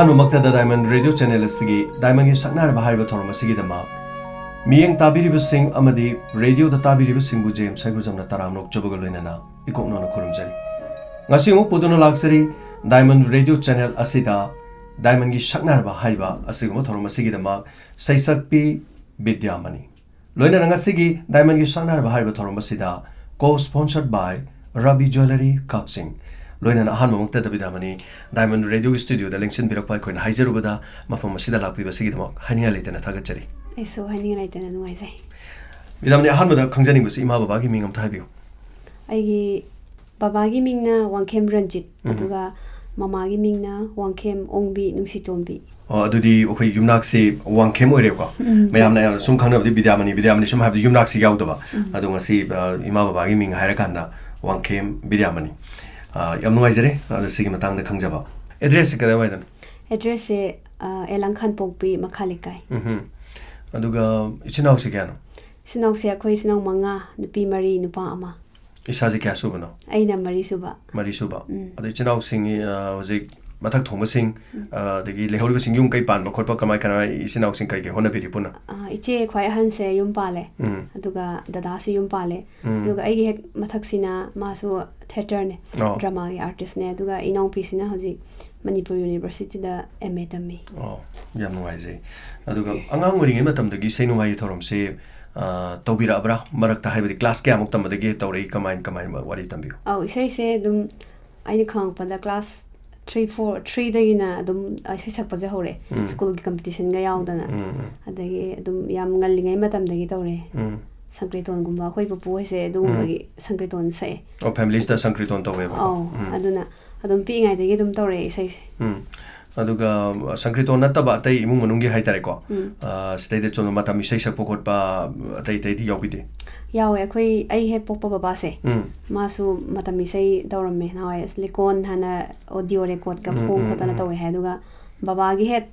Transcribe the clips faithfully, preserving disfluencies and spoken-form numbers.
ꯑꯍꯥꯟꯕꯃꯛꯇꯗ Diamond Radio Channel ꯑꯁꯤꯒꯤ Diamondꯒꯤ ꯁꯛꯅꯥꯏꯔꯕ ꯍꯥꯏꯔꯤꯕ ꯊꯧꯔꯝ ꯑꯁꯤꯒꯤꯗꯃꯛ ꯃꯤꯠꯌꯦꯡ ꯇꯥꯕꯤꯔꯤꯕꯁꯤꯡ ꯑꯃꯗꯤ radioꯗ ꯇꯥꯕꯤꯔꯤꯕꯁꯤꯡꯕꯨ James ꯍꯩꯒ꯭ꯔꯨꯖꯝꯅ ꯇꯔꯥꯝꯅ ꯑꯣꯛꯆꯕꯒ ꯂꯣꯏꯅꯅ ꯏꯀꯣꯛꯅꯧꯅ ꯈꯨꯔꯨꯝꯖꯔꯤ꯫ ꯉꯁꯤ ꯑꯃꯨꯛ ꯄꯨꯗꯨꯅ ꯂꯥꯛꯆꯔꯤ Diamond Radio Channel ꯑꯁꯤꯗ Diamondꯒꯤ ꯁꯛꯅꯥꯏꯔꯕ ꯍꯥꯏꯔꯤꯕ ꯑꯁꯤꯒꯨꯝꯕ ꯊꯧꯔꯝ ꯑꯁꯤꯒꯤꯗꯃꯛ ꯁꯩꯁꯛꯄꯤ ꯕꯤꯗ꯭ꯌꯥꯃꯅꯤ꯫ ꯂꯣꯏꯅꯅ ꯉꯁꯤꯒꯤ Diamondꯒꯤ ꯁꯛꯅꯥꯏꯔꯕ ꯍꯥꯏꯔꯤꯕ ꯊꯧꯔꯝ ꯑꯁꯤꯗ co-sponsored by Rabi Jewellery ꯀꯛꯆꯤꯡ꯫ ꯂꯣꯏꯅꯅ ꯑꯍꯥꯟꯕꯃꯛꯇꯗ ꯕꯤꯗ꯭ꯌꯥꯃꯅꯤ Diamond Radioꯒꯤ studioꯗ ꯂꯦꯡꯁꯤꯟꯕꯤꯔꯛꯄ ꯑꯩꯈꯣꯏꯅ ꯍꯥꯏꯖꯔꯨꯕꯗ ꯃꯐꯝ ꯑꯁꯤꯗ ꯂꯥꯛꯄꯤꯕꯁꯤꯒꯤꯗꯃꯛ ꯍꯥꯏꯅꯤꯡꯉꯥꯏ ꯂꯩꯇꯅ ꯊꯥꯒꯠꯆꯔꯤ꯫ ꯑꯩꯁꯨ ꯍꯥꯏꯅꯤꯡꯉꯥꯏ ꯂꯩꯇꯅ ꯅꯨꯡꯉꯥꯏꯖꯩ꯫ ꯕꯤꯗ꯭ꯌꯥꯃꯅꯤ, ꯑꯍꯥꯟꯕꯗ ꯈꯪꯖꯅꯤꯡꯕꯁꯤ ꯏꯃꯥ ꯕꯕꯥꯒꯤ ꯃꯤꯡ ꯑꯝꯇ ꯍꯥꯏꯕꯤꯌꯨ꯫ ꯑꯩꯒꯤ ꯕꯕꯥꯒꯤ ꯃꯤꯡꯅ ꯋꯥꯡꯈꯦꯝ ꯔꯟꯖꯤꯠ, ꯎꯝ꯫ ꯑꯗꯨꯒ ꯃꯃꯥꯒꯤ ꯃꯤꯡꯅ ꯋꯥꯡꯈꯦꯝ ꯑꯣꯡꯕꯤ ꯅꯨꯡꯁꯤꯇꯣꯝꯕꯤ꯫ ꯑꯣ, ꯑꯗꯨꯗꯤ ꯑꯩꯈꯣꯏ ꯌꯨꯝꯅꯥꯛꯁꯤ ꯋꯥꯡꯈꯦꯝ ꯑꯣꯏꯔꯦꯀꯣ? ꯎꯝ꯫ ꯃꯌꯥꯝꯅ ꯁꯨꯝ ꯈꯪꯅꯕꯗꯤ ꯕꯤꯗ꯭ꯌꯥꯃꯅꯤ, ꯕꯤꯗ꯭ꯌꯥꯃꯅꯤ ꯁꯨꯝ ꯍꯥꯏꯕꯗꯤ ꯌꯨꯝꯅꯥꯛꯁꯤ ꯌꯥꯎꯗꯕ꯫ ꯎꯝ꯫ ꯑꯗꯣ ꯉꯁꯤ, ꯑ, ꯏꯃꯥ ꯕꯕꯥꯒꯤ ꯃꯤꯡ ꯍꯥꯏꯔꯀꯥꯟꯗ ꯋꯥꯡꯈꯦꯝ ꯕꯤꯗ꯭ꯌꯥꯃꯅꯤ꯫ ꯑ, ꯌꯥꯝ ꯅꯨꯡꯉꯥꯏꯖꯔꯦ, ꯑꯗꯣ ꯁꯤꯒꯤ ꯃꯇꯥꯡꯗ ꯈꯪꯖꯕ꯫ Addressꯁꯤ ꯀꯗꯥꯏꯋꯥꯏꯗꯅꯣ? Addressꯁꯦ, ꯑ, ꯑꯦꯂꯥꯡ ꯈꯥꯟꯄꯣꯛꯄꯤ ꯃꯈꯥ ꯂꯩꯀꯥꯏ꯫ ꯎꯝꯍꯨꯝ꯫ ꯑꯗꯨꯒ ꯏꯆꯤꯟ ꯏꯅꯥꯎꯁꯤ ꯀꯌꯥꯅꯣ? ꯏꯆꯤꯟ ꯏꯅꯥꯎꯁꯦ ꯑꯩꯈꯣꯏ ꯏꯆꯤꯟ ꯏꯅꯥꯎ ꯃꯉꯥ, ꯅꯨꯄꯤ ꯃꯔꯤ, ꯅꯨꯄꯥ ꯑꯃ꯫ ꯏꯁꯥꯁꯦ ꯀꯌꯥ ꯁꯨꯕꯅꯣ? ꯑꯩꯅ ꯃꯔꯤ ꯁꯨꯕ꯫ ꯃꯔꯤ ꯁꯨꯕ꯫ ꯎꯝ꯫ ꯑꯗꯣ ꯏꯆꯤꯟ ꯏꯅꯥꯎꯁꯤꯡ, ꯑ, ꯍꯧꯖꯤꯛ ꯃꯊꯛ ꯊꯣꯡꯕꯁꯤꯡ, ꯎꯝ꯫ ꯑ, ꯑꯗꯒꯤ ꯂꯩꯍꯧꯔꯤꯕꯁꯤꯡ ꯌꯨꯝ ꯀꯩ ꯄꯥꯟꯕ ꯈꯣꯠꯄ ꯀꯃꯥꯏ ꯀꯃꯥꯏ, ꯏꯆꯤꯟ ꯏꯅꯥꯎꯁꯤꯡ ꯀꯩ ꯀꯩ ꯍꯣꯠꯅꯕꯤꯔꯤ ꯄꯨꯟꯅ? ꯑ, ꯏꯆꯦ ꯈ꯭ꯋꯥꯏ ꯑꯍꯟꯁꯦ ꯌꯨꯝ ꯄꯥꯜꯂꯦ꯫ ꯎꯝ꯫ ꯑꯗꯨꯒ ꯗꯗꯥꯁꯨ ꯌꯨꯝ ꯄꯥꯜꯂꯦ꯫ ꯎꯝ꯫ ꯑꯗꯨꯒ ꯑꯩꯒꯤ ꯍꯦꯛ ꯃꯊꯛꯁꯤꯅ ꯃꯥꯁꯨ theatreꯅꯦ, ꯑꯣ꯫ dramaꯒꯤ artistꯅꯦ꯫ ꯑꯗꯨꯒ ꯏꯅꯥꯎꯄꯤꯁꯤꯅ ꯍꯧꯖꯤꯛ ꯃꯅꯤꯄꯨꯔ Universityꯗ M A ꯇꯝꯃꯤ꯫ ꯑꯣ, ꯌꯥꯝ ꯅꯨꯡꯉꯥꯏꯖꯩ꯫ ꯑꯗꯨꯒ ꯑꯉꯥꯡ ꯑꯣꯏꯔꯤꯉꯩ ꯃꯇꯝꯗꯒꯤ ꯏꯁꯩ ꯅꯣꯡꯃꯥꯏꯒꯤ ꯊꯧꯔꯝꯁꯦ, ꯑ, ꯇꯧꯕꯤꯔꯛꯑꯕ꯭ꯔꯥ? ꯃꯔꯛꯇ ꯍꯥꯏꯕꯗꯤ class ꯀꯌꯥꯃꯨꯛ ꯇꯝꯕꯗꯒꯤ ꯇꯧꯔꯛꯏ? ꯀꯃꯥꯏ, ꯀꯃꯥꯏꯅ ꯋꯥꯔꯤ ꯇꯝꯕꯤꯌꯨ꯫ ꯑꯧ, ꯏꯁꯩꯁꯦ ꯑꯗꯨꯝ ꯑꯩꯅ ꯈꯪꯉꯛꯄꯗ class three, four, threeꯗꯒꯤꯅ ꯑꯗꯨꯝ, ꯑ, ꯏꯁꯩ ꯁꯛꯄꯁꯦ ꯍꯧꯔꯛꯑꯦ꯫ ꯎꯝ꯫ Schoolꯒꯤ competitionꯒ ꯌꯥꯎꯗꯅ꯫ ꯎꯝ, ꯎꯝ꯫ ꯑꯗꯒꯤ ꯑꯗꯨꯝ ꯌꯥꯝ ꯉꯜꯂꯤꯉꯩ ꯃꯇꯝꯗꯒꯤ ꯇꯧꯔꯛꯑꯦ꯫ ꯎꯝ꯫ ꯁꯪꯀ꯭ꯔꯤꯇꯣꯟꯒꯨꯝꯕ ꯑꯩꯈꯣꯏ ꯄꯨꯄꯨ ꯍꯣꯏꯁꯦ ꯑꯗꯨꯒꯨꯝꯕꯒꯤ ꯎꯝ꯫ ꯁꯪꯀ꯭ꯔꯤꯇꯣꯟ ꯁꯛꯑꯦ꯫ ꯑꯣ, familyꯁꯤꯗ ꯁꯪꯀ꯭ꯔꯤꯇꯣꯟ ꯇꯧꯋꯦꯕꯀꯣ? ꯑꯧ, ꯎꯝ꯫ ꯑꯗꯨꯅ ꯑꯗꯨꯝ ꯄꯤꯛꯏꯉꯩꯗꯒꯤ ꯑꯗꯨꯝ ꯇꯧꯔꯛꯑꯦ ꯏꯁꯩꯁꯦ꯫ ꯎꯝ꯫ ꯑꯗꯨꯒ, ꯑ, ꯁꯪꯀ꯭ꯔꯤꯇꯣꯟ ꯅꯠꯇꯕ ꯑꯇꯩ ꯏꯃꯨꯡ ꯃꯅꯨꯡꯒꯤ ꯍꯥꯏꯇꯥꯔꯦꯀꯣ, ꯎꯝ꯫ ꯑ, ꯁꯤꯗꯩꯗ ꯆꯨꯝꯅ ꯃꯇꯝ ꯏꯁꯩ ꯁꯛꯄ ꯈꯣꯠꯄ, ꯑꯇꯩ ꯑꯇꯩꯗꯤ ꯌꯥꯎꯕꯤꯗꯦ? ꯌꯥꯎꯋꯦ꯫ ꯑꯩꯈꯣꯏ, ꯑꯩ ꯍꯦꯛ ꯄꯣꯛꯄ ꯕꯕꯥꯁꯦ, ꯎꯝ꯫ ꯃꯥꯁꯨ ꯃꯇꯝ ꯏꯁꯩ ꯇꯧꯔꯝꯃꯦ ꯅꯍꯥꯟꯋꯥꯏ꯫ ꯑꯁ, ꯂꯤꯀꯣꯟ ꯍꯥꯏꯅ audio recordꯀ ꯎꯝ, ꯐꯣꯡ ꯎꯝ, ꯈꯣꯠꯇꯅ ꯎꯝ꯫ ꯇꯧꯋꯦ ꯍꯥꯏ꯫ ꯑꯗꯨꯒ ꯕꯕꯥꯒꯤ ꯍꯦꯛ,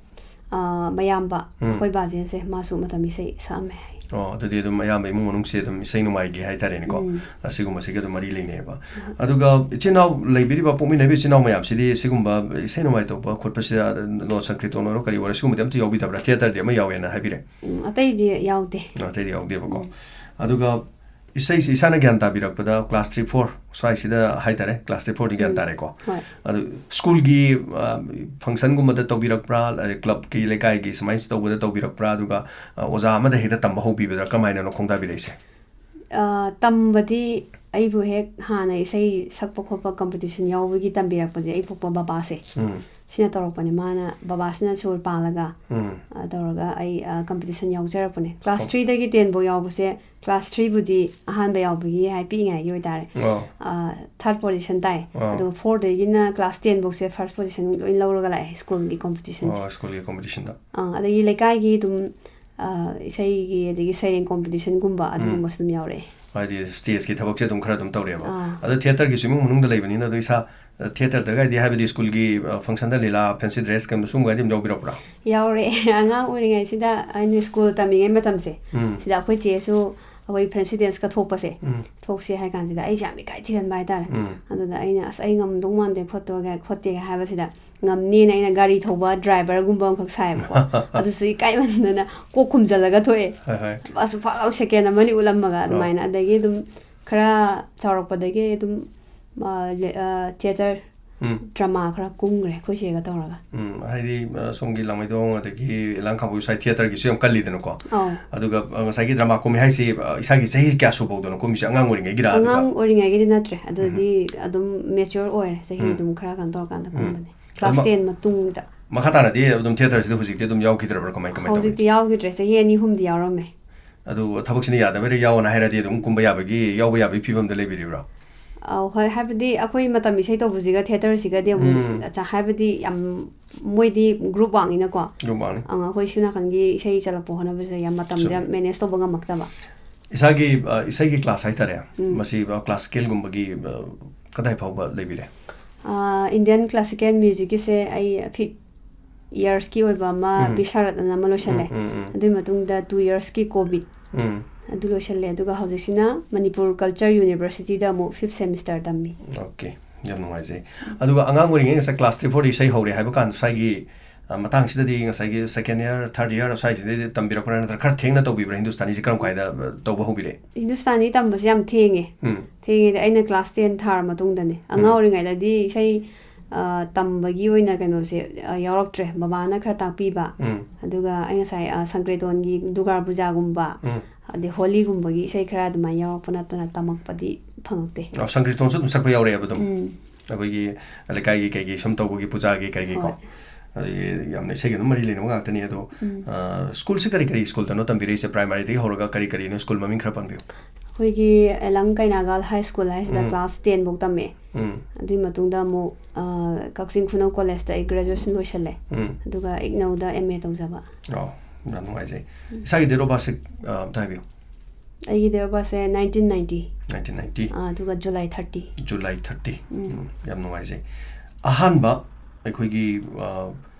ꯑ, ꯃꯌꯥꯝꯕ, ꯎꯝ꯫ ꯑꯩꯈꯣꯏ ꯕꯥꯖꯦꯟꯁꯦ, ꯃꯥꯁꯨ ꯃꯇꯝ ꯏꯁꯩ ꯁꯛꯑꯝꯃꯦ ꯍꯥꯏ꯫ ꯑꯣ, ꯑꯗꯨꯗꯤ ꯑꯗꯨꯝ ꯑꯌꯥꯝꯕ ꯏꯃꯨꯡ ꯃꯅꯨꯡꯁꯦ ꯑꯗꯨꯝ ꯏꯁꯩ ꯅꯣꯡꯃꯥꯏꯒꯤ ꯍꯥꯏꯇꯥꯔꯦꯅꯦꯀꯣ, ꯎꯝ꯫ ꯑꯁꯤꯒꯨꯝꯕꯁꯤꯒ ꯑꯗꯨꯝ ꯃꯔꯤ ꯂꯩꯅꯩꯌꯦꯕ꯫ ꯎꯝ꯫ ꯑꯗꯨꯒ ꯏꯆꯤꯟ ꯏꯅꯥꯎ ꯂꯩꯕꯤꯔꯤꯕ, ꯄꯣꯛꯃꯤꯟꯅꯔꯤꯕ ꯏꯆꯤꯟ ꯏꯅꯥꯎ ꯃꯌꯥꯝꯁꯤꯗꯤ ꯁꯤꯒꯨꯝꯕ ꯏꯁꯩ ꯅꯣꯡꯃꯥꯏ ꯇꯧꯕ ꯈꯣꯠꯄꯁꯤꯗ, ꯂꯣ ꯁꯪꯀ꯭ꯔꯤꯇꯣꯟ ꯑꯣꯏꯔꯣ ꯀꯔꯤ ꯑꯣꯏꯔꯣ, ꯁꯤꯒꯨꯝꯕꯗꯤ ꯑꯝꯇ ꯌꯥꯎꯕꯤꯗꯕ꯭ꯔꯥ? ꯊꯤꯌꯦꯇꯔꯗꯤ ꯑꯃ ꯌꯥꯎꯋꯦꯅ ꯍꯥꯏꯕꯤꯔꯦ꯫ ꯎꯝ, ꯑꯇꯩꯗꯤ ꯌꯥꯎꯗꯦ꯫ ꯑꯇꯩꯗꯤ ꯌꯥꯎꯗꯦꯕꯀꯣ꯫ ꯎꯝ꯫ ꯑꯗꯨꯒ ꯏꯁꯩꯁꯤ ꯏꯁꯥꯅ ꯒ꯭ꯌꯥꯟ ꯇꯥꯕꯤꯔꯛꯄꯗ class three, four ꯁ꯭ꯋꯥꯏꯁꯤꯗ ꯍꯥꯏꯇꯥꯔꯦ, class three, fourꯗꯤ ꯒ꯭ꯌꯥꯟ ꯎꯝ꯫ ꯇꯥꯔꯦꯀꯣ꯫ ꯍꯣꯏ꯫ ꯑꯗꯨ ꯁ꯭ꯀꯨꯜꯒꯤ, ꯑ, functionꯒꯨꯝꯕꯗ ꯇꯧꯕꯤꯔꯛꯄ꯭ꯔꯥ, ꯑ, clubꯀꯤ, ꯂꯩꯀꯥꯏꯒꯤ ꯁꯨꯃꯥꯏꯅ ꯇꯧꯕꯗ ꯇꯧꯕꯤꯔꯛꯄ꯭ꯔꯥ? ꯑꯗꯨꯒ, ꯑ, ꯑꯣꯖꯥ ꯑꯃꯗ ꯍꯦꯛꯇ ꯇꯝꯕ ꯍꯧꯕꯤꯕꯗ ꯀꯃꯥꯏꯅꯅꯣ ꯈꯣꯡꯗꯥꯕꯤꯔꯛꯏꯁꯦ? ꯑ, ꯇꯝꯕꯗꯤ ꯑꯩꯕꯨ ꯍꯦꯛ ꯍꯥꯟꯅ ꯏꯁꯩ ꯁꯛꯄ ꯈꯣꯠꯄ competition ꯌꯥꯎꯕꯒꯤ ꯇꯝꯕꯤꯔꯛꯄꯁꯦ ꯑꯩ ꯄꯣꯛꯄ ꯕꯕꯥꯁꯦ꯫ ꯎꯝ꯫ ꯁꯤꯅ ꯇꯧꯔꯛꯄꯅꯦ꯫ ꯃꯥꯅ, ꯕꯕꯥꯁꯤꯅ ꯁꯨꯔ ꯄꯥꯜꯂꯒ, ꯎꯝ꯫ ꯑ, ꯇꯧꯔꯒ ꯑꯩ, ꯑ, competition ꯌꯥꯎꯖꯔꯛꯄꯅꯦ꯫ Class ꯑꯣ꯫ Threeꯗꯒꯤ ten ꯐꯥꯎ ꯌꯥꯎꯕꯁꯦ, class threeꯕꯨꯗꯤ ꯑꯍꯥꯟꯕ ꯌꯥꯎꯕꯒꯤ ꯍꯥꯏ, ꯄꯤꯛꯏꯉꯩꯒꯤ ꯑꯣꯏꯇꯥꯔꯦ꯫ ꯑꯣ꯫ ꯑ, third position ꯇꯥꯏ꯫ ꯑꯣ꯫ ꯑꯗꯨꯒ fourꯗꯒꯤꯅ class ten ꯐꯥꯎꯁꯦ first position ꯂꯣꯏ ꯂꯧꯔꯒ ꯂꯥꯛꯑꯦ ꯁ꯭ꯀꯨꯜꯒꯤ competitionꯁꯦ꯫ ꯑꯣ, ꯁ꯭ꯀꯨꯜꯒꯤ competitionꯗ꯫ ꯑ, ꯑꯗꯒꯤ ꯂꯩꯀꯥꯏꯒꯤ ꯑꯗꯨꯝ, ꯑ, ꯏꯁꯩꯒꯤ ꯑꯗꯒꯤ ꯁꯩꯔꯦꯡ competitionꯒꯨꯝꯕ ꯎꯝ꯫ ꯑꯗꯨꯒꯨꯝꯕꯁꯨ ꯑꯗꯨꯝ ꯌꯥꯎꯔꯛꯑꯦ꯫ ꯍꯥꯏꯗꯤ stageꯀꯤ ꯊꯕꯛꯁꯦ ꯑꯗꯨꯝ ꯈꯔ ꯑꯗꯨꯝ ꯇꯧꯔꯦꯕ꯫ ꯑꯥ꯫ ꯑꯗꯣ theatreꯒꯤꯁꯨ ꯏꯃꯨꯡ ꯃꯅꯨꯡꯗ ꯂꯩꯕꯅꯤꯅ, ꯑꯗꯣ ꯏꯁꯥ, ꯑ, theatreꯗꯒ ꯍꯥꯏꯗꯤ, ꯍꯥꯏꯕꯗꯤ ꯁ꯭ꯀꯨꯜꯒꯤ, ꯑ, functionꯗ ꯂꯤꯂꯥ, fancy dress ꯀꯩꯒꯨꯝꯕ ꯁꯨꯝꯕꯒꯗꯤ ꯑꯗꯨꯝ ꯌꯥꯎꯕꯤꯔꯛꯄ꯭ꯔꯥ? ꯌꯥꯎꯔꯛꯑꯦ꯫ ꯑꯉꯥꯡ ꯑꯣꯏꯔꯤꯉꯩꯁꯤꯗ ꯑꯩꯅ ꯁ꯭ꯀꯨꯜ ꯇꯝꯃꯤꯉꯩ ꯃꯇꯝꯁꯦ, ꯎꯝ꯫ ꯁꯤꯗ ꯑꯩꯈꯣꯏ ꯆꯦꯁꯨ ꯑꯩꯈꯣꯏ fancy danceꯀ ꯊꯣꯛꯄꯁꯦ, ꯎꯝ꯫ ꯊꯣꯛꯁꯦ ꯍꯥꯏ ꯀꯥꯟꯁꯤꯗ ꯑꯩꯁꯦ ꯌꯥꯝ ꯏꯀꯥꯏ ꯊꯤꯒꯟꯕ ꯍꯥꯏꯇꯥꯔꯦ꯫ ꯎꯝ꯫ ꯑꯗꯨꯗ ꯑꯩꯅ, "ꯑꯁ, ꯑꯩ ꯉꯝꯗꯧ ꯃꯥꯟꯗꯦ ꯈꯣꯠꯇꯣꯒ-, ꯈꯣꯠꯇꯦꯒ" ꯍꯥꯏꯕꯁꯤꯗ, ꯉꯝꯅꯤꯅ ꯑꯩꯅ ꯒꯥꯔꯤ ꯊꯧꯕ driverꯒꯨꯝꯕ ꯑꯃꯈꯛ ꯁꯥꯏꯕꯀꯣ꯫ ꯑꯗꯨꯁꯨ ꯏꯀꯥꯏꯃꯟꯗꯅ ꯀꯣꯛ ꯈꯨꯝꯖꯤꯜꯂꯒ ꯊꯣꯛꯑꯦ꯫ ꯍꯣꯏ, ꯍꯣꯏ꯫ ꯑꯁ, ꯐꯠ ꯂꯥꯎ second ꯑꯃꯅꯤ ꯎꯠꯂꯝꯃꯒ ꯑꯣ꯫ ꯑꯗꯨꯃꯥꯏꯅ꯫ ꯑꯗꯒꯤ ꯑꯗꯨꯝ ꯈꯔ ꯆꯥꯎꯔꯛꯄꯗꯒꯤ ꯑꯗꯨꯝ, ꯑ, ꯂꯦ-, ꯑ, theatre, ꯎꯝ꯫ drama ꯈꯔ ꯀꯨꯝꯈ꯭ꯔꯦ ꯑꯩꯈꯣꯏ ꯆꯦꯒ ꯇꯧꯔꯒ꯫ ꯎꯝ, ꯍꯥꯏꯗꯤ, ꯑ, ꯁꯣꯝꯒꯤ ꯂꯥꯡꯃꯩꯗꯣꯡ ꯑꯗꯒꯤ ꯂꯥꯡꯈꯥꯡꯕꯣꯛ ꯁ꯭ꯋꯥꯏ theatreꯒꯤꯁꯨ ꯌꯥꯝ ꯀꯜꯂꯤꯗꯅꯀꯣ꯫ ꯑꯧ꯫ ꯑꯗꯨꯒ, ꯑ, ꯉꯁꯥꯏꯒꯤ drama ꯀꯨꯝꯃꯤ ꯍꯥꯏꯁꯤ, ꯑ, ꯏꯁꯥꯒꯤ ꯆꯍꯤ ꯀꯌꯥ ꯁꯨꯐꯧꯗꯅꯣ ꯀꯨꯝꯃꯤꯁꯦ? ꯑꯉꯥꯡ ꯑꯣꯏꯔꯤꯉꯩꯒꯤꯔꯥ? ꯑꯗꯨꯒ ꯑꯉꯥꯡ ꯑꯣꯏꯔꯤꯉꯩꯒꯤꯗꯤ ꯅꯠꯇ꯭ꯔꯦ꯫ ꯑꯗꯨꯗꯤ ꯎꯝ꯫ ꯑꯗꯨꯝ mature ꯑꯣꯏꯔꯦ꯫ ꯆꯍꯤ ꯎꯝ꯫ ꯑꯗꯨꯝ ꯈꯔ ꯀꯩꯅꯣ ꯇꯧꯔꯀꯥꯟꯗ ꯎꯝ꯫ ꯀꯨꯝꯕꯅꯦ꯫ ꯑꯗꯨ class ꯃ-, ten ꯃꯇꯨꯡꯗ꯫ ꯃꯈꯥ ꯇꯥꯅꯗꯤ ꯑꯗꯨꯝ theatreꯁꯤꯗ ꯍꯧꯖꯤꯛꯇꯤ ꯑꯗꯨꯝ ꯌꯥꯎꯈꯤꯗ꯭ꯔꯕ꯭ꯔꯥ? ꯀꯃꯥꯏ, ꯀꯃꯥꯏ ꯇꯧꯏ? ꯍꯧꯖꯤꯛꯇꯤ ꯌꯥꯎꯈꯤꯗ꯭ꯔꯦ꯫ ꯆꯍꯤ ꯑꯅꯤ ꯑꯍꯨꯝꯗꯤ ꯌꯥꯎꯔꯝꯃꯦ꯫ ꯑꯗꯨ ꯊꯕꯛꯁꯤꯅ ꯌꯥꯗꯕꯩꯔꯥ, ꯌꯥꯎꯑꯣꯅ ꯍꯥꯏꯔꯗꯤ ꯑꯗꯨꯝ ꯀꯨꯝꯕ ꯌꯥꯕꯒꯤ, ꯌꯥꯎꯕ ꯌꯥꯕꯒꯤ ꯐꯤꯕꯝꯗ ꯂꯩꯕꯤꯔꯤꯕ꯭ꯔꯣ? ꯑꯧ, ꯍꯣꯏ, ꯍꯥꯏꯕꯗꯤ ꯑꯩꯈꯣꯏ ꯃꯇꯝ ꯏꯁꯩ ꯇꯧꯕꯁꯤꯒ theatreꯁꯤꯒꯗꯤ ꯑꯃꯨꯛ ꯎꯝ꯫ ꯑꯆꯥ-, ꯍꯥꯏꯕꯗꯤ ꯌꯥꯝ, ꯃꯣꯏꯗꯤ group workꯅꯤꯅꯀꯣ꯫ Group workꯅꯤ꯫ ꯑꯪ, ꯑꯩꯈꯣꯏ ꯁꯤ ꯅꯥꯀꯟꯒꯤ ꯏꯁꯩ ꯆꯠꯂꯛꯄ ꯍꯣꯠꯅꯕꯁꯤꯗ ꯌꯥꯝ ꯃꯇꯝꯗꯣ ꯌꯥꯝ ꯆꯨꯝꯃꯤ꯫ Manage ꯇꯧꯕ ꯉꯝꯃꯛꯇꯕ꯫ ꯏꯁꯥꯒꯤ, ꯑ, ꯏꯁꯩꯒꯤ class ꯍꯥꯏꯇꯥꯔꯦ, ꯎꯝ꯫ ꯃꯁꯤ, ꯑ, classicalꯒꯨꯝꯕꯒꯤ, ꯑ, ꯀꯗꯥꯏ ꯐꯥꯎꯕ ꯂꯩꯕꯤꯔꯦ? ꯑ, Indian classical musicꯀꯤꯁꯦ ꯑꯩ ꯐꯤ-, yearsꯀꯤ ꯑꯣꯏꯕ ꯑꯃ ꯎꯝ꯫ ꯕꯤꯁꯥꯔꯠ ꯑꯅ ꯑꯃ ꯂꯣꯏꯁꯜꯂꯦ꯫ ꯎꯝ, ꯎꯝ, ꯎꯝ꯫ ꯑꯗꯨꯒꯤ ꯃꯇꯨꯡꯗ two yearsꯀꯤ ꯀꯣꯕꯤꯠ ꯎꯝ꯫ ꯑꯗꯨ ꯂꯣꯏꯁꯜꯂꯦ꯫ ꯑꯗꯨꯒ ꯍꯧꯖꯤꯛꯁꯤꯅ ꯃꯅꯤꯄꯨꯔ ꯀꯜꯆꯔ ꯌꯨꯅꯤꯚꯔꯁꯤꯇꯤꯗ ꯑꯃꯨꯛ fifth semester ꯇꯝꯃꯤ꯫ ꯑꯣꯀꯦ, ꯌꯥꯝ ꯅꯨꯡꯉꯥꯏꯖꯩ꯫ ꯑꯗꯨꯒ ꯑꯉꯥꯡ ꯑꯣꯏꯔꯤꯉꯩ ꯉꯁꯥꯏ class three, four ꯗ ꯏꯁꯩ ꯍꯧꯔꯦ ꯍꯥꯏꯕ ꯀꯥꯟꯗ ꯁ꯭ꯋꯥꯏꯒꯤ, ꯑ, ꯃꯇꯥꯡꯁꯤꯗꯗꯤ ꯉꯁꯥꯏꯒꯤ second year, third year ꯁ꯭ꯋꯥꯏꯁꯤꯗꯩꯗ ꯇꯝꯕꯤꯔꯛꯄ꯭ꯔꯥ, ꯅꯠꯇ꯭ꯔꯒ ꯈꯔ ꯊꯦꯡꯅ ꯇꯧꯕꯤꯕ꯭ꯔꯥ ꯍꯤꯟꯗꯨꯁꯇꯥꯅꯤꯁꯤ ꯀꯔꯝ ꯀꯥꯏꯗ, ꯑ, ꯇꯧꯕ ꯍꯧꯕꯤꯔꯛꯑꯦ? ꯍꯤꯟꯗꯨꯁꯇꯥꯅꯤ ꯇꯝꯕꯁꯦ ꯌꯥꯝ ꯊꯦꯡꯉꯦ꯫ ꯎꯝ꯫ ꯊꯦꯡꯉꯦꯗꯤ ꯑꯩꯅ class ten ꯊꯥꯔ ꯃꯇꯨꯡꯗꯅꯦ꯫ ꯑꯉꯥꯡ ꯎꯝ꯫ ꯑꯣꯏꯔꯤꯉꯩꯗꯗꯤ ꯏꯁꯩ, ꯑ, ꯇꯝꯕꯒꯤ ꯑꯣꯏꯅ ꯀꯩꯅꯣꯁꯦ, ꯑ, ꯌꯥꯎꯔꯛꯇ꯭ꯔꯦ꯫ ꯕꯕꯥꯅ ꯈꯔ ꯇꯥꯛꯄꯤꯕ꯫ ꯎꯝ꯫ ꯑꯗꯨꯒ ꯑꯩ ꯉꯁꯥꯏ, ꯑ, ꯁꯪꯀ꯭ꯔꯤꯇꯣꯟꯒꯤ ꯗꯨꯔꯒꯥ ꯄꯨꯖꯥꯒꯨꯝꯕ, ꯎꯝ꯫ ꯑꯗꯩ ꯍꯣꯂꯤꯒꯨꯝꯕꯒꯤ ꯏꯁꯩ ꯈꯔ ꯑꯗꯨꯃꯥꯏꯅ ꯌꯥꯎꯔꯛꯄ ꯅꯠꯇꯅ ꯇꯝꯃꯛꯄꯗꯤ ꯐꯪꯉꯛꯇꯦ꯫ ꯑꯣ, ꯁꯪꯀ꯭ꯔꯤꯇꯣꯟꯁꯨ ꯑꯗꯨꯝ ꯁꯛꯄ ꯌꯥꯎꯔꯛꯑꯦꯕ ꯑꯗꯨꯝ? ꯎꯝ꯫ ꯑꯩꯈꯣꯏꯒꯤ ꯂꯩꯀꯥꯏꯒꯤ ꯀꯩꯒꯤ ꯁꯨꯝ ꯇꯧꯕꯒꯤ ꯄꯨꯖꯥꯒꯤ ꯀꯔꯤꯒꯤꯀꯣ? ꯍꯣꯏ꯫ ꯑꯗꯒꯤ ꯌꯥꯝꯅ ꯏꯁꯩꯒ ꯑꯗꯨꯝ ꯃꯔꯤ ꯂꯩꯅꯕ ꯉꯥꯛꯇꯅꯤ꯫ ꯑꯗꯣ, ꯎꯝ꯫ ꯑ, ꯁ꯭ꯀꯨꯜꯁꯦ ꯀꯔꯤ ꯀꯔꯤ ꯁ꯭ꯀꯨꯜꯗꯅꯣ ꯇꯝꯕꯤꯔꯛꯏꯁꯦ? ꯄ꯭ꯔꯥꯏꯃꯥꯔꯤꯗꯒꯤ ꯍꯧꯔꯒ ꯀꯔꯤ ꯀꯔꯤꯅꯣ? ꯁ꯭ꯀꯨꯜ ꯃꯃꯤꯡ ꯈꯔ ꯄꯟꯕꯤꯌꯨ꯫ ꯑꯩꯈꯣꯏꯒꯤ ꯑꯦꯂꯪ ꯀꯩꯅꯥꯒꯥꯜ ꯍꯥꯏ ꯁ꯭ꯀꯨꯜ ꯍꯥꯏꯁꯤꯗ ꯎꯝ꯫ class ten ꯐꯧ ꯇꯝꯃꯦ꯫ ꯎꯝ꯫ ꯑꯗꯨꯒꯤ ꯃꯇꯨꯡꯗ ꯑꯃꯨꯛ, ꯑ, ꯀꯛꯆꯤꯡ ꯈꯨꯅꯧ ꯀꯣꯂꯦꯖꯇ ꯑꯩ graduation ꯂꯣꯏꯁꯜꯂꯦ꯫ ꯎꯝ꯫ ꯑꯗꯨꯒ ꯏꯒꯅꯧꯗ M A ꯇꯧꯖꯕ꯫ ꯑꯣ, ꯌꯥꯝ ꯅꯨꯡꯉꯥꯏꯖꯩ꯫ ꯎꯝ꯫ ꯏꯁꯥꯒꯤ date of birth ꯁꯦ, ꯑ, ꯑꯝꯇ ꯍꯥꯏꯕꯤꯌꯨ꯫ ꯑꯩꯒꯤ date of birth say nineteen ninety꯫ Nineteen ninety꯫ ꯑ, ꯑꯗꯨꯒ July thirty꯫ July thirty꯫ ꯎꯝ꯫ ꯎꯝ, ꯌꯥꯝ ꯅꯨꯡꯉꯥꯏꯖꯩ꯫ ꯑꯍꯥꯟꯕ ꯑꯩꯈꯣꯏꯒꯤ, ꯑ,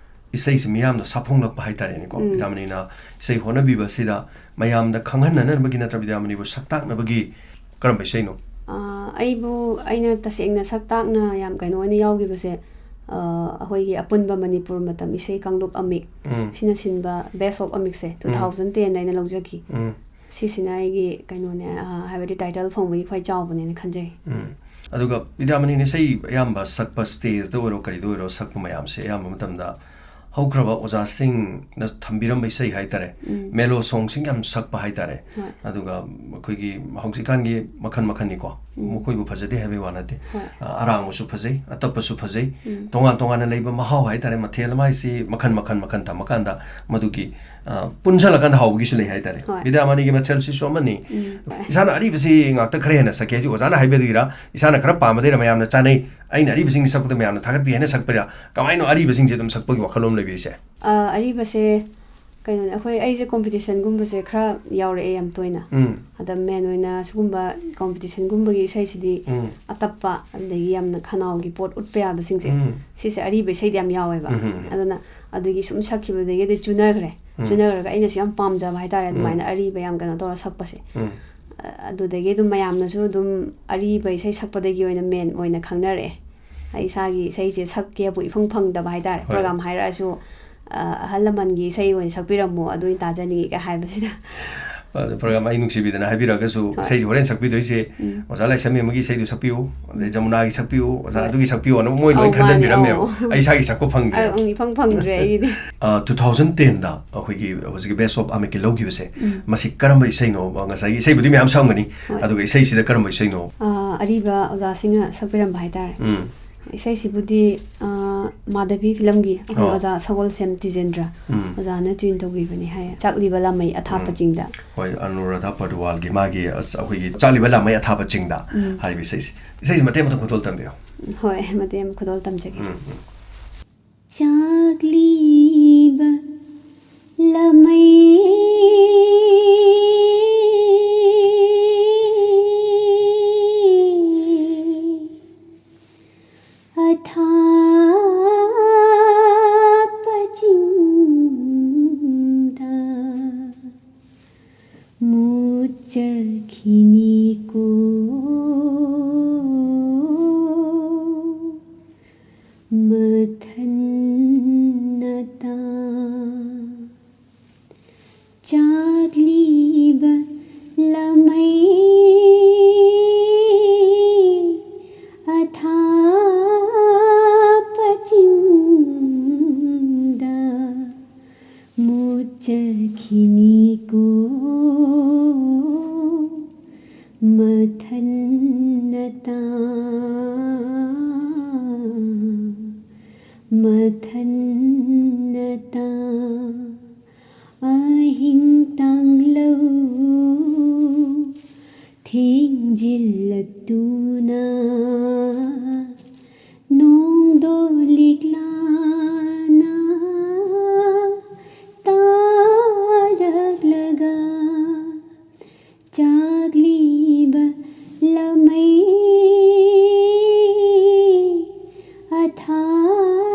ꯏꯁꯩꯁꯤ ꯃꯤꯌꯥꯝꯗ ꯁꯥꯐꯣꯡꯂꯛꯄ ꯍꯥꯏꯇꯥꯔꯦꯅꯦꯀꯣ꯫ ꯎꯝ꯫ ꯕꯤꯗ꯭ꯌꯥꯃꯅꯤꯅ ꯏꯁꯩ ꯍꯣꯠꯅꯕꯤꯕ ꯑꯁꯤꯗ ꯃꯌꯥꯝꯗ ꯈꯪꯍꯟꯅꯅꯕꯒꯤ ꯅꯠꯇ꯭ꯔ ꯕꯤꯗ꯭ꯌꯥꯃꯅꯤꯕꯨ ꯁꯛꯇꯥꯛꯅꯕꯒꯤ ꯀꯔꯝꯕ ꯏꯁꯩꯅꯣ? ꯑ, ꯑꯩꯕꯨ, ꯑꯩꯅ ꯇꯁꯦꯡꯅ ꯁꯛꯇꯥꯛꯅ ꯌꯥꯝ ꯀꯩꯅꯣ ꯑꯣꯏꯅ ꯌꯥꯎꯈꯤꯕꯁꯦ, ꯑ, ꯑꯩꯈꯣꯏꯒꯤ ꯑꯄꯨꯟꯕ ꯃꯅꯤꯄꯨꯔ ꯃꯇꯝ ꯏꯁꯩ ꯀꯥꯡꯂꯨꯞ ꯑꯃꯤꯛ ꯎꯝ꯫ ꯁꯤꯅ ꯁꯤꯟꯕ Best of ꯑꯃꯤꯛꯁꯦ um. two thousand ten ꯗ ꯑꯩꯅ ꯂꯧꯖꯈꯤ꯫ ꯎꯝ꯫ ꯁꯤꯁꯤꯅ ꯑꯩꯒꯤ ꯀꯩꯅꯣꯅꯦ, ꯑ, ꯍꯥꯏꯕꯗꯤ title ꯐꯪꯕꯒꯤ ꯈ꯭ꯋꯥꯏ ꯆꯥꯎꯕꯅꯦꯅ ꯈꯟꯖꯩ꯫ ꯎꯝ꯫ ꯑꯗꯨꯒ ꯕꯤꯗ꯭ꯌꯥꯃꯅꯤꯅ ꯏꯁꯩ ꯑꯌꯥꯝꯕ ꯁꯛꯄ, stage ꯗ ꯑꯣꯏꯔꯣ ꯀꯔꯤꯗ ꯑꯣꯏꯔꯣ ꯁꯛꯄ ꯃꯌꯥꯝꯁꯦ ꯑꯌꯥꯝꯕ ꯃꯇꯝꯗ ꯍꯧꯈ꯭ꯔꯕ ꯑꯣꯖꯥꯁꯤꯡꯅ ꯊꯝꯕꯤꯔꯝꯕ ꯏꯁꯩ ꯍꯥꯏꯇꯥꯔꯦ, ꯎꯝ꯫ Mellow song ꯁꯤꯡ ꯌꯥꯝ ꯁꯛꯄ ꯍꯥꯏꯇꯥꯔꯦ꯫ ꯍꯣꯏ꯫ ꯑꯗꯨꯒ ꯑꯩꯈꯣꯏꯒꯤ ꯍꯧꯖꯤꯛꯀꯥꯟꯒꯤ ꯃꯈꯜ ꯃꯈꯜꯅꯤꯀꯣ, ꯎꯝ꯫ ꯃꯈꯣꯏꯕꯨ ꯐꯖꯗꯦ ꯍꯥꯏꯕꯒꯤ ꯋꯥ ꯅꯠꯇꯦ꯫ ꯍꯣꯏ꯫ ꯑ, ꯑꯔꯥꯡꯕꯁꯨ ꯐꯖꯩ, ꯑꯇꯞꯄꯁꯨ ꯐꯖꯩ, ꯎꯝ꯫ ꯇꯣꯉꯥꯟ ꯇꯣꯉꯥꯟꯅ ꯂꯩꯕ ꯃꯍꯥꯎ ꯍꯥꯏꯇꯥꯔꯦ, ꯃꯊꯦꯜ ꯑꯃ ꯍꯥꯏꯁꯤ ꯃꯈꯜ ꯃꯈꯜ ꯃꯈꯜ ꯊꯝꯃꯀꯥꯟꯗ ꯃꯗꯨꯒꯤ, ꯑ, ꯄꯨꯟꯁꯜꯂꯀꯥꯟꯗ ꯍꯥꯎꯕꯒꯤꯁꯨ ꯂꯩ ꯍꯥꯏꯇꯥꯔꯦ꯫ ꯍꯣꯏ꯫ ꯕꯤꯗ꯭ꯌꯥꯃꯅꯤꯒꯤ ꯃꯊꯦꯜꯁꯤꯁꯨ ꯑꯃꯅꯤ꯫ ꯎꯝ꯫ ꯏꯁꯥꯅ ꯑꯔꯤꯕꯁꯤ ꯉꯥꯛꯇ ꯈꯔ ꯍꯦꯟꯅ ꯁꯛꯀꯦ ꯍꯥꯏꯁꯤ ꯑꯣꯖꯥꯅ ꯍꯥꯏꯕꯤꯔꯤꯔꯥ, ꯏꯁꯥꯅ ꯈꯔ ꯄꯥꯝꯕꯗꯩꯔ ꯃꯌꯥꯝꯅ ꯆꯥꯅꯩ, ꯑꯩꯅ ꯑꯔꯤꯕꯁꯤꯡꯒꯤ ꯁꯛꯄꯗ ꯃꯌꯥꯝꯅ ꯊꯥꯒꯠꯄꯤ ꯍꯥꯏꯅ ꯁꯛꯄꯩꯔꯥ, ꯀꯃꯥꯏꯅ ꯑꯔꯤꯕꯁꯤꯡꯁꯦ ꯑꯗꯨꯝ ꯁꯛꯄꯒꯤ ꯋꯥꯈꯜꯂꯣꯟ ꯂꯩꯕꯤꯔꯤꯁꯦ? ꯑ, ꯑꯔꯤꯕꯁꯦ ꯀꯩꯅꯣꯅꯦ, ꯑꯩꯈꯣꯏ, ꯑꯩꯁꯦ competition ꯒꯨꯝꯕꯁꯦ ꯈꯔ ꯌꯥꯎꯔꯛꯑꯦ ꯌꯥꯝ ꯇꯣꯏꯅ꯫ ꯎꯝ꯫ ꯑꯗ main ꯑꯣꯏꯅ ꯁꯤꯒꯨꯝꯕ competition ꯒꯨꯝꯕꯒꯤ ꯏꯁꯩꯁꯤꯗꯤ ꯎꯝ꯫ ꯑꯇꯞꯄ, ꯑꯗꯒꯤ ꯌꯥꯝꯅ ꯈꯅꯥꯎꯒꯤ ꯄꯣꯠ ꯎꯠꯄ ꯌꯥꯕꯁꯤꯡꯁꯦ, ꯎꯝ꯫ ꯁꯤꯁꯦ ꯑꯔꯤꯕ ꯏꯁꯩꯗꯤ ꯌꯥꯝ ꯌꯥꯎꯋꯦꯕ꯫ ꯎꯝ, ꯎꯝ, ꯎꯝ꯫ ꯑꯗꯨꯅ ꯑꯗꯨꯒꯤ ꯁꯨꯝ ꯁꯛꯈꯤꯕꯗꯒꯤ ꯑꯗꯨ ꯆꯨꯅꯈ꯭ꯔꯦ꯫ ꯎꯝ꯫ ꯆꯨꯅꯈ꯭ꯔꯒ ꯑꯩꯅꯁꯨ ꯌꯥꯝ ꯄꯥꯝꯖꯕ ꯍꯥꯏꯇꯥꯔꯦ, ꯎꯝ꯫ ꯑꯗꯨꯃꯥꯏꯅ ꯑꯔꯤꯕ ꯌꯥꯝ ꯀꯩꯅꯣ ꯇꯧꯔ ꯁꯛꯄꯁꯦ꯫ ꯎꯝ꯫ ꯑ-, ꯑꯗꯨꯗꯒꯤ ꯑꯗꯨꯝ ꯃꯌꯥꯝꯅꯁꯨ ꯑꯗꯨꯝ ꯑꯔꯤꯕ ꯏꯁꯩ ꯁꯛꯄꯗꯒꯤ ꯑꯣꯏꯅ ꯃꯦꯟ ꯑꯣꯏꯅ ꯈꯪꯅꯔꯛꯑꯦ꯫ ꯑꯩ ꯏꯁꯥꯒꯤ ꯏꯁꯩꯁꯦ ꯁꯛꯀꯦꯕꯨ ꯏꯐꯪ ꯐꯪꯗꯕ ꯍꯥꯏꯇꯥꯔꯦ꯫ ꯍꯣꯏ꯫ ꯄ꯭ꯔꯣꯒ꯭ꯔꯥꯝ ꯍꯥꯏꯔꯛꯑꯁꯨ, ꯑ, "ꯑꯍꯜ ꯂꯃꯟꯒꯤ ꯏꯁꯩ ꯑꯣꯏꯅ ꯁꯛꯄꯤꯔꯝꯃꯣ, ꯑꯗꯨ ꯑꯣꯏꯅ ꯇꯥꯖꯅꯤꯡꯉꯤ" ꯀꯥꯏ ꯍꯥꯏꯕꯁꯤꯗ꯫ ꯑꯗꯨ ꯄ꯭ꯔꯣꯒ꯭ꯔꯥꯝ ꯑꯩ ꯅꯨꯡꯁꯤꯕꯤꯗꯅ ꯍꯥꯏꯕꯤꯔꯛꯑꯒꯁꯨ, ꯍꯣꯏ꯫ ꯏꯁꯩꯁꯦ ꯍꯣꯔꯦꯟ ꯁꯛꯄꯤꯗꯣꯏꯁꯦ, ꯎꯝ꯫ "ꯑꯣꯖꯥ ꯂꯥꯏꯁ꯭ꯔꯝ ꯑꯃꯒꯤ ꯏꯁꯩꯗꯨ ꯁꯛꯄꯤꯌꯨ, ꯑꯗꯩ ꯖꯃꯨꯅꯥꯒꯤ ꯁꯛꯄꯤꯌꯨ, ꯑꯣꯖꯥ ꯍꯣꯏ꯫ ꯑꯗꯨꯒꯤ ꯁꯛꯄꯤꯌꯨ" ꯑꯅ ꯃꯣꯏ ꯂꯣꯏ ꯑꯧ, ꯃꯥꯅꯦ, ꯈꯟꯖꯟꯕꯤꯔꯝꯃꯦꯕ꯫ ꯑꯧ꯫ ꯑꯩ ꯏꯁꯥꯒꯤ ꯁꯛꯄ ꯐꯪꯗ꯭ꯔꯦ꯫ ꯑꯩ ꯏꯐꯪ ꯐꯪꯗ꯭ꯔꯦ ꯑꯩꯒꯤꯗꯤ꯫ ꯑ, two thousand ten ꯗ ꯑꯩꯈꯣꯏꯒꯤ ꯍꯧꯖꯤꯛꯀꯤ Best of ꯑꯃꯦꯛꯀꯤ ꯂꯧꯈꯤꯕꯁꯦ, ꯎꯝ꯫ ꯃꯁꯤ ꯀꯔꯝꯕ ꯏꯁꯩꯅꯣ? ꯉꯁꯥꯏꯒꯤ ꯏꯁꯩꯕꯨꯗꯤ ꯃꯌꯥꯝ ꯁꯛꯑꯝꯒꯅꯤ, ꯍꯣꯏ꯫ ꯑꯗꯨꯒ ꯏꯁꯩꯁꯤꯗ ꯀꯔꯝꯕ ꯏꯁꯩꯅꯣ? ꯑ, ꯑꯔꯤꯕ ꯑꯣꯖꯥꯁꯤꯡꯅ ꯁꯛꯄꯤꯔꯝꯕ ꯍꯥꯏꯇꯥꯔꯦ꯫ ꯎꯝ꯫ ꯏꯁꯩꯁꯤꯕꯨꯗꯤ, ꯑ, ꯃꯥꯙꯕꯤ ꯐꯤꯂꯝꯒꯤ ꯑꯩꯈꯣꯏ ꯑꯣ꯫ ꯑꯣꯖꯥ ꯁꯒꯣꯜꯁꯦꯝ ꯇꯤꯖꯦꯟꯗ꯭ꯔ ꯎꯝ꯫ ꯑꯣꯖꯥꯅ tune ꯇꯧꯕꯤꯕꯅꯦ ꯍꯥꯏꯌꯦ, "ꯆꯥꯛꯂꯤꯕ ꯂꯥꯃꯩ ꯑꯊꯥꯞꯄ ꯎꯝ꯫ ꯆꯤꯡꯗ"꯫ ꯍꯣꯏ, ꯑꯅꯨꯔꯥꯙꯥ ꯄꯧꯗ꯭ꯋꯥꯜꯒꯤ ꯃꯥꯒꯤ, ꯑꯁ, ꯑꯩꯈꯣꯏꯒꯤ "ꯆꯥꯛꯂꯤꯕ ꯂꯥꯃꯩ ꯑꯊꯥꯞꯄ ꯆꯤꯡꯗ" ꯎꯝ꯫ ꯍꯥꯏꯔꯤꯕ ꯏꯁꯩꯁꯦ꯫ ꯏꯁꯩꯁꯦ ꯃꯇꯦꯛ ꯑꯃꯇꯪ ꯈꯨꯗꯣꯜ ꯇꯝꯕꯤꯌꯨ꯫ ꯍꯣꯏ, ꯃꯇꯦꯛ ꯑꯃ ꯈꯨꯗꯣꯜ ꯇꯝꯖꯒꯦ꯫ ꯎꯝ, ꯎꯝ꯫ ꯆꯥꯛꯂꯤꯕ ꯂꯥꯃꯩ ꯑꯊꯥꯞꯄ ꯆꯤꯡꯗ ꯃꯨꯠꯆꯈꯤꯅꯤꯀꯣ ꯃꯊꯟꯅꯇ꯫ ꯆꯥꯛꯂꯤꯕ ꯂꯥꯃꯩ ꯑꯊꯥꯞꯄ ꯆꯤꯡꯗ ꯃꯨꯠꯆꯈꯤꯅꯤꯀꯣ ꯃꯊꯟꯅꯇ, ꯃꯊꯟꯅꯇ꯫ ꯑꯍꯤꯡ ꯇꯥꯡꯂꯧ ꯊꯦꯡꯖꯤꯜꯂꯛꯇꯨꯅ ꯅꯣꯡꯗꯣ ꯂꯤꯛꯂꯥꯅ ꯇꯥꯔꯛꯂꯒ ꯆꯥꯛꯂꯤꯕ ꯂꯥꯃꯩ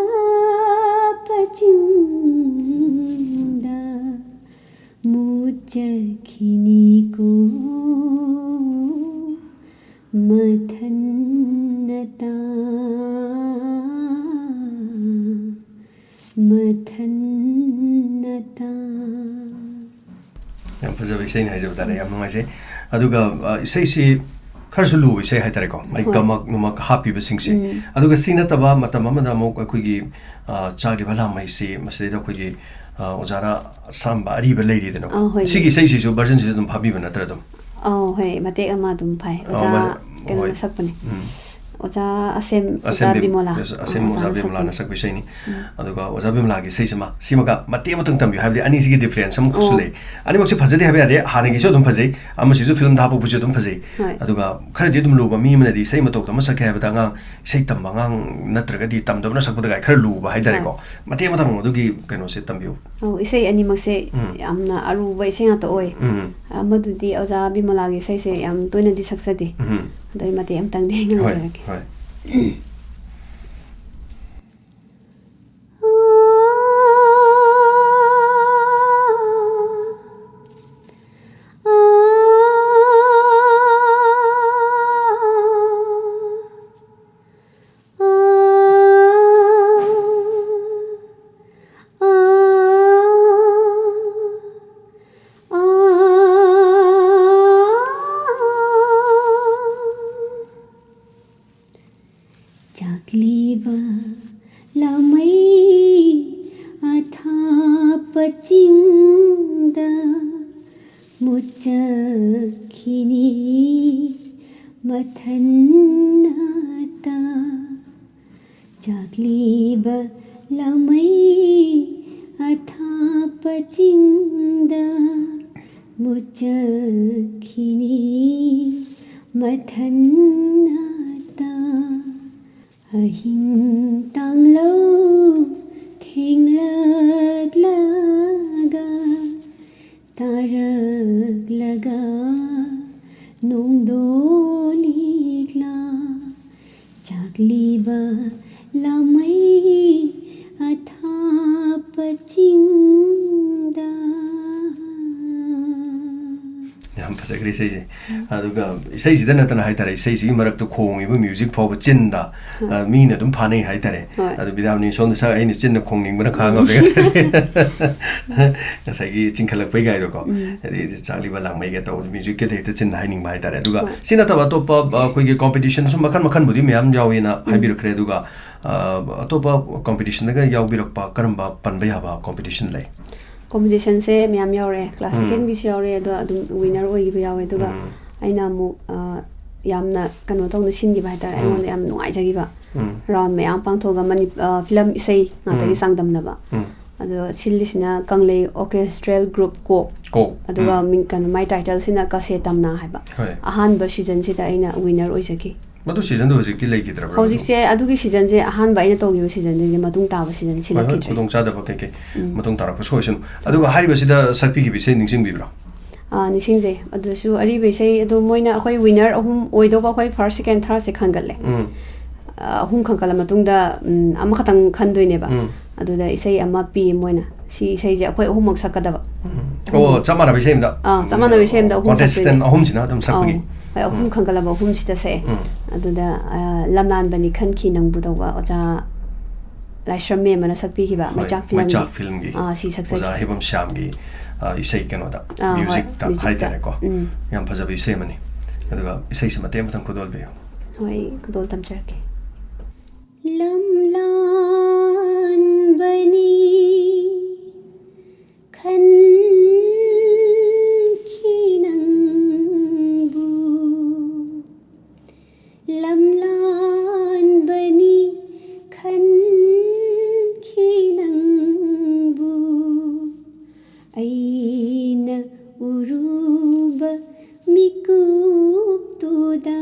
ꯑꯊꯥꯞꯄ ꯆꯤꯡ ꯃꯨꯆꯈꯤꯅꯤꯀꯣ ꯃꯊꯟꯅꯇ, ꯃꯊꯟꯅꯇ꯫ ꯌꯥꯝ ꯐꯖꯕ ꯏꯁꯩꯅꯤ ꯍꯥꯏꯖꯕ ꯇꯥꯔꯦ, ꯌꯥꯝ ꯅꯨꯡꯉꯥꯏꯖꯩ꯫ ꯑꯗꯨꯒ, ꯑ, ꯏꯁꯩꯁꯤ ꯈꯔꯁꯨ ꯂꯨꯕ ꯏꯁꯩ ꯍꯥꯏꯇꯥꯔꯦꯀꯣ, ꯃꯥꯒꯤ ꯍꯣꯏ꯫ ꯒꯃꯛ ꯅꯨꯃꯛ ꯍꯥꯞꯄꯤꯕꯁꯤꯡꯁꯦ꯫ ꯎꯝ꯫ ꯑꯗꯨꯒ ꯁꯤ ꯅꯠꯇꯕ ꯃꯇꯝ ꯑꯃꯗ ꯑꯃꯨꯛ ꯑꯩꯈꯣꯏꯒꯤ, ꯑ, ꯆꯥꯛꯂꯤꯕ ꯂꯥꯃꯩꯁꯤ ꯃꯁꯤꯗꯩꯗ ꯑꯩꯈꯣꯏꯒꯤ, ꯑ, ꯑꯣꯖꯥꯅ ꯑꯁꯥꯝꯕ ꯑꯔꯤꯕ ꯂꯩꯔꯤꯗꯅꯀꯣ꯫ ꯑ, ꯍꯣꯏ꯫ ꯁꯤꯒꯤ ꯏꯁꯩꯁꯤꯁꯨ version ꯁꯤꯁꯨ ꯑꯗꯨꯝ ꯐꯥꯕꯤꯕ ꯅꯠꯇ꯭ꯔꯥ ꯑꯗꯨꯝ? ꯑꯧ, ꯍꯣꯏ, ꯃꯇꯦꯛ ꯑꯃ ꯑꯗꯨꯝ ꯐꯥꯏ꯫ ꯑ, ꯑꯣꯖꯥ ꯃ-, ꯀꯩꯅꯣꯅ ꯍꯣꯏ꯫ ꯁꯛꯄꯅꯦ꯫ ꯎꯝ꯫ ꯑꯣꯖꯥ ꯑꯁꯦꯝ, ꯑꯣꯖꯥ ꯑꯁꯦꯝ ꯕꯤꯝ-, ꯕꯤꯃꯣꯂꯥ꯫ ꯑꯁ-, ꯑꯁꯦꯝ ꯑꯣꯖꯥ ꯑꯣꯖꯥꯅ ꯕꯤꯃꯣꯂꯥꯅ ꯁꯛꯄꯅꯦ꯫ ꯁꯛꯄ ꯏꯁꯩꯅꯤ꯫ ꯎꯝ꯫ ꯑꯗꯨꯒ ꯑꯣꯖꯥ ꯕꯤꯃꯣꯂꯥꯒꯤ ꯏꯁꯩꯁꯤꯃ, ꯁꯤꯃꯒ ꯃꯇꯦꯛ ꯑꯃꯇꯪ ꯇꯝꯕꯤꯌꯨ, ꯍꯥꯏꯕꯗꯤ ꯑꯅꯤꯁꯤꯒꯤ difference ꯑꯃꯨꯛꯁꯨ ꯑꯣ꯫ ꯂꯩ꯫ ꯑꯅꯤꯃꯛꯁꯦ ꯐꯖꯗꯦ ꯍꯥꯏꯕ ꯌꯥꯗꯦ, ꯍꯥꯟꯅꯒꯤꯁꯨ ꯑꯗꯨꯝ ꯐꯖꯩ, ꯑꯃꯁꯤꯁꯨ ꯐꯤꯂꯝꯗ ꯍꯥꯄꯛꯄꯁꯨ ꯑꯗꯨꯝ ꯐꯖꯩ꯫ ꯍꯣꯏ꯫ ꯑꯗꯨꯒ ꯈꯔꯗꯤ ꯑꯗꯨꯝ ꯂꯨꯕ, ꯃꯤ ꯑꯃꯅꯗꯤ ꯏꯁꯩ ꯃꯇꯧꯗ ꯑꯃ ꯁꯛꯀꯦ ꯍꯥꯏꯕꯗ ꯑꯉꯥꯡ, ꯏꯁꯩ ꯇꯝꯕ ꯑꯉꯥꯡ ꯅꯠꯇ꯭ꯔꯒꯗꯤ ꯇꯝꯗꯕꯅ ꯁꯛꯄꯗ ꯀꯥꯏ ꯈꯔ ꯂꯨꯕ ꯍꯥꯏꯇꯥꯔꯦꯀꯣ꯫ ꯍꯣꯏ꯫ ꯃꯇꯦꯛ ꯑꯃꯇꯪ ꯑꯗꯨꯒꯤ ꯀꯩꯅꯣꯁꯦ ꯇꯝꯕꯤꯌꯨ꯫ ꯑꯧ, ꯏꯁꯩ ꯑꯅꯤꯃꯛꯁꯦ ꯎꯝ꯫ ꯌꯥꯝꯅ ꯑꯔꯨꯕ ꯏꯁꯩ ꯉꯥꯛꯇ ꯑꯣꯏ꯫ ꯎꯝ꯫ ꯑꯃꯗꯨꯗꯤ ꯑꯣꯖꯥ ꯕꯤꯃꯣꯂꯥꯒꯤ ꯏꯁꯩꯁꯦ ꯌꯥꯝ ꯇꯣꯏꯅꯗꯤ ꯁꯛꯆꯗꯦ꯫ ꯎꯝ꯫ ꯑꯗꯣ ꯑꯩ ꯃꯇꯦꯛ ꯑꯃꯇꯪꯗꯤ ꯍꯣꯏ, ꯉꯪꯖꯔꯛꯀꯦ꯫ ꯍꯣꯏ꯫ ꯆꯥꯛꯂꯤꯕ ꯂꯥꯃꯩ ꯑꯊꯥꯞꯄ ꯆꯤꯡꯗ ꯃꯨꯆꯈꯤꯅꯤ ꯃꯊꯟꯅꯇ꯫ ꯆꯥꯛꯂꯤꯕ ꯂꯥꯃꯩ ꯑꯊꯥꯞꯄ ꯆꯤꯡꯗ ꯃꯨꯆꯈꯤꯅꯤ ꯃꯊꯟꯅꯇ꯫ ꯑꯍꯤꯡ ꯇꯥꯡꯂꯧ ꯊꯦꯡꯂꯛꯂꯒ ꯇꯥꯔꯛꯂꯒ ꯅꯣꯡꯗꯣ ꯂꯤꯛꯂꯥ ꯆꯥꯛꯂꯤꯕ ꯂꯥꯃꯩ ꯑꯊꯥꯞꯄ ꯆꯤꯡ ꯌꯥꯝ ꯐꯖꯈ꯭ꯔꯦ ꯏꯁꯩꯁꯦ꯫ ꯑꯗꯨꯒ ꯏꯁꯩꯁꯤꯗ ꯅꯠꯇꯅ ꯍꯥꯏꯇꯥꯔꯦ, ꯏꯁꯩꯁꯤꯒꯤ ꯃꯔꯛꯇ ꯈꯣꯡꯉꯤꯕ ꯃ꯭ꯌꯨꯖꯤꯛ ꯐꯥꯎꯕ ꯆꯤꯟꯗ, ꯍꯣꯏ꯫ ꯑ, ꯃꯤꯅ ꯑꯗꯨꯝ ꯐꯥꯅꯩ ꯍꯥꯏꯇꯥꯔꯦ꯫ ꯍꯣꯏ꯫ ꯑꯗꯨ ꯕꯤꯗ꯭ꯌꯥꯃꯅꯤ ꯁꯣꯝꯗ ꯁꯛ, ꯑꯩꯅ ꯆꯤꯟꯅ ꯈꯣꯡꯅꯤꯡꯕꯅ ꯈꯥꯡꯉꯝꯃꯦ꯫ ꯉꯁꯥꯏꯒꯤ ꯆꯤꯡꯈꯠꯂꯛꯄꯩ ꯒꯥꯏꯗꯣꯀꯣ꯫ ꯎꯝ꯫ ꯑꯗꯩꯗꯤ ꯆꯥꯛꯂꯤꯕ ꯂꯥꯡꯃꯩꯒ ꯇꯧꯕꯗ ꯃ꯭ꯌꯨꯖꯤꯛꯀꯤꯗ ꯍꯦꯛꯇ ꯆꯤꯟꯅ ꯍꯥꯏꯅꯤꯡꯕ ꯍꯥꯏꯇꯥꯔꯦ꯫ ꯑꯗꯨꯒ ꯍꯣꯏ꯫ ꯁꯤ ꯅꯠꯇꯕ ꯑꯇꯣꯞꯄ, ꯑ, ꯑꯩꯈꯣꯏꯒꯤ ꯀꯣꯝꯄꯤꯇꯤꯁꯟꯁꯨ ꯃꯈꯜ ꯃꯈꯜꯕꯨꯗꯤ ꯃꯌꯥꯝ ꯌꯥꯎꯋꯦꯅ ꯎꯝ꯫ ꯍꯥꯏꯕꯤꯔꯛꯈ꯭ꯔꯦ꯫ ꯑꯗꯨꯒ, ꯑ, ꯑꯇꯣꯞꯄ ꯀꯣꯝꯄꯤꯇꯤꯁꯟꯗꯒ ꯌꯥꯎꯕꯤꯔꯛꯄ ꯀꯔꯝꯕ ꯄꯟꯕ ꯌꯥꯕ ꯀꯣꯝꯄꯤꯇꯤꯁꯟ ꯂꯩ? ꯀꯣꯝꯄꯤꯇꯤꯁꯟꯁꯦ ꯃꯌꯥꯝ ꯌꯥꯎꯔꯦ꯫ ꯎꯝ꯫ ꯀ꯭ꯂꯥꯁꯤꯀꯦꯜꯒꯤꯁꯨ ꯌꯥꯎꯔꯦ, ꯑꯗꯣ ꯑꯗꯨꯝ ꯋꯤꯅꯔ ꯑꯣꯏꯈꯤꯕ ꯌꯥꯎꯋꯦ꯫ ꯑꯗꯨꯒ ꯎꯝ꯫ ꯑꯩꯅ ꯑꯃꯨꯛ, ꯑ, ꯌꯥꯝꯅ ꯀꯩꯅꯣ ꯇꯧꯅ ꯁꯤꯟꯈꯤꯕ ꯍꯥꯏꯇꯥꯔꯦ, ꯎꯝ꯫ ꯑꯩꯉꯣꯟꯗ ꯌꯥꯝ ꯅꯨꯡꯉꯥꯏꯖꯈꯤꯕ꯫ ꯎꯝ꯫ ꯔꯥꯎꯟ ꯃꯌꯥꯝ ꯄꯥꯡꯊꯣꯛꯑꯒ ꯃꯅꯤ-, ꯑ, ꯐꯤꯂꯝ ꯏꯁꯩ ꯉꯥꯛꯇꯒꯤ ꯎꯝ꯫ ꯆꯥꯡꯗꯝꯅꯕ꯫ ꯎꯝ꯫ ꯑꯗꯣ ꯁꯤꯜꯂꯤꯁꯤꯅ ꯀꯪꯂꯩ ꯑꯣꯔꯀꯦꯁꯇ꯭ꯔꯦꯜ ꯒ꯭ꯔꯨꯞ ꯀꯣꯛ꯫ ꯀꯣꯛ꯫ ꯑꯗꯨꯒ ꯎꯝ꯫ ꯃꯤꯡ, ꯀꯩꯅꯣ, ꯃꯥꯏ ꯇꯥꯏꯇꯜꯁꯤꯅ ꯀꯥꯁꯦ ꯇꯝꯅꯥ ꯍꯥꯏꯕ꯫ ꯍꯣꯏ꯫ ꯑꯍꯥꯟꯕ ꯁꯤꯖꯟꯁꯤꯗ ꯑꯩꯅ ꯋꯤꯅꯔ ꯑꯣꯏꯖꯈꯤ꯫ ꯃꯗꯨ ꯁꯤꯖꯟꯗꯨ ꯍꯧꯖꯤꯛꯇꯤ ꯂꯩꯈꯤꯗ꯭ꯔꯕ꯭ꯔꯥ? ꯍꯧꯖꯤꯛꯁꯦ ꯑꯗꯨꯒꯤ ꯁꯤꯖꯟꯁꯦ ꯑꯍꯥꯟꯕ ꯑꯩꯅ ꯇꯧꯈꯤꯕ ꯁꯤꯖꯟꯗꯨꯒꯤ ꯃꯇꯨꯡ ꯇꯥꯕ ꯁꯤꯖꯟ ꯍꯣꯏ, ꯍꯣꯏ, ꯁꯤꯜꯂꯛꯈꯤꯗ꯭ꯔꯦ꯫ ꯈꯨꯗꯣꯡꯆꯥꯗꯕ ꯀꯩꯀꯩ ꯎꯝ꯫ ꯃꯇꯨꯡ ꯇꯥꯔꯛꯄ ꯁꯣꯏꯁꯅꯨ꯫ ꯑꯗꯨꯒ ꯍꯥꯏꯔꯤꯕꯁꯤꯗ ꯁꯛꯄꯤꯈꯤꯕ ꯏꯁꯩ ꯅꯤꯡꯁꯤꯡꯕꯤꯕ꯭ꯔꯥ? ꯑꯥ, ꯅꯤꯡꯁꯤꯡꯖꯩ꯫ ꯑꯗꯨꯁꯨ ꯑꯔꯤꯕ ꯏꯁꯩ, ꯑꯗꯣ ꯃꯣꯏꯅ ꯑꯩꯈꯣꯏ ꯋꯤꯅꯔ ꯑꯍꯨꯝ ꯑꯣꯏꯗꯧꯕ, ꯑꯩꯈꯣꯏ ꯐꯥꯔꯁ, ꯁꯦꯀꯦꯟ, ꯊꯥꯔꯠꯁꯦ ꯈꯟꯒꯠꯂꯦ꯫ ꯎꯝ꯫ ꯑꯥ, ꯑꯍꯨꯝ ꯈꯟꯒꯠꯂ ꯃꯇꯨꯡꯗ, ꯎꯝ, ꯑꯃꯈꯛꯇꯪ ꯈꯟꯗꯣꯏꯅꯦꯕ꯫ ꯎꯝ꯫ ꯑꯗꯨꯗ ꯏꯁꯩ ꯑꯃ ꯄꯤ ꯃꯣꯏꯅ꯫ ꯁꯤ ꯏꯁꯩꯁꯦ ꯑꯩꯈꯣꯏ ꯑꯍꯨꯝꯃꯛ ꯁꯛꯀꯗꯕ꯫ ꯎꯝ꯫ ꯑꯣ, ꯆꯞ ꯃꯥꯟꯅꯕ ꯏꯁꯩ ꯑꯃꯗ? ꯑꯥ, ꯆꯞ ꯃꯥꯟꯅꯕ ꯏꯁꯩ ꯑꯃꯗ ꯑꯍꯨꯝ ꯁꯛꯇꯣꯏꯅꯦ꯫ ꯀꯣꯟꯇꯦꯁꯇꯦꯟ ꯑꯍꯨꯝꯁꯤꯅ ꯑꯗꯨꯝ ꯁꯛꯄꯒꯤ? ꯑꯧ, ꯍꯣꯏ, ꯑꯍꯨꯝ ꯎꯝ꯫ ꯈꯟꯒꯠꯂꯕ ꯑꯍꯨꯝꯁꯤꯗ ꯁꯛꯑꯦ꯫ ꯎꯝ꯫ ꯑꯗꯨꯗ, ꯑꯥ, ꯂꯝꯂꯥꯟꯕꯅꯤ ꯈꯟꯈꯤ ꯅꯪꯕꯨ ꯇꯧꯕ ꯑꯣꯖꯥ ꯂꯥꯏꯁ꯭ꯔꯝ ꯃꯦꯝ ꯑꯃꯅ ꯁꯛꯄꯤꯈꯤꯕ, ꯍꯣꯏ, ꯃꯩꯆꯥꯛ ꯐꯤꯂꯝꯒꯤ꯫ ꯃꯩꯆꯥꯛ ꯐꯤꯂꯝꯒꯤ ꯑꯥ, ꯁꯤ ꯁꯛꯆꯒꯦ꯫ ꯑꯣꯖꯥ ꯍꯩꯕꯝ ꯁ꯭ꯌꯥꯝꯒꯤ, ꯑꯥ, ꯏꯁꯩ ꯀꯩꯅꯣꯗ, ꯑꯥ, ꯍꯣꯏ, ꯃ꯭ꯌꯨꯖꯤꯛꯇ ꯃ꯭ꯌꯨꯖꯤꯛꯇ꯫ ꯍꯥꯏꯇꯥꯔꯦꯀꯣ꯫ ꯎꯝ꯫ ꯌꯥꯝ ꯐꯖꯕ ꯏꯁꯩ ꯑꯃꯅꯤ꯫ ꯑꯗꯨꯒ ꯏꯁꯩꯁꯤ ꯃꯇꯦꯛ ꯑꯃꯇꯪ ꯈꯨꯗꯣꯜꯕꯤꯌꯨ꯫ ꯍꯣꯏ, ꯈꯨꯗꯣꯜ ꯇꯝꯖꯔꯛꯀꯦ꯫ ꯂꯝꯂꯥꯟꯕꯅꯤ ꯈꯟꯈꯤ ꯅꯪꯕꯨ, ꯂꯝꯂꯥꯟꯕꯅꯤ ꯈꯟꯈꯤ ꯅꯪꯕꯨ, ꯑꯩꯅ ꯎꯔꯨꯕ ꯃꯤꯀꯨꯞꯇꯨꯗ,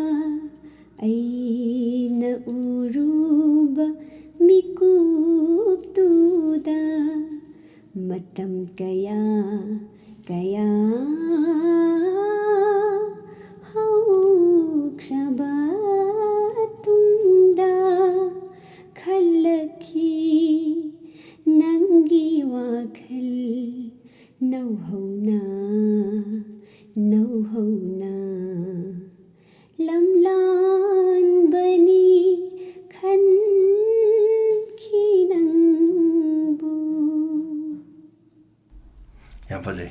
ꯑꯩꯅ ꯎꯔꯨꯕ ꯃꯤꯀꯨꯞꯇꯨꯗ, ꯃꯇꯝ ꯀꯌꯥ ꯀꯌꯥ ꯍꯧꯈ꯭ꯔꯕ ꯇꯨꯡꯗ, ꯈꯜꯂꯛꯈꯤ ꯅꯪꯒꯤ ꯋꯥ ꯋꯥꯈꯜ ꯅꯧꯍꯧꯅ, ꯅꯧꯍꯧꯅ ꯂꯝꯂꯥꯟꯕꯅꯤ ꯈꯟꯈꯤ ꯅꯪꯕꯨ꯫ ꯌꯥꯝ ꯐꯖꯩ꯫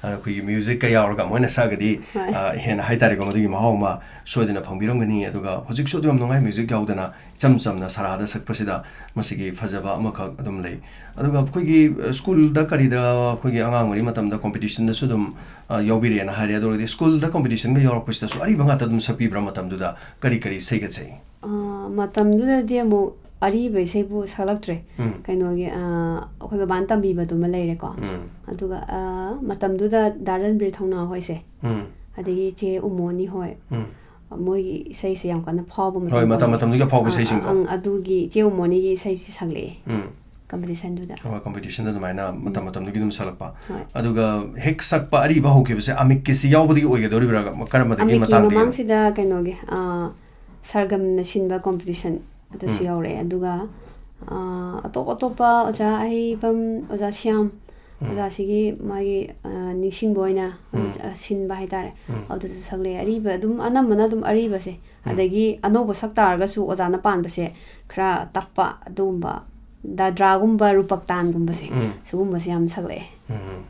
ꯑꯩꯈꯣꯏꯒꯤ ꯃ꯭ꯌꯨꯖꯤꯛꯀ ꯌꯥꯎꯔꯒ ꯃꯣꯏꯅ ꯁꯛꯑꯒꯗꯤ ꯍꯣꯏ꯫ ꯑ, ꯍꯦꯟꯅ ꯍꯥꯏꯇꯥꯔꯦꯀꯣ, ꯃꯗꯨꯒꯤ ꯃꯍꯥꯎ ꯑꯃ ꯁꯣꯏꯗꯅ ꯐꯪꯕꯤꯔꯝꯒꯅꯤ꯫ ꯑꯗꯨꯒ ꯍꯧꯖꯤꯛꯁꯨ ꯑꯗꯨ ꯌꯥꯝ ꯅꯨꯡꯉꯥꯏ, ꯃ꯭ꯌꯨꯖꯤꯛ ꯌꯥꯎꯗꯅ ꯏꯆꯝ ꯆꯝꯅ ꯁꯔꯥꯗ ꯁꯛꯄꯁꯤꯗ ꯃꯁꯤꯒꯤ ꯐꯖꯕ ꯑꯃꯈꯛ ꯑꯗꯨꯝ ꯂꯩ꯫ ꯑꯗꯨꯒ ꯑꯩꯈꯣꯏꯒꯤ, ꯑ, ꯁ꯭ꯀꯨꯜꯗ ꯀꯔꯤꯗ ꯑꯩꯈꯣꯏꯒꯤ ꯑꯉꯥꯡ ꯑꯣꯏꯔꯤ ꯃꯇꯝꯗ ꯀꯣꯝꯄꯤꯇꯤꯁꯟꯗꯁꯨ ꯑꯗꯨꯝ, ꯑ, ꯌꯥꯎꯕꯤꯔꯛꯑꯦꯅ ꯍꯥꯏꯔꯦ꯫ ꯑꯗꯨ ꯑꯣꯏꯔꯗꯤ ꯁ꯭ꯀꯨꯜꯗ ꯀꯣꯝꯄꯤꯇꯤꯁꯟꯒ ꯌꯥꯎꯔꯛꯄꯁꯤꯗꯁꯨ ꯑꯔꯤꯕ ꯉꯥꯛꯇ ꯑꯗꯨꯝ ꯁꯛꯄꯤꯕ꯭ꯔꯥ? ꯃꯇꯝꯗꯨꯗ ꯀꯔꯤ ꯀꯔꯤ ꯏꯁꯩꯒ ꯁꯛꯏ? ꯑ, ꯃꯇꯝꯗꯨꯗꯗꯤ ꯑꯃꯨꯛ ꯑꯔꯤꯕ ꯏꯁꯩꯕꯨ ꯁꯛꯂꯛꯇ꯭ꯔꯦ꯫ ꯎꯝ꯫ ꯀꯩꯅꯣꯒꯤ, ꯑ, ꯑꯩꯈꯣꯏ ꯕꯕꯥꯅ ꯇꯝꯕꯤꯕꯗꯨꯃ ꯂꯩꯔꯦꯀꯣ꯫ ꯎꯝ꯫ ꯑꯗꯨꯒ, ꯑ, ꯃꯇꯝꯗꯨꯗ ꯗꯥ ꯔꯟꯕꯤꯔ ꯊꯧꯅꯥ ꯍꯣꯏꯁꯦ꯫ ꯎꯝ꯫ ꯑꯗꯒꯤ ꯆꯦ ꯎꯃꯣꯅꯤ ꯍꯣꯏ꯫ ꯎꯝ꯫ ꯃꯣꯏꯒꯤ ꯏꯁꯩꯁꯦ ꯌꯥꯝ ꯀꯟꯅ ꯐꯥꯎꯕ ꯍꯣꯏ, ꯃꯇꯝ ꯃꯇꯝ ꯑꯣꯏ꯫ ꯃꯇꯝꯗꯨꯒꯤ ꯑꯐꯥꯎꯕ ꯑ, ꯏꯁꯩꯁꯤꯡꯗꯣ꯫ ꯑꯪ, ꯑꯗꯨꯒꯤ ꯆꯦ ꯎꯃꯣꯅꯤꯒꯤ ꯏꯁꯩꯁꯦ ꯁꯛꯂꯛꯑꯦ ꯎꯝ꯫ ꯀꯝꯄꯤꯇꯤꯁꯟꯗꯨꯗ꯫ ꯍꯣꯏ, ꯀꯝꯄꯤꯇꯤꯁꯟꯗ ꯑꯗꯨꯃꯥꯏꯅ ꯃꯇꯝ ꯎꯝ꯫ ꯃꯇꯝꯗꯨꯒꯤ ꯑꯗꯨꯝ ꯁꯛꯂꯛꯄ꯫ ꯍꯣꯏ꯫ ꯑꯗꯨꯒ ꯍꯦꯛ ꯁꯛꯄ ꯑꯔꯤꯕ ꯍꯧꯈꯤꯕꯁꯦ ꯑꯃꯤꯛꯀꯤꯁꯤ ꯌꯥꯎꯕꯗꯒꯤ ꯑꯣꯏꯒꯗꯧꯔꯤꯕ꯭ꯔꯥ? ꯀꯔꯝꯕꯗꯒꯤ ꯑꯃꯤꯛꯀꯤ ꯃꯇꯥꯡꯗꯒꯤ? ꯃꯃꯥꯡꯁꯤꯗ ꯀꯩꯅꯣꯒꯤ, ꯑ, ꯁꯔꯒꯝꯅ ꯁꯤꯟꯕ ꯀꯣꯝꯄꯤꯇꯤꯁꯟ ꯑꯗꯨꯁꯨ ꯎꯝ꯫ ꯌꯥꯎꯔꯛꯑꯦ꯫ ꯑꯗꯨꯒ, ꯑ, ꯑꯇꯣꯞ ꯑꯇꯣꯞꯄ ꯑꯣꯖꯥ ꯑꯍꯩꯕꯝ, ꯑꯣꯖꯥ ꯁ꯭ꯌꯥꯝ, ꯎꯝ꯫ ꯑꯣꯖꯥꯁꯤꯒꯤ ꯃꯥꯒꯤ, ꯑ, ꯅꯤꯡꯁꯤꯡꯕ ꯑꯣꯏꯅ ꯎꯝ꯫ ꯑ, ꯁꯤꯟꯕ ꯍꯥꯏꯇꯥꯔꯦ꯫ ꯎꯝ꯫ ꯑꯗꯨꯗꯁꯨ ꯁꯛꯂꯛꯑꯦ꯫ ꯑꯔꯤꯕ ꯑꯗꯨꯝ ꯑꯅꯝꯕꯅ ꯑꯗꯨꯝ ꯑꯔꯤꯕꯁꯦ꯫ ꯎꯝ꯫ ꯑꯗꯒꯤ ꯑꯅꯧꯕ ꯁꯛ ꯇꯥꯔꯒꯁꯨ ꯑꯣꯖꯥꯅ ꯄꯥꯟꯕꯁꯦ ꯈꯔ ꯇꯞꯄ ꯑꯗꯨꯒꯨꯝꯕ ꯗꯥꯗ꯭ꯔꯥꯒꯨꯝꯕ, ꯔꯨꯄꯛꯇꯥꯟꯒꯨꯝꯕꯁꯦ, ꯎꯝ꯫ ꯁꯤꯒꯨꯝꯕꯁꯦ ꯌꯥꯝ ꯁꯛꯂꯛꯑꯦ꯫ ꯎꯝ꯫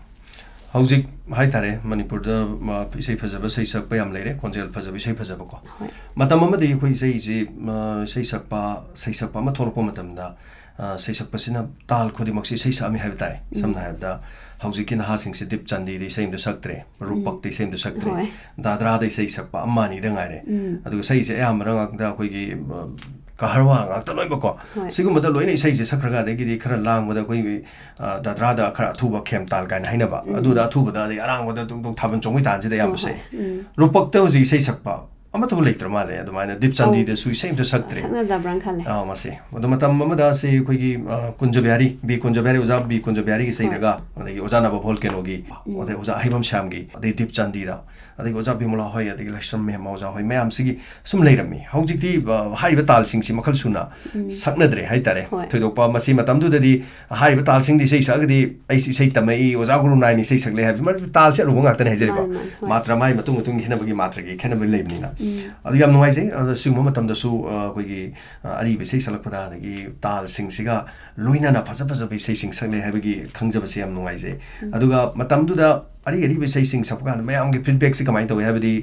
ꯍꯧꯖꯤꯛ ꯍꯥꯏꯇꯥꯔꯦ, ꯃꯅꯤꯄꯨꯔꯗ, ꯃ, ꯏꯁꯩ ꯐꯖꯕ, ꯏꯁꯩ ꯁꯛꯄ ꯌꯥꯝ ꯂꯩꯔꯦ, ꯈꯣꯟꯖꯦꯜ ꯐꯖꯕ, ꯏꯁꯩ ꯐꯖꯕꯀꯣ꯫ ꯍꯣꯏ꯫ ꯃꯇꯝ ꯑꯃꯗꯤ ꯑꯩꯈꯣꯏ ꯏꯁꯩꯁꯤ, ꯃ, ꯏꯁꯩ ꯁꯛꯄ, ꯏꯁꯩ ꯁꯛꯄ ꯑꯃ ꯊꯣꯛꯂꯛꯄ ꯃꯇꯝꯗ, ꯑ, ꯏꯁꯩ ꯁꯛꯄꯁꯤꯅ ꯇꯥꯜ ꯈꯨꯗꯤꯡꯃꯛꯁꯤ ꯏꯁꯩ ꯁꯛꯑꯝꯃꯤ ꯍꯥꯏꯕ ꯇꯥꯏ꯫ ꯎꯝ꯫ ꯁꯝꯅ ꯍꯥꯏꯔꯕꯗ, ꯍꯧꯖꯤꯛꯀꯤ ꯅꯍꯥꯁꯤꯡꯁꯤ ꯗꯤꯞ ꯆꯥꯟꯗꯤꯗ ꯏꯁꯩ ꯑꯃꯗ ꯁꯛꯇ꯭ꯔꯦ, ꯔꯨꯄꯛꯇ ꯏꯁꯩ ꯑꯃꯗ ꯁꯛꯇ꯭ꯔꯦ, ꯍꯣꯏ꯫ ꯗꯥꯗ꯭ꯔꯥꯗ ꯏꯁꯩ ꯁꯛꯄ ꯑꯃ ꯑꯅꯤꯗ ꯉꯥꯏꯔꯦ꯫ ꯎꯝ꯫ ꯑꯗꯨꯒ ꯏꯁꯩꯁꯦ ꯑꯌꯥꯝꯕꯅ ꯉꯥꯛꯇ ꯑꯩꯈꯣꯏꯒꯤ, ꯑ, ꯀꯍꯔꯋꯥ ꯉꯥꯛꯇ ꯂꯣꯏꯅꯃꯛꯀꯣ꯫ ꯍꯣꯏ꯫ ꯁꯤꯒꯨꯝꯕꯗ ꯂꯣꯏꯅ ꯏꯁꯩꯁꯦ ꯁꯛꯈ꯭ꯔꯒ, ꯑꯗꯒꯤꯗꯤ ꯈꯔ ꯂꯥꯡꯕꯗ ꯑꯩꯈꯣꯏꯒꯤ, ꯑ, ꯗꯥꯗ꯭ꯔꯥꯗ ꯈꯔ ꯑꯊꯨꯕ ꯈꯦꯝ ꯇꯥꯜ ꯀꯥꯏꯅ ꯍꯥꯏꯅꯕ, ꯎꯝ꯫ ꯑꯗꯨꯗ ꯑꯊꯨꯕꯗ, ꯑꯗꯩ ꯑꯔꯥꯡꯕꯗ ꯗꯨꯛ ꯗꯨꯛ ꯊꯥꯕꯜ ꯆꯣꯡꯕꯩ ꯇꯥꯟꯁꯤꯗ ꯑꯌꯥꯝꯕꯁꯦ꯫ ꯍꯣꯏ, ꯍꯣꯏ꯫ ꯎꯝ꯫ ꯔꯨꯄꯛꯇ ꯍꯧꯖꯤꯛ ꯏꯁꯩ ꯁꯛꯄ ꯑꯃꯠꯇꯕꯨ ꯂꯩꯇ꯭ꯔ ꯃꯥꯜꯂꯦ ꯑꯗꯨꯃꯥꯏꯅ꯫ ꯗꯤꯞ ꯆꯥꯟꯗꯤꯗꯁꯨ ꯏꯁꯩ ꯑꯝꯇ ꯁꯛꯇ꯭ꯔꯦ꯫ ꯁꯛꯅꯗꯕ꯭ꯔꯥꯅ ꯈꯜꯂꯦ꯫ ꯑꯥ, ꯃꯁꯤ꯫ ꯑꯗꯣ ꯃꯇꯝ ꯑꯃꯗ ꯁꯤ ꯑꯩꯈꯣꯏꯒꯤ, ꯑ, ꯀꯨꯟꯖ ꯕꯤꯍꯥꯔꯤ, ꯕꯤ ꯀꯨꯟꯖ ꯕꯤꯍꯥꯔꯤ, ꯑꯣꯖꯥ ꯕꯤ ꯀꯨꯟꯖ ꯕꯤꯍꯥꯔꯤꯒꯤ ꯏꯁꯩꯗꯒ, ꯑꯗꯒꯤ ꯑꯣꯖꯥ ꯅꯕ ꯚꯣꯜꯀꯦꯅꯣꯒꯤ, ꯑꯗꯩ ꯑꯣꯖꯥ ꯑꯍꯩꯕꯝ ꯁ꯭ꯌꯥꯝꯒꯤ, ꯑꯗꯩ ꯗꯤꯞ ꯆꯥꯟꯗꯤꯗ, ꯑꯗꯒꯤ ꯑꯣꯖꯥ ꯕꯤꯃꯣꯂꯥ ꯍꯣꯏ, ꯑꯗꯒꯤ ꯂꯥꯏꯁ꯭ꯔꯝ ꯃꯦꯝꯃ ꯑꯣꯖꯥ ꯍꯣꯏ ꯃꯌꯥꯝꯁꯤꯒꯤ ꯁꯨꯝ ꯂꯩꯔꯝꯃꯤ꯫ ꯍꯧꯖꯤꯛꯇꯤ, ꯑ, ꯍꯥꯏꯔꯤꯕ ꯇꯥꯜꯁꯤꯡꯁꯤ ꯃꯈꯜ ꯁꯨꯅ ꯁꯛꯅꯗ꯭ꯔꯦ ꯍꯥꯏꯇꯥꯔꯦ꯫ ꯍꯣꯏ꯫ ꯊꯣꯏꯗꯣꯛꯄ ꯃꯁꯤ ꯃꯇꯝꯗꯨꯗꯗꯤ ꯍꯥꯏꯔꯤꯕ ꯇꯥꯜꯁꯤꯡꯗꯤ ꯏꯁꯩ ꯁꯛꯑꯒꯗꯤ ꯑꯩꯁꯤ ꯏꯁꯩ ꯇꯝꯃꯛꯏ, ꯑꯣꯖꯥ ꯒꯨꯔꯨ ꯅꯥꯏꯅ ꯏꯁꯩ ꯁꯛꯂꯦ ꯍꯥꯏꯕꯁꯤ ꯃꯔꯝꯗꯤ ꯇꯥꯜꯁꯤ ꯑꯔꯨꯕ ꯉꯥꯛꯇꯅꯦ ꯍꯥꯏꯖꯔꯤꯕ꯫ ꯃꯥꯅꯤ, ꯃꯥꯅꯤ, ꯍꯣꯏ꯫ ꯃꯥꯇ꯭ꯔ ꯃꯥꯏ ꯃꯇꯨꯡ ꯃꯇꯨꯡꯒꯤ ꯈꯦꯠꯅꯕꯒꯤ ꯃꯥꯇ꯭ꯔꯒꯤ ꯈꯦꯠꯅꯕ ꯂꯩꯕꯅꯤꯅ꯫ ꯑꯗꯨ ꯌꯥꯝ ꯅꯨꯡꯉꯥꯏꯖꯩ꯫ ꯑꯗꯣ ꯁꯤꯒꯨꯝꯕ ꯃꯇꯝꯗꯁꯨ, ꯑ, ꯑꯩꯈꯣꯏꯒꯤ, ꯑ, ꯑꯔꯤꯕ ꯏꯁꯩ ꯁꯛꯂꯛꯄꯗ ꯑꯗꯒꯤ ꯇꯥꯜꯁꯤꯡꯁꯤꯒ ꯂꯣꯏꯅꯅ ꯐꯖ ꯐꯖꯕ ꯏꯁꯩꯁꯤꯡ ꯁꯛꯂꯦ ꯍꯥꯏꯕꯒꯤ ꯈꯪꯖꯕꯁꯦ ꯌꯥꯝ ꯅꯨꯡꯉꯥꯏꯖꯩ꯫ ꯑꯗꯨꯒ ꯃꯇꯝꯗꯨꯗ ꯑꯔꯤ ꯑꯔꯤꯕ ꯏꯁꯩꯁꯤꯡ ꯁꯛꯄ ꯀꯥꯟꯗ ꯃꯌꯥꯝꯒꯤ ꯐꯤꯗꯕꯦꯛꯁꯤ ꯀꯃꯥꯏꯅ ꯇꯧꯏ ꯍꯥꯏꯕꯗꯤ,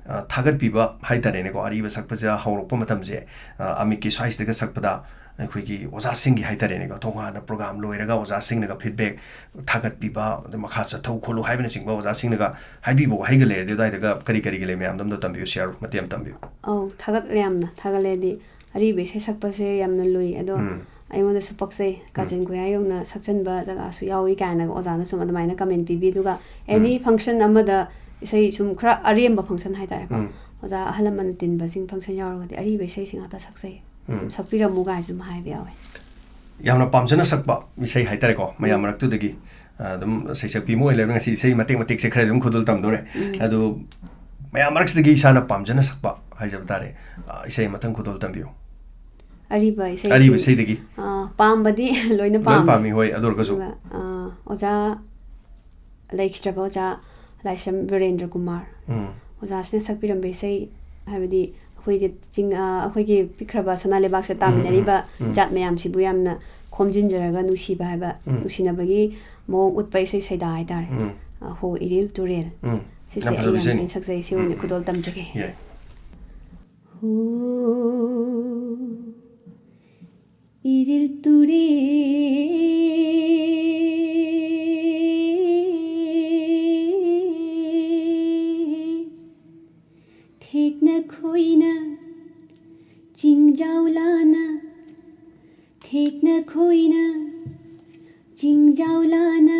ꯑ, ꯊꯥꯒꯠꯄꯤꯕ ꯍꯥꯏꯇꯥꯔꯦꯅꯦꯀꯣ꯫ ꯑꯔꯤꯕ ꯁꯛꯄꯁꯦ ꯍꯧꯔꯛꯄ ꯃꯇꯝꯁꯦ, ꯑ, ꯑꯃꯤꯛꯀꯤ ꯁ꯭ꯋꯥꯏꯁꯤꯗꯒ ꯁꯛꯄꯗ ꯑꯩꯈꯣꯏꯒꯤ ꯑꯣꯖꯥꯁꯤꯡꯒꯤ ꯍꯥꯏꯇꯥꯔꯦꯅꯦꯀꯣ, ꯇꯣꯉꯥꯟꯅ ꯄ꯭ꯔꯣꯒ꯭ꯔꯥꯝ ꯂꯣꯏꯔꯒ ꯑꯣꯖꯥꯁꯤꯡꯅꯒ ꯐꯤꯗꯕꯦꯛ ꯊꯥꯒꯠꯄꯤꯕ, ꯑꯗꯩ ꯃꯈꯥ ꯆꯠꯊꯧ ꯈꯣꯠꯂꯨ ꯍꯥꯏꯕꯅꯆꯤꯡꯕ ꯑꯣꯖꯥꯁꯤꯡꯅꯒ ꯍꯥꯏꯕꯤꯕ ꯋꯥꯍꯩꯒ ꯂꯩꯔꯗꯤ ꯑꯗꯨꯋꯥꯏꯗꯒ ꯀꯔꯤ ꯀꯔꯤꯒ ꯂꯩ ꯃꯌꯥꯝꯗꯣ ꯑꯝꯇ ꯇꯝꯕꯤꯌꯨ, ꯁꯤꯌꯥꯔ ꯃꯇꯦꯛ ꯑꯃ ꯇꯝꯕꯤꯌꯨ꯫ ꯑꯧ, ꯊꯥꯒꯠꯂꯦ ꯌꯥꯝꯅ, ꯊꯥꯒꯠꯂꯦ꯫ ꯍꯥꯏꯗꯤ ꯑꯔꯤꯕ ꯏꯁꯩ ꯁꯛꯄꯁꯦ ꯌꯥꯝꯅ ꯂꯨꯏ꯫ ꯑꯗꯣ ꯎꯝ꯫ ꯑꯩꯉꯣꯟꯗꯁꯨ ꯄꯛꯆꯩ, ꯀꯥꯆꯤꯟ ꯀꯣꯏꯌꯥ ꯌꯧꯅ ꯁꯛꯆꯟꯕ ꯖꯒꯥꯁꯨ ꯌꯥꯎꯏ ꯀꯥꯏꯅꯒ ꯑꯣꯖꯥꯅ ꯁꯨꯝ ꯑꯗꯨꯃꯥꯏꯅ ꯀꯃꯦꯟ ꯄꯤꯕꯤ꯫ ꯑꯗꯨꯒ ꯑꯦꯅꯤ ꯐꯪꯁꯟ ꯑꯃꯗ ꯏꯁꯩ ꯁꯨꯝ ꯈꯔ ꯑꯔꯦꯝꯕ ꯐꯪꯁꯟ ꯍꯥꯏꯇꯥꯔꯦꯀꯣ, ꯎꯝ꯫ ꯑꯣꯖꯥ ꯑꯍꯜ ꯂꯃꯟꯅ ꯇꯤꯟꯕꯁꯤꯡ ꯐꯪꯁꯟ ꯌꯥꯎꯔꯒꯗꯤ ꯑꯔꯤꯕ ꯏꯁꯩꯁꯤ ꯉꯥꯛꯇ ꯁꯛꯆꯩ꯫ ꯎꯝ꯫ ꯁꯛꯄꯤꯔꯝꯃꯨ ꯀꯥꯏꯁꯨ ꯑꯗꯨꯝ ꯍꯥꯏꯕ ꯌꯥꯎꯋꯦ꯫ ꯌꯥꯝꯅ ꯄꯥꯝꯖꯅ ꯁꯛꯄ ꯏꯁꯩ ꯍꯥꯏꯇꯥꯔꯦꯀꯣ, ꯃꯌꯥꯝ ꯃꯔꯛꯇꯨꯗꯒꯤ, ꯑ, ꯑꯗꯨꯝ ꯁꯩꯁꯛꯄꯤ ꯑꯃ ꯑꯣꯏ ꯂꯩꯔꯕꯅꯤꯅ ꯉꯁꯤ ꯏꯁꯩ ꯃꯇꯦꯛ ꯃꯇꯦꯛꯁꯦ ꯈꯔ ꯑꯗꯨꯝ ꯈꯨꯗꯣꯜ ꯇꯝꯗꯣꯔꯦ꯫ ꯑꯗꯨ ꯃꯌꯥꯝ ꯃꯔꯛꯁꯤꯗꯒꯤ ꯏꯁꯥꯅ ꯄꯥꯝꯖꯅ ꯁꯛꯄ ꯍꯥꯏꯖꯕ ꯇꯥꯔꯦ, ꯑ, ꯏꯁꯩ ꯑꯃꯇꯪ ꯈꯨꯗꯣꯜ ꯇꯝꯕꯤꯌꯨ꯫ ꯑꯔꯤꯕ ꯏꯁꯩꯁꯤ, ꯑꯔꯤꯕ ꯏꯁꯩꯗꯒꯤ꯫ ꯑ, ꯄꯥꯝꯕꯗꯤ ꯂꯣꯏꯅ ꯂꯣꯏ ꯄꯥꯝꯃꯤ꯫ ꯄꯥꯝꯃꯤ, ꯍꯣꯏ, ꯑꯗꯨ ꯑꯣꯏꯔꯒꯁꯨ꯫ ꯑꯗꯨꯒ, ꯑ, ꯑꯣꯖꯥ ꯂꯩꯈꯤꯗ꯭ꯔꯕ ꯑꯣꯖꯥ ꯂꯥꯏꯁ꯭ꯔꯝ ꯕꯤꯔꯦꯟꯗ꯭ꯔ ꯀꯨꯃꯥꯔ ꯎꯝ꯫ ꯑꯣꯖꯥꯁꯤꯅ ꯁꯛꯄꯤꯔꯝꯕ ꯏꯁꯩ, ꯍꯥꯏꯕꯗꯤ ꯑꯩꯈꯣꯏꯒꯤ ꯆꯤꯡ-, ꯑ, ꯑꯩꯈꯣꯏꯒꯤ ꯄꯤꯛꯈ꯭ꯔꯕ ꯁꯅꯥ ꯂꯩꯕꯥꯛꯁꯤꯗ ꯎꯝ, ꯇꯥꯃꯤꯟꯅꯔꯤꯕ ꯎꯝ, ꯎꯝ꯫ ꯖꯥꯠ ꯃꯌꯥꯝꯁꯤꯕꯨ ꯌꯥꯝꯅ ꯈꯣꯝꯖꯤꯟꯖꯔꯒ ꯅꯨꯡꯁꯤꯕ ꯍꯥꯏꯕ, ꯎꯝ꯫ ꯅꯨꯡꯁꯤꯅꯕꯒꯤ ꯃꯑꯣꯡ ꯎꯠꯄ ꯏꯁꯩ ꯁꯩꯗꯥ ꯍꯥꯏꯇꯥꯔꯦ꯫ ꯎꯝ꯫ ꯑ, ꯍꯣ ꯏꯔꯤꯜ ꯇꯨꯔꯦꯜ꯫ ꯎꯝ꯫ ꯁꯤꯁꯦ ꯌꯥꯝ ꯑꯩ ꯐꯖꯕ ꯌꯥꯝ ꯏꯁꯩꯅꯤ꯫ ꯇꯣꯏꯅ ꯁꯛꯆꯩ, ꯁꯤ ꯑꯣꯏꯅ ꯈꯨꯗꯣꯜ ꯇꯝꯖꯒꯦ꯫ ꯌꯥꯏ꯫ ꯍꯣ ꯏꯔꯤꯜ ꯇꯨꯔꯦꯜ ꯊꯦꯛꯅ ꯈꯣꯏꯅ ꯆꯤꯡꯖꯥꯎ ꯂꯥꯅ, ꯊꯦꯛꯅ ꯈꯣꯏꯅ ꯆꯤꯡꯖꯥꯎ ꯂꯥꯅ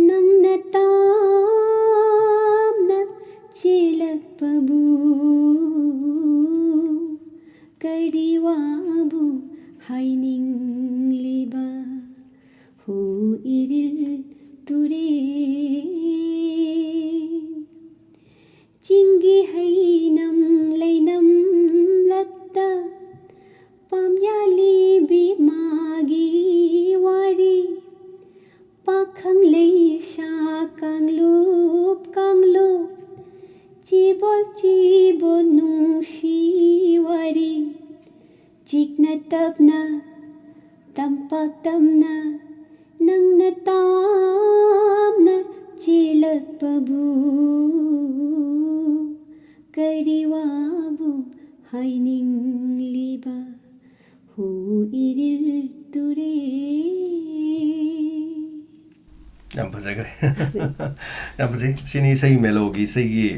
ꯅꯪꯅ ꯇꯥꯝꯅ ꯆꯦꯜꯂꯛꯄꯕꯨ ꯋꯥꯕꯨ ꯍꯥꯏꯅꯤꯡꯂꯤꯕ ꯍꯨ ꯏꯔꯤꯜ ꯇꯨꯔꯦꯜ꯫ ꯆꯤꯡꯒꯤ ꯍꯩꯅꯝ ꯂꯩꯅꯝ ꯂꯛꯇ ꯄꯥꯝꯌꯥꯂꯤꯕꯤ ꯃꯥꯒꯤ ꯋꯥꯔꯤ꯫ ꯄꯥꯈꯪ ꯂꯩꯁꯥ ꯀꯥꯡꯂꯨꯞ ꯀꯥꯡꯂꯨꯞ ꯆꯤꯕꯣꯜ ꯆꯤꯕꯣꯜ ꯅꯨꯡꯁꯤ ꯋꯥꯔꯤ꯫ ꯆꯤꯛꯅ ꯇꯞꯅ ꯇꯝꯄꯥꯛ ꯇꯝꯅ ꯅꯪꯅ ꯇꯥꯝꯅ ꯆꯦꯜꯂꯛꯄꯕꯨ ꯀꯔꯤ ꯋꯥꯕꯨ ꯍꯥꯏꯅꯤꯡꯂꯤꯕ ꯍꯨ ꯏꯔꯤꯜ ꯇꯨꯔꯦꯜ꯫ ꯌꯥꯝ ꯐꯖꯈ꯭ꯔꯦ꯫ ꯌꯥꯝ ꯐꯖꯩ꯫ ꯁꯤꯅꯤ ꯏꯁꯩ ꯃꯦꯂꯣꯒꯤ ꯏꯁꯩꯒꯤ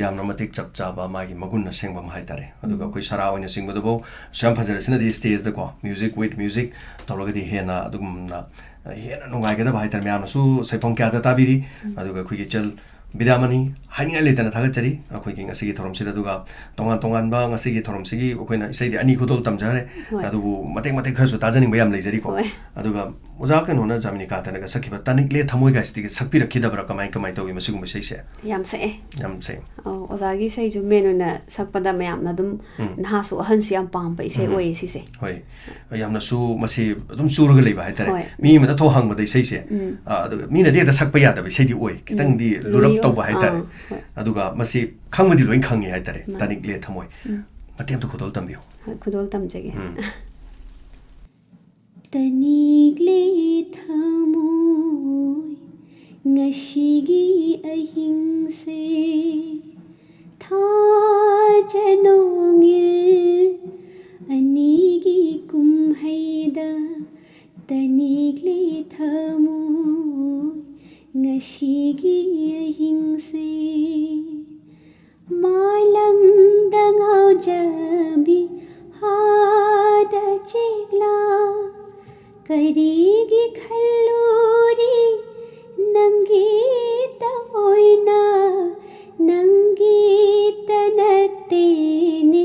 ꯌꯥꯝꯅ ꯃꯇꯤꯛ ꯆꯞ ꯆꯥꯕ ꯃꯥꯒꯤ ꯃꯒꯨꯟ ꯑꯁꯦꯡꯕ ꯑꯃ ꯍꯥꯏꯇꯥꯔꯦ꯫ ꯑꯗꯨꯒ ꯎꯝ꯫ ꯑꯩꯈꯣꯏ ꯁꯔꯥ ꯑꯣꯏꯅ ꯆꯤꯡꯕꯗꯨꯐꯥꯎ ꯑꯁꯨꯛ ꯌꯥꯝ ꯐꯖꯔꯦ꯫ ꯁꯤꯅꯗꯤ ꯁ꯭ꯇꯦꯖꯇꯀꯣ, music with music ꯇꯧꯔꯒꯗꯤ ꯍꯦꯟꯅ ꯑꯗꯨꯒꯨꯝꯅ ꯍꯦꯟꯅ ꯅꯨꯡꯉꯥꯏꯒꯗꯕ ꯍꯥꯏꯇꯥꯔꯦ꯫ ꯃꯌꯥꯝꯅꯁꯨ ꯁꯩꯐꯝ ꯀꯌꯥꯗ ꯇꯥꯕꯤꯔꯤ꯫ ꯎꯝ꯫ ꯑꯗꯨꯒ ꯑꯩꯈꯣꯏꯒꯤ ꯏꯆꯜ ꯕꯤꯗ꯭ꯌꯥꯃꯅꯤ ꯍꯥꯏꯅꯤꯡꯉꯥꯏ ꯂꯩꯇꯅ ꯊꯥꯒꯠꯆꯔꯤ ꯑꯩꯈꯣꯏꯒꯤ ꯉꯁꯤꯒꯤ ꯊꯧꯔꯝꯁꯤꯗ꯫ ꯑꯗꯨꯒ ꯇꯣꯉꯥꯟ ꯇꯣꯉꯥꯟꯕ ꯉꯁꯤꯒꯤ ꯊꯧꯔꯝꯁꯤꯒꯤ ꯑꯩꯈꯣꯏꯅ ꯏꯁꯩꯗꯤ ꯑꯅꯤ ꯈꯨꯗꯣꯜ ꯇꯝꯖꯈ꯭ꯔꯦ꯫ ꯍꯣꯏ꯫ ꯑꯗꯨꯕꯨ ꯃꯇꯦꯛ ꯃꯇꯦꯛ ꯈꯔꯁꯨ ꯇꯥꯖꯅꯤꯡꯕ ꯌꯥꯝ ꯂꯩꯖꯔꯤꯀꯣ꯫ ꯍꯣꯏ꯫ ꯑꯗꯨꯒ ꯑꯣꯖꯥ ꯀꯩꯅꯣꯅ, ꯖꯥꯃꯤꯅꯤꯀꯥꯟꯇꯅꯒ ꯁꯛꯈꯤꯕ "ꯇꯅꯤꯛꯂꯦ ꯊꯃꯣꯏꯒꯥꯏꯁꯤꯗꯤꯒ" ꯁꯛꯄꯤꯔꯛꯈꯤꯗꯕ꯭ꯔꯥ? ꯀꯃꯥꯏ, ꯀꯃꯥꯏ ꯇꯧꯏ ꯃꯁꯤꯒꯨꯝꯕ ꯏꯁꯩꯁꯦ? ꯌꯥꯝ ꯁꯛꯑꯦ꯫ ꯌꯥꯝ ꯁꯛꯑꯦ꯫ ꯑꯧ, ꯑꯣꯖꯥꯒꯤ ꯏꯁꯩꯁꯨ ꯃꯦꯟ ꯑꯣꯏꯅ ꯁꯛꯄꯗ ꯃꯌꯥꯝꯅ ꯑꯗꯨꯝ, ꯎꯝ꯫ ꯅꯍꯥꯁꯨ ꯑꯍꯟꯁꯨ ꯌꯥꯝ ꯄꯥꯝꯕ ꯏꯁꯩ ꯎꯝ꯫ ꯑꯣꯏꯌꯦ ꯁꯤꯁꯦ꯫ ꯍꯣꯏ꯫ ꯌꯥꯝꯅꯁꯨ ꯃꯁꯤ ꯑꯗꯨꯝ ꯆꯨꯔꯒ ꯂꯩꯕ ꯍꯥꯏꯇꯥꯔꯦ꯫ ꯍꯣꯏ꯫ ꯃꯤ ꯑꯃꯗ ꯊꯣꯛ ꯍꯪꯕꯗ ꯏꯁꯩꯁꯦ, ꯎꯝ꯫ ꯑ, ꯑꯗꯨꯒ ꯃꯤꯅꯗꯤ ꯍꯦꯛꯇ ꯁꯛꯄ ꯌꯥꯗꯕ ꯏꯁꯩꯗꯤ ꯑꯣꯏ꯫ ꯈꯤꯇꯪꯗꯤ ꯎꯝ꯫ ꯂꯨꯔꯞ ꯂꯨꯏ-, ꯇꯧꯕ ꯍꯥꯏꯇꯥꯔꯦ꯫ ꯑꯥ, ꯍꯣꯏ꯫ ꯑꯗꯨꯒ ꯃꯁꯤ ꯈꯪꯕꯗꯤ ꯂꯣꯏ ꯈꯪꯉꯦ ꯍꯥꯏꯇꯥꯔꯦ꯫ ꯃꯥꯅꯤ꯫ "ꯇꯅꯤꯛꯂꯦ ꯊꯃꯣꯏ"꯫ ꯎꯝ꯫ ꯃꯇꯦꯛ ꯑꯝꯇ ꯈꯨꯗꯣꯜ ꯇꯝꯕꯤꯌꯨ꯫ ꯍꯣꯏ, ꯈꯨꯗꯣꯜ ꯇꯝꯖꯒꯦ꯫ ꯎꯝ꯫ ꯇꯅꯤꯛꯂꯦ ꯊꯃꯣꯏ ꯉꯁꯤꯒꯤ ꯑꯍꯤꯡꯁꯦ, ꯊꯥꯖ ꯅꯣꯡꯏꯜ ꯑꯅꯤꯒꯤ ꯀꯨꯝꯍꯩꯗ, ꯇꯅꯤꯛꯂꯦ ꯊꯃꯣꯏ ꯉꯁꯤꯒꯤ ꯑꯍꯤꯡꯁꯦ꯫ ꯃꯥꯂꯪꯗ ꯉꯥꯎꯖꯕꯤ ꯍꯥꯗ ꯆꯦꯛꯂꯥ, ꯀꯔꯤꯒꯤ ꯈꯜꯂꯨꯔꯤ ꯅꯪꯒꯤꯇ ꯑꯣꯏꯅ? ꯅꯪꯒꯤꯇ ꯅꯠꯇꯦꯅꯦ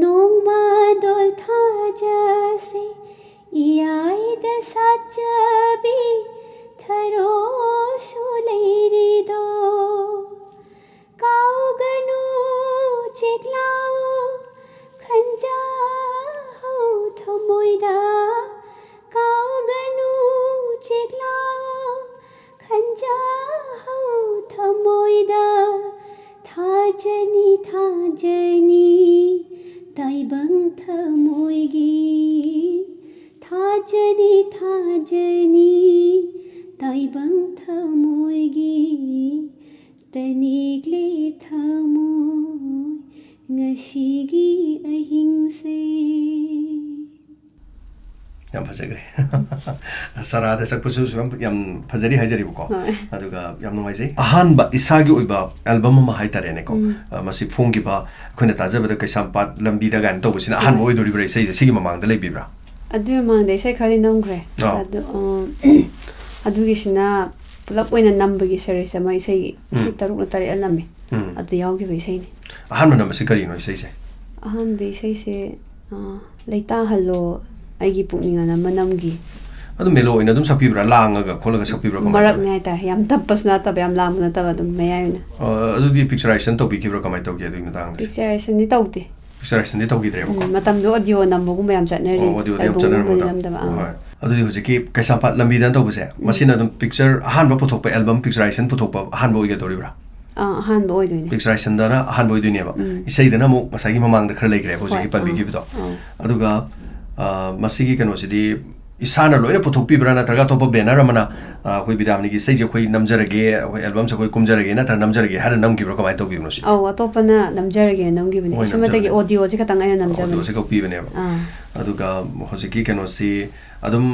ꯅꯣꯡꯃꯗꯣꯜ ꯈꯟꯖꯍꯧ ꯊꯃꯣꯏꯗ ꯊꯥꯖꯅꯤ ꯊꯥꯖꯅꯤ ꯇꯥꯏꯕꯪ ꯊꯃꯣꯏꯒꯤ ꯊꯥꯖꯅꯤ ꯊꯥꯖꯅꯤ ꯇꯥꯏꯕꯪ ꯊꯃꯣꯏꯒꯤ ꯇꯅꯤꯛꯂꯦ ꯊꯃꯣꯏ ꯉꯁꯤꯒꯤ ꯑꯍꯤꯡꯁꯦ꯫ ꯌꯥꯝ ꯐꯖꯈ꯭ꯔꯦ꯫ ꯁꯔꯥꯗ ꯁꯛꯄꯁꯨ ꯌꯥꯝ ꯌꯥꯝ ꯐꯖꯔꯤ ꯍꯥꯏꯖꯔꯤꯕꯀꯣ꯫ ꯍꯣꯏ꯫ ꯑꯗꯨꯒ ꯌꯥꯝ ꯅꯨꯡꯉꯥꯏꯖꯩ꯫ ꯑꯍꯥꯟꯕ ꯏꯁꯥꯒꯤ ꯑꯣꯏꯕ ꯑꯦꯜꯕꯝ ꯑꯃ ꯍꯥꯏꯇꯥꯔꯦꯅꯦꯀꯣ꯫ ꯎꯝ꯫ ꯑ, ꯃꯁꯤ ꯐꯣꯡꯈꯤꯕ ꯑꯩꯈꯣꯏꯅ ꯇꯥꯖꯕꯗ ꯀꯩꯁꯥꯝꯄꯥꯠ ꯂꯝꯕꯤꯗ ꯀꯥꯏꯅ ꯇꯧꯕꯁꯤꯅ ꯑꯍꯥꯟꯕ ꯍꯣꯏ꯫ ꯑꯣꯏꯗꯣꯔꯤꯕ꯭ꯔꯥ ꯏꯁꯩꯁꯦ? ꯁꯤꯒꯤ ꯃꯃꯥꯡꯗ ꯂꯩꯕꯤꯕ꯭ꯔꯥ? ꯑꯗꯨꯒꯤ ꯃꯃꯥꯡꯗ ꯏꯁꯩ ꯈꯔꯗꯤ ꯅꯝꯈ꯭ꯔꯦ꯫ ꯑꯥ꯫ ꯑꯗꯨ, ꯑ, ꯑꯗꯨꯒꯤꯁꯤꯅ ꯄꯨꯂꯞ ꯑꯣꯏꯅ ꯅꯝꯕꯒꯤ ꯁꯦꯔꯤꯁ ꯑꯃ, ꯏꯁꯩ, ꯏꯁꯩ ꯎꯝ꯫ ꯇꯔꯨꯛꯂ ꯇꯔꯦꯠꯂ ꯅꯝꯃꯦ꯫ ꯎꯝ꯫ ꯑꯗꯨ ꯌꯥꯎꯈꯤꯕ ꯏꯁꯩꯅꯤ꯫ ꯑꯍꯥꯟꯕ ꯅꯝꯕꯁꯤ ꯀꯔꯤꯅꯣ ꯏꯁꯩꯁꯦ? ꯑꯍꯥꯟꯕ ꯏꯁꯩꯁꯦ, ꯑ, "ꯂꯩꯇꯥꯍꯜꯂꯣ ꯑꯩꯒꯤ ꯄꯨꯛꯅꯤꯡ" ꯑꯅ ꯑꯃ ꯅꯝꯈꯤ꯫ ꯑꯗꯨ ꯃꯦꯂꯣ ꯑꯣꯏꯅ ꯑꯗꯨꯝ ꯁꯛꯄꯤꯕ꯭ꯔꯥ, ꯂꯥꯡꯉꯒ ꯈꯣꯠꯂꯒ ꯁꯛꯄꯤꯕ꯭ꯔꯥ, ꯀꯃꯥꯏꯅ ꯇꯧꯋꯤ? ꯃꯔꯛꯅꯦ ꯍꯥꯏꯇꯥꯔꯦ, ꯌꯥꯝ ꯇꯞꯄꯁꯨ ꯅꯠꯇꯕ, ꯌꯥꯝ ꯂꯥꯡꯕ ꯅꯠꯇꯕ, ꯑꯗꯨꯝ ꯃꯌꯥꯏ ꯑꯣꯏꯅ꯫ ꯑ, ꯑꯗꯨꯗꯤ ꯄꯤꯛꯆꯔꯥꯏꯖꯦꯁꯟ ꯇꯧꯕꯤꯈꯤꯕ꯭ꯔꯥ, ꯀꯃꯥꯏꯅ ꯇꯧꯒꯦ ꯑꯗꯨꯒꯤ ꯃꯇꯥꯡꯗ? ꯄꯤꯛꯆꯔꯥꯏꯖꯦꯁꯟꯗꯤ ꯇꯧꯗꯦ꯫ ꯄꯤꯛꯆꯔꯥꯏꯖꯦꯁꯟꯗꯤ ꯇꯧꯈꯤꯗ꯭ꯔꯦꯕꯀꯣ? ꯎꯝ, ꯃꯇꯝꯗꯣ ꯑꯣꯗꯤꯑꯣ ꯅꯝꯕꯒꯨꯝꯕ ꯌꯥꯝ ꯆꯠꯅꯔꯤ꯫ ꯑꯣ, ꯑꯣꯗꯤꯑꯣ ꯌꯥꯝ ꯆꯠꯅꯔꯝꯕ ꯑꯦꯜꯕꯝꯒꯨꯝꯕꯗꯤ ꯃꯇꯝ꯫ ꯅꯝꯗꯕ, ꯑꯥ꯫ ꯍꯣꯏ꯫ ꯑꯗꯨꯗꯤ ꯍꯧꯖꯤꯛꯀꯤ ꯀꯩꯁꯥꯝꯄꯥꯠ ꯂꯝꯕꯤꯗ ꯇꯧꯕꯁꯦ, ꯃꯁꯤꯅ ꯑꯗꯨꯝ ꯄꯤꯛꯆꯔ ꯑꯍꯥꯟꯕ ꯄꯨꯊꯣꯛꯄ, ꯑꯦꯜꯕꯝ ꯄꯤꯛꯆꯔꯥꯏꯖꯦꯁꯟ ꯄꯨꯊꯣꯛꯄ ꯑꯍꯥꯟꯕ ꯑꯣꯏꯒꯗꯧꯔꯤꯕ꯭ꯔꯥ? ꯑꯥ, ꯑꯍꯥꯟꯕ ꯑꯣꯏꯗꯣꯏꯅꯦ꯫ ꯄꯤꯛꯆꯔꯥꯏꯖꯦꯁꯟꯗꯅ ꯑꯍꯥꯟꯕ ꯑꯣꯏꯗꯣꯏꯅꯦꯕ꯫ ꯎꯝ꯫ ꯏꯁꯩꯗꯅ ꯑꯃꯨꯛ ꯉꯁꯥꯏꯒꯤ ꯃꯃꯥꯡꯗ ꯈꯔ ꯂꯩꯈ꯭ꯔꯦ ꯍꯧꯖꯤꯛꯀꯤ ꯍꯣꯏ, ꯄꯟꯕꯤꯈꯤꯕꯗꯣ꯫ ꯑꯥ, ꯑꯥ꯫ ꯑꯗꯨꯒ, ꯑ, ꯃꯁꯤꯒꯤ ꯀꯩꯅꯣꯁꯤꯗꯤ ꯏꯁꯥꯅ ꯂꯣꯏꯅ ꯄꯨꯊꯣꯛꯄꯤꯕ꯭ꯔꯥ, ꯅꯠꯇ꯭ꯔꯒ ꯑꯇꯣꯞꯄ ꯕꯦꯅꯔ ꯑꯃꯅ, ꯑ, ꯑꯩꯈꯣꯏ ꯕꯤꯗ꯭ꯌꯥꯃꯅꯤꯒꯤ ꯏꯁꯩꯁꯦ ꯑꯩꯈꯣꯏ ꯅꯝꯖꯔꯒꯦ, ꯑꯩꯈꯣꯏ ꯑꯦꯜꯕꯝꯁꯦ ꯑꯩꯈꯣꯏ ꯀꯨꯝꯖꯔꯒꯦ ꯅꯠꯇ꯭ꯔꯒ ꯅꯝꯖꯔꯒꯦ ꯍꯥꯏꯔ ꯅꯝꯈꯤꯕ꯭ꯔꯣ, ꯀꯃꯥꯏꯅ ꯇꯧꯕꯤꯕꯅꯣ ꯁꯤꯗꯤ? ꯑꯧ, ꯑꯇꯣꯞꯄꯅ ꯅꯝꯖꯔꯒꯦ ꯅꯝꯈꯤꯕꯅꯦ꯫ ꯃꯣꯏ ꯏꯁꯩꯃꯛꯇꯒꯤ ꯅꯝꯖꯔꯒꯦ꯫ ꯑꯣꯗꯤꯑꯣꯁꯦ ꯈꯛꯇꯪ ꯑꯩꯅ ꯅꯝꯖꯕꯅꯦ꯫ ꯑꯣꯗꯤꯑꯣꯁꯦ ꯈꯛ ꯄꯤꯕꯅꯦꯕ꯫ ꯑꯥ꯫ ꯑꯗꯨꯒ ꯍꯧꯖꯤꯛꯀꯤ ꯀꯩꯅꯣꯁꯤ ꯑꯗꯨꯝ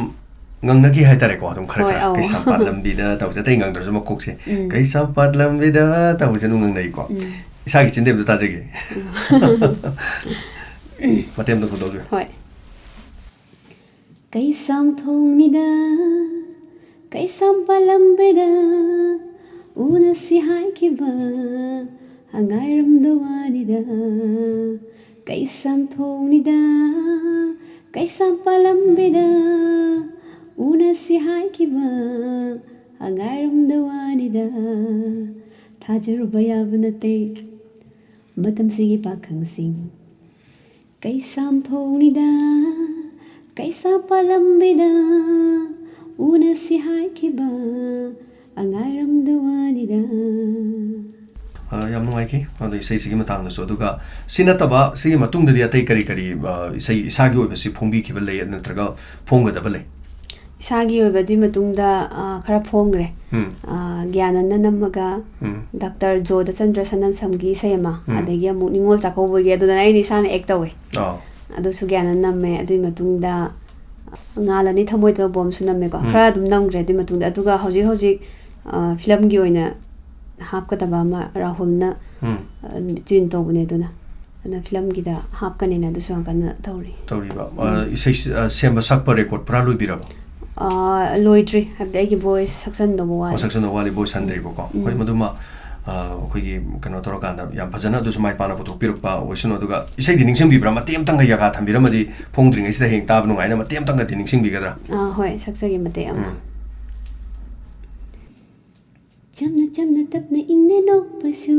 ꯉꯪꯅꯈꯤ ꯍꯥꯏꯇꯥꯔꯦꯀꯣ, ꯑꯗꯨꯝ ꯈꯔ ꯍꯣꯏ, ꯈꯔ꯫ ꯑꯧ꯫ ꯀꯩꯁꯥꯝꯄꯥꯠ ꯂꯝꯕꯤꯗ ꯇꯧꯕꯁꯦ, ꯑꯇꯩ ꯉꯪꯗ꯭ꯔꯁꯨ ꯃꯀꯣꯛꯁꯦ꯫ ꯎꯝ꯫ "ꯀꯩꯁꯥꯝꯄꯥꯠ ꯂꯝꯕꯤꯗ" ꯇꯧꯕꯁꯦ ꯑꯗꯨꯝ ꯉꯪꯅꯩꯀꯣ꯫ ꯎꯝ꯫ ꯏꯁꯥꯒꯤ ꯆꯤꯟꯗꯩ ꯑꯝꯇ ꯇꯥꯖꯒꯦ꯫ ꯃꯇꯦꯛ ꯑꯝꯇ ꯐꯣꯡꯗꯣꯛꯄꯤꯌꯨ꯫ ꯍꯣꯏ꯫ ꯀꯩꯁꯥꯝꯊꯣꯡꯅꯤꯗ, ꯀꯩꯁꯥꯝꯄꯥꯠ ꯂꯝꯕꯤꯗ ꯎꯅꯁꯤ ꯍꯥꯏꯈꯤꯕ ꯑꯉꯥꯏꯔꯝꯗ ꯋꯥꯅꯤꯗ꯫ ꯀꯩꯁꯥꯝꯊꯣꯡꯅꯤꯗ, ꯀꯩꯁꯥꯝꯄꯥꯠ ꯂꯝꯕꯤꯗ ꯎꯅꯁꯤ ꯍꯥꯏꯈꯤꯕ ꯑꯉꯥꯏꯔꯝꯗ ꯋꯥꯅꯤꯗ꯫ ꯊꯥꯖꯔꯨꯕ ꯌꯥꯕ ꯅꯠꯇꯦ ꯃꯇꯝꯁꯤꯒꯤ ꯄꯥꯈꯪꯁꯤꯡ꯫ ꯀꯩꯁꯥꯝꯊꯣꯡꯅꯤꯗ, ꯀꯩꯁꯥꯝꯄꯥꯠ ꯂꯝꯕꯤꯗ ꯎꯅꯁꯤ ꯍꯥꯏꯈꯤꯕ ꯑꯉꯥꯏꯔꯝꯗ ꯋꯥꯅꯤꯗ꯫ ꯑ, ꯌꯥꯝ ꯅꯨꯡꯉꯥꯏꯈꯤ ꯑꯗꯣ ꯏꯁꯩꯁꯤꯒꯤ ꯃꯇꯥꯡꯗꯁꯨ꯫ ꯑꯗꯨꯒ ꯁꯤ ꯅꯠꯇꯕ ꯁꯤꯒꯤ ꯃꯇꯨꯡꯗꯗꯤ ꯑꯇꯩ ꯀꯔꯤ ꯀꯔꯤ, ꯑ, ꯏꯁꯩ ꯏꯁꯥꯒꯤ ꯑꯣꯏꯕꯁꯤ ꯐꯣꯡꯕꯤꯈꯤꯕ ꯂꯩ ꯅꯠꯇ꯭ꯔꯒ ꯐꯣꯡꯒꯗꯕ ꯂꯩ? ꯏꯁꯥꯒꯤ ꯑꯣꯏꯕ ꯑꯗꯨꯒꯤ ꯃꯇꯨꯡꯗ, ꯑ, ꯈꯔ ꯐꯣꯡꯈ꯭ꯔꯦ꯫ ꯎꯝ꯫ ꯑ, ꯒ꯭ꯌꯥꯅꯟꯅ ꯅꯝꯃꯒ ꯎꯝ꯫ ꯗꯥꯛꯇꯔ ꯖꯣꯙꯆꯟꯗ꯭ꯔ ꯁꯅꯝꯁꯝꯒꯤ ꯏꯁꯩ ꯑꯃ, ꯎꯝ꯫ ꯑꯗꯒꯤ ꯑꯃꯨꯛ ꯅꯤꯉꯣꯜ ꯆꯥꯛꯀꯧꯕꯒꯤ, ꯑꯗꯨꯗꯅ ꯑꯩꯅ ꯏꯁꯥꯅ act ꯇꯧꯋꯦ꯫ ꯑꯣ꯫ ꯑꯗꯨꯁꯨ ꯒ꯭ꯌꯥꯅꯟ ꯅꯝꯃꯦ꯫ ꯑꯗꯨꯒꯤ ꯃꯇꯨꯡꯗ ꯉꯥꯜꯂꯅꯤ ꯊꯃꯣꯏ ꯇꯧꯕ ꯑꯃꯁꯨ ꯅꯝꯃꯦꯀꯣ꯫ ꯎꯝ꯫ ꯈꯔ ꯑꯗꯨꯝ ꯅꯝꯈ꯭ꯔꯦ ꯑꯗꯨꯒꯤ ꯃꯇꯨꯡꯗ꯫ ꯑꯗꯨꯒ ꯍꯧꯖꯤꯛ ꯍꯧꯖꯤꯛ, ꯑ, ꯐꯤꯂꯝꯒꯤ ꯑꯣꯏꯅ ꯍꯥꯞꯀꯗꯕ ꯑꯃ ꯔꯥꯍꯨꯜꯅ, ꯎꯝ꯫ ꯑ, tune ꯇꯧꯕꯅꯦ ꯑꯗꯨꯅ꯫ ꯑꯗꯨꯅ ꯐꯤꯂꯝꯒꯤꯗ ꯍꯥꯞꯀꯅꯤꯅ ꯑꯗꯨꯁꯨ ꯌꯥꯝ ꯀꯟꯅ ꯇꯧꯔꯤ꯫ ꯇꯧꯔꯤꯕ꯫ ꯑ, ꯎꯝ꯫ ꯏꯁꯩ ꯁ-, ꯑ, ꯁꯦꯝꯕ ꯁꯛꯄ record ꯄꯨꯔꯥ ꯂꯣꯏꯕꯤꯔꯕꯣ? ꯑ, ꯂꯣꯏꯗ꯭ꯔꯤ꯫ ꯍꯥꯏꯕꯗꯤ ꯑꯩꯒꯤ voice ꯁꯛꯆꯟꯗꯧꯕ ꯋꯥꯠꯂꯤ꯫ ꯑꯣ, ꯁꯛꯆꯟꯗꯧ ꯋꯥꯠꯂꯤ, voice ꯎꯝ꯫ ꯍꯟꯗ꯭ꯔꯤꯕꯀꯣ꯫ ꯎꯝ꯫ ꯍꯣꯏ, ꯃꯗꯨꯃ, ꯑ, ꯑꯩꯈꯣꯏꯒꯤ ꯀꯩꯅꯣ ꯇꯧꯔꯀꯥꯟꯗ ꯌꯥꯝ ꯐꯖꯅ ꯑꯗꯨꯁꯨ ꯃꯥꯏ ꯄꯥꯛꯅ ꯄꯨꯊꯣꯛꯄꯤꯔꯛꯄ ꯑꯣꯏꯁꯅꯨ꯫ ꯑꯗꯨꯒ ꯏꯁꯩꯗꯤ ꯅꯤꯡꯁꯤꯡꯕꯤꯕ꯭ꯔꯥ? ꯃꯇꯦꯛ ꯑꯃꯇꯪꯒ ꯌꯥꯒꯥ ꯊꯝꯕꯤꯔꯝꯃꯗꯤ ꯐꯣꯡꯗ꯭ꯔꯤꯉꯩꯁꯤꯗ ꯍꯌꯦꯡ ꯇꯥꯕ ꯅꯨꯡꯉꯥꯏꯅ ꯃꯇꯦꯛ ꯑꯃꯇꯪꯒꯗꯤ ꯅꯤꯡꯁꯤꯡꯕꯤꯒꯗ꯭ꯔꯥ? ꯑ, ꯍꯣꯏ, ꯁꯛꯆꯒꯦ ꯃꯇꯦꯛ ꯑꯃ꯫ ꯎꯝ꯫ ꯆꯝꯅ ꯆꯝꯅ ꯇꯞꯅ ꯏꯪꯅ ꯅꯣꯛꯄꯁꯨ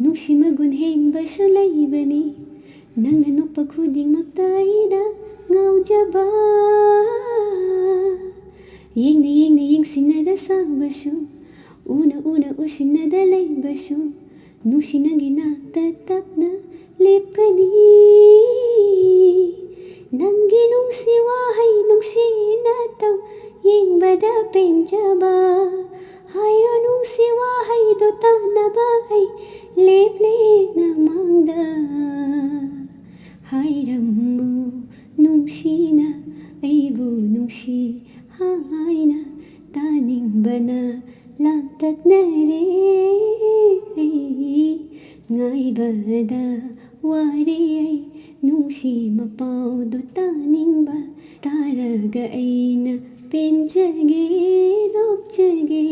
ꯅꯨꯡꯁꯤ ꯃꯒꯨꯟ ꯍꯦꯟꯕꯁꯨ ꯂꯩꯕꯅꯤ꯫ ꯅꯪꯅ ꯅꯣꯛꯄ ꯈꯨꯗꯤꯡꯃꯛꯇ ꯑꯩꯅ ꯉꯥꯎꯖꯕ꯫ ꯌꯦꯡꯅ ꯌꯦꯡꯅ ꯌꯦꯡꯁꯤꯟꯅꯗ ꯁꯥꯕꯁꯨ, ꯎꯅ ꯎꯅ ꯎꯁꯤꯟꯅꯗ ꯂꯩꯕꯁꯨ, ꯅꯨꯡꯁꯤ ꯅꯪꯒꯤ ꯅꯥꯛꯇ ꯇꯞꯅ ꯂꯦꯞꯀꯅꯤ꯫ ꯅꯪꯒꯤ ꯅꯨꯡꯁꯤ ꯋꯥꯍꯩ ꯅꯨꯡꯁꯤꯅ ꯇꯧ ꯌꯦꯡꯕꯗ ꯄꯦꯟꯖꯕ꯫ ꯍꯥꯏꯔꯣ ꯅꯨꯡꯁꯤ ꯋꯥꯍꯩꯗꯣ ꯇꯥꯅꯕ ꯑꯩ ꯂꯦꯞꯂꯦ ꯅꯃꯥꯡꯗ꯫ ꯍꯥꯏꯔꯝꯃꯨ ꯅꯨꯡꯁꯤꯅ ꯑꯩꯕꯨ ꯅꯨꯡꯁꯤ ꯍꯥꯏꯅ ꯇꯥꯅꯤꯡꯕꯅ ꯂꯥꯡꯇꯛꯅꯔꯦ ꯑꯩ꯫ ꯉꯥꯏꯕꯗ ꯋꯥꯔꯦ ꯑꯩ ꯅꯨꯡꯁꯤ ꯃꯄꯥꯎꯗꯣ ꯇꯥꯅꯤꯡꯕ꯫ ꯇꯥꯔꯒ ꯑꯩꯅ ꯄꯦꯟꯖꯒꯦ ꯅꯣꯛꯆꯒꯦ꯫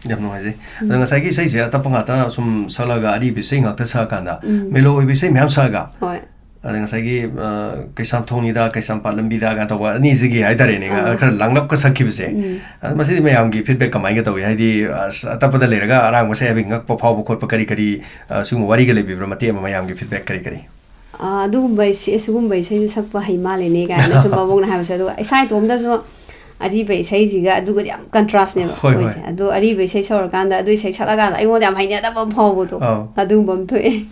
ꯌꯥꯝ ꯅꯨꯡꯉꯥꯏꯖꯩ꯫ ꯑꯗꯣ ꯎꯝ꯫ ꯉꯁꯥꯏꯒꯤ ꯏꯁꯩꯁꯦ ꯑꯇꯞꯄ ꯉꯥꯛꯇ ꯁꯨꯝ ꯁꯛꯂꯒ ꯑꯔꯤꯕ ꯏꯁꯩ ꯉꯥꯛꯇ ꯁꯛꯑꯀꯥꯟꯗ ꯎꯝ꯫ mellow ꯑꯣꯏꯕ ꯏꯁꯩ ꯃꯌꯥꯝ ꯁꯛꯑꯒ ꯍꯣꯏ꯫ ꯑꯗ ꯉꯁꯥꯏꯒꯤ, ꯑ, ꯀꯩꯁꯥꯝꯊꯣꯡꯅꯤꯗ, ꯀꯩꯁꯥꯝꯄꯥꯠ ꯂꯝꯕꯤꯗ ꯀꯥꯏꯅ ꯇꯧꯕ ꯑꯅꯤꯁꯤꯒꯤ ꯍꯥꯏꯇꯥꯔꯦꯅꯦ, ꯑꯥ꯫ ꯈꯔ ꯂꯥꯡꯂꯞꯀ ꯁꯛꯈꯤꯕꯁꯦ꯫ ꯎꯝ꯫ ꯑꯗ ꯃꯁꯤꯗꯤ ꯃꯌꯥꯝꯒꯤ feedback ꯀꯃꯥꯏꯅ ꯇꯧꯏ? ꯍꯥꯏꯗꯤ, ꯑꯁ, ꯑꯇꯞꯄꯗ ꯂꯩꯔꯒ ꯑꯔꯥꯡꯕ ꯁꯛꯑꯦ ꯍꯥꯏꯕꯒꯤ ꯉꯛꯄ ꯐꯥꯎꯕ ꯈꯣꯠꯄ ꯀꯔꯤ ꯀꯔꯤ, ꯑ, ꯁꯤꯒꯨꯝꯕ ꯋꯥꯔꯤꯒ ꯂꯩꯕꯤꯕ꯭ꯔꯥ? ꯃꯇꯦꯛ ꯑꯃ ꯃꯌꯥꯝꯒꯤ feedback ꯀꯔꯤ ꯀꯔꯤ? ꯑꯥ, ꯑꯗꯨꯒꯨꯝꯕ ꯏꯁꯩ, ꯑꯁꯤꯒꯨꯝꯕ ꯏꯁꯩꯁꯨ ꯁꯛꯄ ꯍꯩ ꯃꯥꯜꯂꯦꯅꯦ ꯀꯥꯏꯅ ꯁꯨꯝ ꯃꯕꯣꯛꯅ ꯍꯥꯏꯕꯁꯨ꯫ ꯑꯗꯨꯒ ꯏꯁꯥ ꯏꯇꯣꯝꯇꯁꯨ ꯑꯔꯤꯕ ꯏꯁꯩꯁꯤꯒ ꯑꯗꯨꯒꯗꯤ ꯌꯥꯝ ꯀꯟꯇ꯭ꯔꯥꯁꯅꯦꯕ ꯍꯣꯏ, ꯍꯣꯏ꯫ ꯑꯣꯏꯁꯦ꯫ ꯑꯗꯣ ꯑꯔꯤꯕ ꯏꯁꯩ ꯁꯧꯔꯀꯥꯟꯗ, ꯑꯗꯨ ꯏꯁꯩ ꯁꯛꯂꯀꯥꯟꯗ ꯑꯩꯉꯣꯟꯗ ꯌꯥꯝ ꯍꯩꯅꯗꯕ ꯑꯃ ꯐꯥꯎꯕꯗꯣ, ꯑꯧ꯫ ꯑꯗꯨꯒꯨꯝꯕ ꯑꯃ ꯊꯣꯛꯑꯦ꯫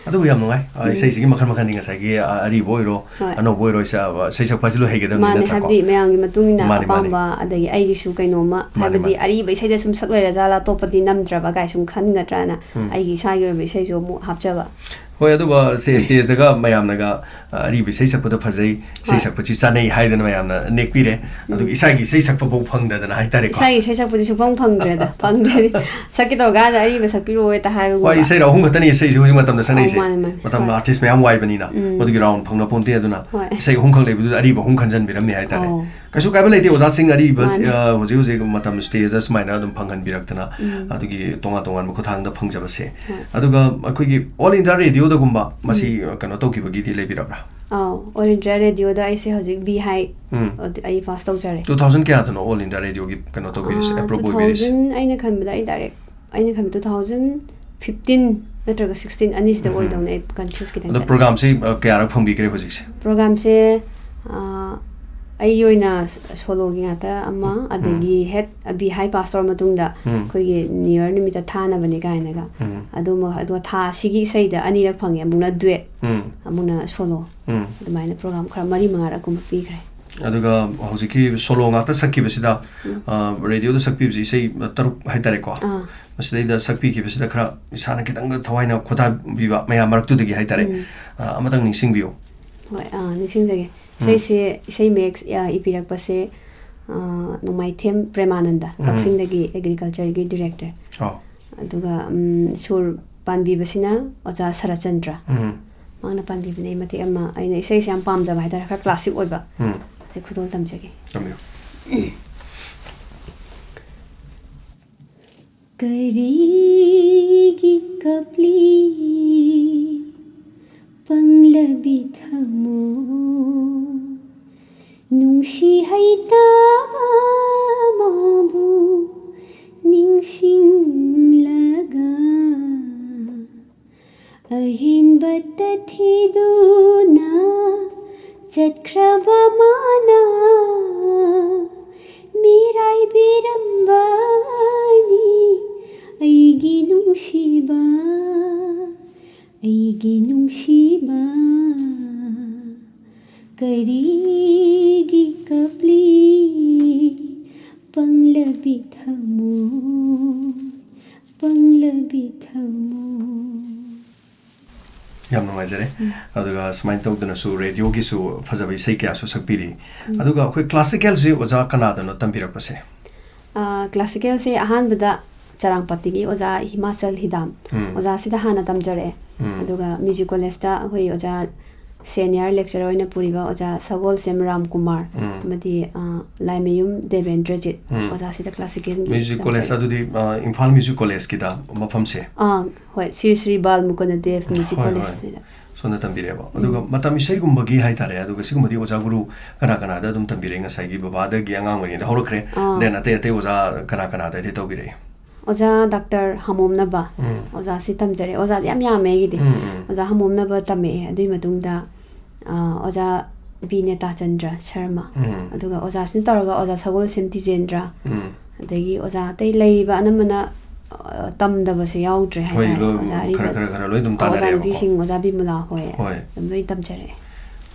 ꯑꯗꯨꯕꯨ ꯌꯥꯝ ꯅꯨꯡꯉꯥꯏ꯫ ꯑ, ꯎꯝ꯫ ꯏꯁꯩꯁꯤꯒꯤ ꯃꯈꯜ ꯃꯈꯜꯅꯤ, ꯉꯁꯥꯏꯒꯤ, ꯑ, ꯑꯔꯤꯕ ꯑꯣꯏꯔꯣ, ꯍꯣꯏ꯫ ꯑꯅꯧꯕ ꯑꯣꯏꯔꯣ, ꯏꯁꯩ, ꯑ, ꯏꯁꯩ ꯁꯛꯄ ꯍꯥꯏꯁꯤ ꯂꯣꯏ ꯍꯩꯒꯗꯕꯅꯤ, ꯃꯥꯅꯦ, ꯅꯠꯇ꯭ꯔꯥꯀꯣ? ꯍꯥꯏꯕꯗꯤ ꯃꯌꯥꯝꯒꯤ ꯃꯇꯨꯡ ꯏꯟꯅ ꯃꯥꯅꯦ, ꯃꯥꯅꯦ꯫ ꯑꯄꯥꯝꯕ, ꯑꯗꯒꯤ ꯑꯩꯒꯤꯁꯨ ꯀꯩꯅꯣꯝꯃ, ꯃꯥꯅꯦ, ꯍꯥꯏꯕꯗꯤ ꯃꯥꯅꯦ꯫ ꯑꯔꯤꯕ ꯏꯁꯩꯗ ꯁꯨꯝ ꯁꯛ ꯂꯩꯔꯖꯥꯠꯂꯥ, ꯑꯇꯣꯞꯄꯗꯤ ꯅꯝꯗ꯭ꯔꯕ ꯀꯥꯏ ꯁꯨꯝ ꯈꯟꯒꯗ꯭ꯔꯥꯅ ꯎꯝ꯫ ꯑꯩꯒꯤ ꯏꯁꯥꯒꯤ ꯑꯣꯏꯕ ꯏꯁꯩꯁꯨ ꯑꯃꯨꯛ ꯍꯥꯞꯆꯕ꯫ ꯍꯣꯏ, ꯑꯗꯨꯕꯨ ꯁꯦ, ꯁ꯭ꯇꯦꯖꯇꯒ ꯃꯌꯥꯝꯅꯒ, ꯑ, ꯑꯔꯤꯕ ꯏꯁꯩ ꯁꯛꯄꯗꯣ ꯐꯖꯩ, ꯏꯁꯩ ꯍꯣꯏ꯫ ꯁꯛꯄꯁꯤ ꯆꯥꯅꯩ ꯍꯥꯏꯗꯅ ꯃꯌꯥꯝꯅ ꯅꯦꯛꯄꯤꯔꯦ꯫ ꯑꯗꯨꯒ ꯎꯝ꯫ ꯏꯁꯥꯒꯤ ꯏꯁꯩ ꯁꯛꯄ ꯐꯥꯎ ꯐꯪꯗꯗꯅ ꯍꯥꯏꯇꯥꯔꯦꯀꯣ꯫ ꯏꯁꯥꯒꯤ ꯏꯁꯩ ꯁꯛꯄꯗꯤ ꯁꯨꯡꯐꯪ ꯐꯪꯗ꯭ꯔꯦꯗ, ꯐꯪꯗ꯭ꯔꯦ꯫ ꯁꯛꯀꯦ ꯇꯧꯔꯀꯥꯟꯗ ꯑꯔꯤꯕ ꯁꯛꯄꯤꯔꯛꯑꯣ ꯍꯦꯛꯇ ꯍꯥꯏꯕꯒꯨꯝꯕ꯫ ꯍꯣꯏ, ꯏꯁꯩ ꯑꯍꯨꯝ ꯈꯛꯇꯅꯤ ꯏꯁꯩꯁꯤ ꯍꯧꯖꯤꯛ ꯃꯇꯝꯗ ꯁꯛꯅꯩꯁꯦ꯫ ꯑꯧ, ꯃꯥꯅꯦ, ꯃꯥꯅꯦ꯫ ꯃꯇꯝ ꯍꯣꯏ꯫ ꯑꯥꯔꯇꯤꯁ ꯃꯌꯥꯝ ꯋꯥꯏꯕꯅꯤꯅ, ꯎꯝ꯫ ꯃꯗꯨꯒꯤ ꯔꯥꯎꯟ ꯐꯪꯅ ꯄꯣꯟꯇꯦ꯫ ꯑꯗꯨꯅ ꯍꯣꯏ꯫ ꯏꯁꯩ ꯑꯍꯨꯝꯈꯛ ꯂꯩꯕꯗꯨꯗ ꯑꯔꯤꯕ ꯑꯍꯨꯝ ꯈꯟꯖꯟꯕꯤꯔꯝꯃꯤ ꯍꯥꯏꯇꯥꯔꯦ꯫ ꯑꯧ꯫ ꯀꯩꯁꯨ ꯀꯥꯏꯕ ꯂꯩꯇꯦ, ꯑꯣꯖꯥꯁꯤꯡ ꯑꯔꯤꯕ, ꯃꯥꯅꯦ꯫ ꯑ, ꯍꯧꯖꯤꯛ ꯍꯧꯖꯤꯛ ꯃꯇꯝ ꯁ꯭ꯇꯦꯖꯁ ꯁꯨꯃꯥꯏꯅ ꯑꯗꯨꯝ ꯐꯪꯍꯟꯕꯤꯔꯛꯇꯅ, ꯎꯝ꯫ ꯑꯗꯨꯒꯤ ꯇꯣꯉꯥꯟ ꯇꯣꯉꯥꯟꯕ ꯈꯨꯠꯊꯥꯡꯗ ꯐꯪꯖꯕꯁꯦ꯫ ꯍꯣꯏ꯫ ꯑꯗꯨꯒ ꯑꯩꯈꯣꯏꯒꯤ All India Radio ꯗꯒꯨꯝꯕ ꯃꯁꯤ, ꯎꯝ꯫ ꯑ, ꯀꯩꯅꯣ ꯇꯧꯈꯤꯕꯒꯤꯗꯤ ꯂꯩꯕꯤꯔꯕ꯭ꯔꯥ? ꯑꯧ, All India Radio ꯗ ꯑꯩꯁꯦ ꯍꯧꯖꯤꯛ B High ꯎꯝ꯫ ꯑꯗꯨ ꯑꯩ ꯄꯥꯁ ꯇꯧꯖꯔꯦ꯫ Two thousand ꯀꯌꯥꯗꯅꯣ All India Radio ꯒꯤ ꯀꯩꯅꯣ ꯇꯧꯕꯤꯔꯤꯁꯦ, ꯑꯥ, approve ꯑꯣꯏꯕꯤꯔꯤꯁꯦ? two thousand ꯑꯩꯅ ꯈꯟꯕꯗ ꯑꯩ direct, ꯑꯩꯅ ꯈꯟꯕꯗ two thousand fifteen ꯅꯠꯇ꯭ꯔꯒ sixteen ꯑꯅꯤꯁꯤꯗ ꯎꯝ꯫ ꯑꯣꯏꯗꯧꯅꯦ, ꯑꯩ confuse ꯈꯤꯇꯪ ꯑꯗꯣ ꯆꯠꯂꯦ꯫ ꯄ꯭ꯔꯣꯒ꯭ꯔꯥꯝꯁꯤ, ꯑ, ꯀꯌꯥꯔꯛ ꯐꯪꯕꯤꯈ꯭ꯔꯦ ꯍꯧꯖꯤꯛꯁꯦ? ꯄ꯭ꯔꯣꯒ꯭ꯔꯥꯝꯁꯦ, ꯑꯥ, ꯑꯩꯒꯤ ꯑꯣꯏꯅ ꯁꯣꯂꯣꯒꯤ ꯉꯥꯛꯇ ꯑꯃ, ꯎꯝ꯫ ꯑꯗꯒꯤ ꯍꯦꯛ B High ꯄꯥꯁ ꯇꯧꯔ ꯃꯇꯨꯡꯗ ꯎꯝ꯫ ꯑꯩꯈꯣꯏꯒꯤ New Year ꯅꯨꯃꯤꯠꯇ ꯊꯥꯅꯕꯅꯦ ꯀꯥꯏꯅꯒ, ꯎꯝ꯫ ꯑꯗꯨꯃ, ꯑꯗꯨꯒ ꯊꯥ ꯑꯁꯤꯒꯤ ꯏꯁꯩꯗ ꯑꯅꯤꯔꯛ ꯐꯪꯉꯦ, ꯑꯃꯨꯛꯅ duet, ꯎꯝ꯫ ꯑꯃꯨꯛꯅ ꯁꯣꯂꯣ꯫ ꯎꯝ꯫ ꯑꯗꯨꯃꯥꯏꯅ ꯄ꯭ꯔꯣꯒ꯭ꯔꯥꯝ ꯈꯔ ꯃꯔꯤ ꯃꯉꯥꯔꯛꯀꯨꯝꯕ ꯄꯤꯈ꯭ꯔꯦ꯫ ꯑꯗꯨꯒ ꯍꯧꯖꯤꯛꯀꯤ ꯁꯣꯂꯣ ꯉꯥꯛꯇ ꯁꯛꯈꯤꯕꯁꯤꯗ, ꯎꯝ꯫ ꯑ, ꯔꯦꯗꯤꯑꯣꯗ ꯁꯛꯄꯤꯕꯁꯤ ꯏꯁꯩ ꯇꯔꯨꯛ ꯍꯥꯏꯇꯥꯔꯦꯀꯣ꯫ ꯑꯥ꯫ ꯃꯁꯤꯗꯩꯗ ꯁꯛꯄꯤꯈꯤꯕꯁꯤꯗ ꯈꯔ ꯏꯁꯥꯅ ꯈꯤꯇꯪꯒ ꯊꯋꯥꯏꯅ ꯈꯣꯊꯥꯕꯤꯕ ꯃꯌꯥꯝ ꯃꯔꯛꯇꯨꯗꯒꯤ ꯍꯥꯏꯇꯥꯔꯦ꯫ ꯎꯝ꯫ ꯑ, ꯑꯃꯇꯪ ꯅꯤꯡꯁꯤꯡꯕꯤꯌꯨ꯫ ꯍꯣꯏ, ꯑꯥ, ꯅꯤꯡꯁꯤꯡꯖꯒꯦ꯫ ꯎꯝ꯫ ꯏꯁꯩꯁꯦ, ꯏꯁꯩ ꯃꯌꯦꯛ, ꯑ, ꯏꯕꯤꯔꯛꯄꯁꯦ, ꯑ, ꯅꯣꯡꯃꯥꯏꯊꯦꯝ ꯄ꯭ꯔꯦꯃꯥꯅꯟꯗ, ꯎꯝ꯫ ꯀꯛꯆꯤꯡꯗꯒꯤ agriculture ꯒꯤ director꯫ ꯑꯣ꯫ ꯑꯗꯨꯒ, ꯎꯝ, ꯁꯨꯔ ꯄꯥꯟꯕꯤꯕꯁꯤꯅ ꯑꯣꯖꯥ ꯁꯔꯠꯆꯟꯗ꯭ꯔ꯫ ꯎꯝ꯫ ꯃꯥꯅ ꯄꯥꯟꯕꯤꯕꯅꯦ, ꯃꯇꯦꯛ ꯑꯃ꯫ ꯑꯩꯅ ꯏꯁꯩꯁꯦ ꯌꯥꯝ ꯄꯥꯝꯖꯕ ꯍꯥꯏꯇꯥꯔꯦ, ꯈꯔ classic ꯑꯣꯏꯕ꯫ ꯎꯝ꯫ ꯁꯤ ꯈꯨꯗꯣꯜ ꯇꯝꯖꯒꯦ꯫ ꯇꯝꯕꯤꯌꯨ꯫ ꯀꯔꯤꯒꯤ ꯀꯞꯂꯤ ꯄꯪꯂꯕꯤ ꯊꯃꯣꯏ? ꯅꯨꯡꯁꯤ ꯍꯩꯇꯕ ꯃꯥꯕꯨ ꯅꯤꯡꯁꯤꯡꯂꯒ ꯑꯍꯦꯟꯕꯇ ꯊꯤꯗꯨꯅ ꯆꯠꯈ꯭ꯔꯕ ꯃꯥꯅ ꯑꯗꯨꯒ ꯁꯨꯃꯥꯏꯅ ꯇꯧꯗꯅꯁꯨ ꯔꯦꯗꯤꯑꯣꯒꯤꯁꯨ ꯐꯖꯕ ꯏꯁꯩ ꯀꯌꯥꯁꯨ ꯁꯛꯄꯤꯔꯤ꯫ ꯎꯝ꯫ ꯑꯗꯨꯒ ꯑꯩꯈꯣꯏ ꯀ꯭ꯂꯥꯁꯤꯀꯦꯜꯁꯤ ꯑꯣꯖꯥ ꯀꯅꯥꯗꯅꯣ ꯇꯝꯕꯤꯔꯛꯄꯁꯦ? ꯑ, ꯀ꯭ꯂꯥꯁꯤꯀꯦꯜꯁꯦ ꯑꯍꯥꯟꯕꯗ ꯆꯔꯥꯡꯄꯥꯇꯤꯒꯤ ꯑꯣꯖꯥ ꯍꯤꯃꯥꯆꯜ ꯍꯤꯗꯥꯝ, ꯎꯝ꯫ ꯑꯣꯖꯥꯁꯤꯗ ꯍꯥꯟꯅ ꯇꯝꯖꯔꯛꯑꯦ꯫ ꯎꯝ꯫ ꯑꯗꯨꯒ ꯃ꯭ꯌꯨꯖꯤꯛ ꯀꯣꯂꯦꯖꯇ ꯑꯩꯈꯣꯏ ꯑꯣꯖꯥ ꯁꯦꯅꯤꯌꯔ ꯂꯦꯛꯆꯔꯔ ꯑꯣꯏꯅ ꯄꯨꯔꯤꯕ ꯑꯣꯖꯥ ꯁꯒꯣꯜꯁꯦꯝ ꯔꯥꯝ ꯀꯨꯃꯥꯔ, ꯎꯝ꯫ ꯑꯃꯗꯤ, ꯑ, ꯂꯥꯏꯃꯌꯨꯝ ꯗꯦꯕꯦꯟꯗ꯭ꯔꯖꯤꯠ, ꯎꯝ꯫ ꯑꯣꯖꯥꯁꯤꯗ ꯀ꯭ꯂꯥꯁꯤꯀꯦꯜꯒꯤ ꯃ꯭ꯌꯨꯖꯤꯛ ꯀꯣꯂꯦꯖ ꯇꯝꯖꯔꯛꯑꯦ꯫ ꯑꯗꯨꯗꯤ, ꯑ, ꯏꯝꯐꯥꯜ ꯃ꯭ꯌꯨꯖꯤꯛ ꯀꯣꯂꯦꯖꯀꯤꯗ ꯃꯐꯝꯁꯦ? ꯑꯥ, ꯍꯣꯏ, ꯁ꯭ꯔꯤ ꯁ꯭ꯔꯤ ꯕꯥꯜ ꯃꯨꯀꯨꯟꯗ ꯗꯦꯕ ꯃ꯭ꯌꯨꯖꯤꯛ ꯍꯣꯏ, ꯍꯣꯏ꯫ ꯀꯣꯂꯦꯖꯁꯤꯗ꯫ ꯁꯣꯝꯗ ꯇꯝꯕꯤꯔꯦꯕ꯫ ꯎꯝ꯫ ꯑꯗꯨꯒ ꯃꯇꯝ ꯏꯁꯩꯒꯨꯝꯕꯒꯤ ꯍꯥꯏꯇꯥꯔꯦ, ꯑꯗꯨꯒ ꯁꯤꯒꯨꯝꯕꯗꯤ ꯑꯣꯖꯥ ꯒꯨꯔꯨ ꯀꯅꯥ ꯀꯅꯥꯗ ꯑꯗꯨꯝ ꯇꯝꯕꯤꯔꯛꯑꯦ? ꯉꯁꯥꯏꯒꯤ ꯕꯕꯥꯗꯒꯤ ꯑꯉꯥꯡ ꯑꯣꯏꯔꯤꯉꯩꯗ ꯍꯧꯔꯛꯈ꯭ꯔꯦ꯫ ꯑꯥ꯫ Then ꯑꯇꯩ ꯑꯇꯩ ꯑꯣꯖꯥ ꯀꯅꯥ ꯀꯅꯥꯗꯗꯤ ꯇꯧꯕꯤꯔꯛꯑꯦ? ꯑꯣꯖꯥ ꯗꯥꯛꯇꯔ ꯍꯥꯃꯣꯝꯅꯕ ꯎꯝ꯫ ꯑꯣꯖꯥꯁꯤ ꯇꯝꯖꯔꯦ꯫ ꯑꯣꯖꯥꯗꯤ ꯌꯥꯝ ꯌꯥꯝꯃꯦ ꯑꯩꯒꯤꯗꯤ꯫ ꯎꯝ, ꯎꯝ꯫ ꯑꯣꯖꯥ ꯍꯥꯃꯣꯝꯅꯕ ꯇꯝꯃꯛꯑꯦ꯫ ꯑꯗꯨꯒꯤ ꯃꯇꯨꯡꯗ, ꯑ, ꯑꯣꯖꯥ ꯕꯤ ꯅꯦꯇꯥꯆꯟꯗ꯭ꯔ ꯁꯔꯃ꯫ ꯎꯝ꯫ ꯑꯗꯨꯒ ꯑꯣꯖꯥꯁꯤꯅ ꯇꯧꯔꯒ ꯑꯣꯖꯥ ꯁꯒꯣꯜꯁꯦꯝ ꯇꯤꯖꯦꯟꯗ꯭ꯔ꯫ ꯎꯝ꯫ ꯑꯗꯒꯤ ꯑꯣꯖꯥ ꯑꯇꯩ ꯂꯩꯔꯤꯕ ꯑꯅꯝꯕꯅ, ꯑ, ꯇꯝꯗꯕꯁꯦ ꯌꯥꯎꯗ꯭ꯔꯦ ꯍꯣꯏ, ꯍꯥꯏꯇꯥꯔꯦ꯫ ꯂꯣꯏ ꯑꯣꯖꯥ ꯑꯔꯤꯕ, ꯈꯔ, ꯈꯔ, ꯈꯔ ꯂꯣꯏ ꯑꯗꯨꯝ ꯑ, ꯑꯣꯖꯥ ꯇꯥꯟꯅꯔꯦꯕꯀꯣ꯫ ꯅꯨꯄꯤꯁꯤꯡ, ꯑꯣꯖꯥ ꯕꯤꯃꯂꯥ ꯍꯣꯏ, ꯍꯣꯏ꯫ ꯑꯗꯨꯝ ꯂꯣꯏ ꯇꯝꯖꯔꯛꯑꯦ꯫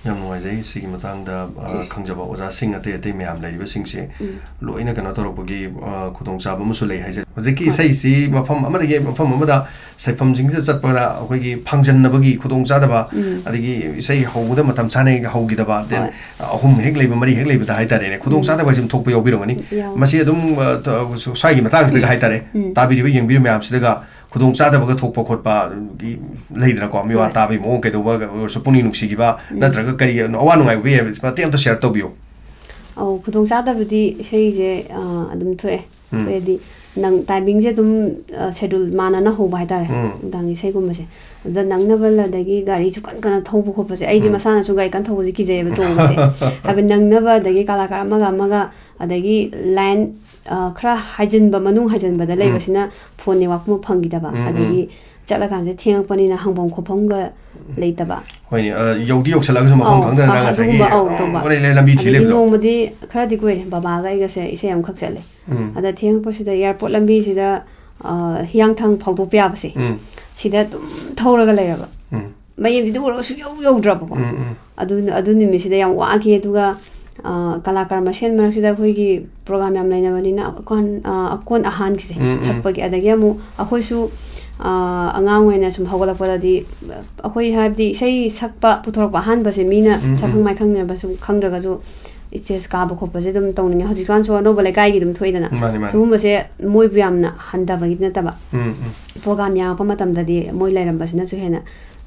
ꯌꯥꯝ ꯅꯨꯡꯉꯥꯏꯖꯩ ꯁꯤꯒꯤ ꯃꯇꯥꯡꯗ, ꯑ, ꯎꯝ꯫ ꯈꯪꯖꯕ ꯑꯣꯖꯥꯁꯤꯡ ꯑꯇꯩ ꯑꯇꯩ ꯃꯌꯥꯝ ꯂꯩꯔꯤꯕꯁꯤꯡꯁꯦ ꯎꯝ꯫ ꯂꯣꯏꯅ ꯀꯩꯅꯣ ꯇꯧꯔꯛꯄꯒꯤ, ꯑ, ꯈꯨꯗꯣꯡꯆꯥꯕ ꯑꯃꯁꯨ ꯂꯩ ꯍꯥꯏꯖꯩ꯫ ꯍꯧꯖꯤꯛꯀꯤ ꯍꯣꯏ꯫ ꯏꯁꯩꯁꯤ ꯃꯐꯝ ꯑꯃꯗꯒꯤ ꯃꯐꯝ ꯑꯃꯗ ꯁꯩꯐꯝꯁꯤꯡꯁꯤꯗ ꯆꯠꯄꯗ ꯑꯩꯈꯣꯏꯒꯤ ꯐꯪꯖꯟꯅꯕꯒꯤ ꯈꯨꯗꯣꯡꯆꯥꯗꯕ, ꯎꯝ꯫ ꯑꯗꯒꯤ ꯏꯁꯩ ꯍꯧꯕꯗ ꯃꯇꯝ ꯆꯥꯅ ꯍꯦꯛ ꯍꯧꯈꯤꯗꯕ, then ꯍꯣꯏ꯫ ꯑꯍꯨꯝ ꯍꯦꯛ ꯂꯩꯕ, ꯃꯔꯤ ꯍꯦꯛ ꯂꯩꯕꯗ ꯍꯥꯏꯇꯥꯔꯦꯅꯦ, ꯎꯝ꯫ ꯈꯨꯗꯣꯡꯆꯥꯗꯕ ꯍꯥꯏꯁꯦ ꯑꯗꯨꯝ ꯊꯣꯛꯄ ꯌꯥꯎꯕꯤꯔꯝꯒꯅꯤ꯫ ꯌꯥꯎ-, ꯃꯁꯤ ꯑꯗꯨꯝ, ꯑ, ꯇ-, ꯁ꯭ꯋꯥꯏꯒꯤ ꯃꯇꯥꯡꯁꯤꯗꯒ ꯍꯥꯏꯇꯥꯔꯦ, ꯎꯝ꯫ ꯇꯥꯕꯤꯔꯤꯕ, ꯌꯦꯡꯕꯤꯔꯤꯕ ꯃꯌꯥꯝꯁꯤꯗꯒ ꯈꯨꯗꯣꯡꯆꯥꯗꯕꯒ ꯊꯣꯛꯄ ꯈꯣꯠꯄ, ꯑꯗꯒꯤ ꯂꯩꯗꯅꯀꯣ, ꯃꯤꯋꯥ ꯍꯣꯏ꯫ ꯇꯥꯕꯒꯤ ꯃꯑꯣꯡ ꯀꯩꯗꯧꯕ ꯑꯣꯏꯔꯁꯨ, ꯄꯨꯛꯅꯤꯡ ꯅꯨꯡꯁꯤꯈꯤꯕ, ꯎꯝ꯫ ꯅꯠꯇ꯭ꯔꯒ ꯀꯔꯤ ꯑꯋꯥ ꯅꯨꯡꯉꯥꯏ ꯑꯣꯏꯕ ꯌꯥꯏ, ꯃꯇꯦꯛ ꯑꯝꯇ share ꯇꯧꯕꯤꯌꯨ꯫ ꯑꯧ, ꯈꯨꯗꯣꯡꯆꯥꯗꯕꯗꯤ ꯏꯁꯩꯁꯦ, ꯑ, ꯑꯗꯨꯝ ꯊꯣꯛꯑꯦ꯫ ꯎꯝ꯫ ꯍꯥꯏꯗꯤ ꯅꯪ ꯇꯥꯏꯃꯤꯡꯁꯦ ꯑꯗꯨꯝ, ꯑ, ꯁꯦꯗꯨꯜ ꯃꯥꯟꯅꯅ ꯍꯧꯕ ꯍꯥꯏꯇꯥꯔꯦ, ꯎꯝ꯫ ꯅꯨꯡꯗꯥꯡ ꯏꯁꯩꯒꯨꯝꯕꯁꯦ꯫ ꯑꯗꯨꯗ ꯅꯪꯅꯕ, ꯑꯗꯒꯤ ꯒꯥꯔꯤꯁꯨ ꯀꯟ ꯀꯟꯅ ꯊꯧꯕ ꯈꯣꯠꯄꯁꯦ, ꯑꯩꯗꯤ ꯎꯝ꯫ ꯃꯁꯥꯅꯁꯨ ꯒꯥꯔꯤ ꯀꯟꯅ ꯊꯧꯕꯁꯦ ꯀꯤꯖꯩꯌꯦꯕ ꯇꯣꯡꯕꯁꯦ꯫ ꯍꯥꯏꯕꯗꯤ ꯅꯪꯅꯕ, ꯑꯗꯒꯤ ꯀꯂꯥꯀꯥꯔ ꯑꯃꯒ ꯑꯃꯒ, ꯑꯗꯒꯤ ꯂꯥꯏꯟ, ꯑ, ꯈꯔ ꯍꯥꯏꯖꯤꯟꯕ, ꯃꯅꯨꯡ ꯍꯥꯏꯖꯤꯟꯕꯗ ꯎꯝ꯫ ꯂꯩꯕꯁꯤꯅ ꯐꯣꯟ ꯅꯦꯠꯋꯥꯛꯀꯨꯝꯕ ꯐꯪꯈꯤꯗꯕ, ꯎꯝ, ꯎꯝ꯫ ꯑꯗꯒꯤ ꯆꯠꯂꯀꯥꯟꯁꯤꯗ ꯊꯦꯡꯉꯛꯄꯅꯤꯅ ꯍꯪꯐꯝ ꯈꯣꯠꯐꯝꯒ ꯂꯩꯇꯕ꯫ ꯍꯣꯏꯅꯦ, ꯑ, ꯌꯧꯗꯤ ꯌꯧꯁꯜꯂꯛꯑꯒꯁꯨ ꯃꯐꯝ ꯑꯧ, ꯈꯪꯗꯗꯅ ꯑ, ꯉꯁꯥꯏꯒꯤ ꯑꯗꯨꯒꯨꯝꯕ, ꯑꯧ, ꯇꯧꯕ꯫ ꯍꯣꯔꯦꯟ ꯂꯝꯕꯤ ꯊꯤ ꯑꯗꯒꯤ ꯂꯩꯕꯗꯣ꯫ ꯅꯣꯡꯃꯗꯤ ꯈꯔꯗꯤ ꯀꯨꯏꯔꯦ, ꯕꯕꯥꯒ ꯑꯩꯒꯁꯦ ꯏꯁꯩ ꯑꯃꯈꯛ ꯆꯠꯂꯦ꯫ ꯎꯝ꯫ ꯑꯗ ꯊꯦꯡꯉꯛꯄꯁꯤꯗ ꯑꯦꯌꯥꯔꯄꯣꯔꯠ ꯂꯝꯕꯤꯁꯤꯗ, ꯑ, ꯍꯤꯌꯥꯡꯊꯥꯡ ꯐꯥꯎꯗꯣꯛꯄ ꯌꯥꯕꯁꯦ, ꯎꯝ꯫ ꯁꯤꯗ ꯑꯗꯨꯝ ꯊꯧꯔꯒ ꯂꯩꯔꯕ꯫ ꯎꯝ꯫ ꯃꯌꯨꯝꯁꯤꯗ ꯎꯔꯒ ꯁꯨꯛꯌꯧ ꯌꯧꯗ꯭ꯔꯕꯀꯣ꯫ ꯎꯝ, ꯎꯝ꯫ ꯑꯗꯨ, ꯑꯗꯨ ꯅꯨꯃꯤꯠꯁꯤꯗ ꯌꯥꯝ ꯋꯥꯈꯤ꯫ ꯑꯗꯨꯒ, ꯑ, ꯀꯂꯥꯀꯥꯔ ꯃꯁꯦꯟ ꯃꯔꯛꯁꯤꯗ ꯑꯩꯈꯣꯏꯒꯤ ꯄ꯭ꯔꯣꯒ꯭ꯔꯥꯝ ꯌꯥꯝ ꯂꯩꯅꯕꯅꯤꯅ ꯑꯀꯣꯟ-, ꯑ, ꯑꯀꯣꯟ ꯑꯍꯥꯟꯒꯤꯁꯦ ꯎꯝ, ꯎꯝ꯫ ꯁꯛꯄꯒꯤ꯫ ꯑꯗꯒꯤ ꯑꯃꯨꯛ ꯑꯩꯈꯣꯏꯁꯨ, ꯑꯉꯥꯡ ꯑꯣꯏꯅ ꯁꯨꯝ ꯍꯧꯒꯠꯂꯛꯄꯗꯗꯤ ꯑꯩꯈꯣꯏ, ꯍꯥꯏꯕꯗꯤ, ꯏꯁꯩ ꯁꯛꯄ ꯄꯨꯊꯣꯔꯛꯄ ꯑꯍꯥꯟꯕꯁꯦ ꯃꯤꯅ ꯎꯝ, ꯁꯛꯈꯪ ꯎꯝ꯫ ꯃꯥꯏꯈꯪꯅꯕ ꯁꯨꯝ ꯈꯪꯗ꯭ꯔꯒꯁꯨ stage ꯀꯥꯕ ꯈꯣꯠꯄꯁꯦ ꯑꯗꯨꯝ ꯇꯧꯅꯤꯡꯉꯦ꯫ ꯍꯧꯖꯤꯛꯀꯥꯟꯁꯨ ꯑꯅꯧꯕ ꯂꯩꯀꯥꯏꯒꯤ ꯑꯗꯨꯝ ꯊꯣꯛꯏꯗꯅ꯫ ꯃꯥꯅꯤ, ꯃꯥꯅꯤ꯫ ꯁꯤꯒꯨꯝꯕꯁꯦ ꯃꯣꯏꯕꯨ ꯌꯥꯝꯅ ꯍꯟꯊꯕꯒꯤꯗꯤ ꯅꯠꯇꯕ꯫ ꯎꯝ, ꯎꯝ꯫ Program ꯌꯥꯝꯃꯛꯄ ꯃꯇꯝꯗꯗꯤ ꯃꯣꯏ ꯂꯩꯔꯝꯕꯁꯤꯅꯁꯨ ꯍꯦꯟꯅ,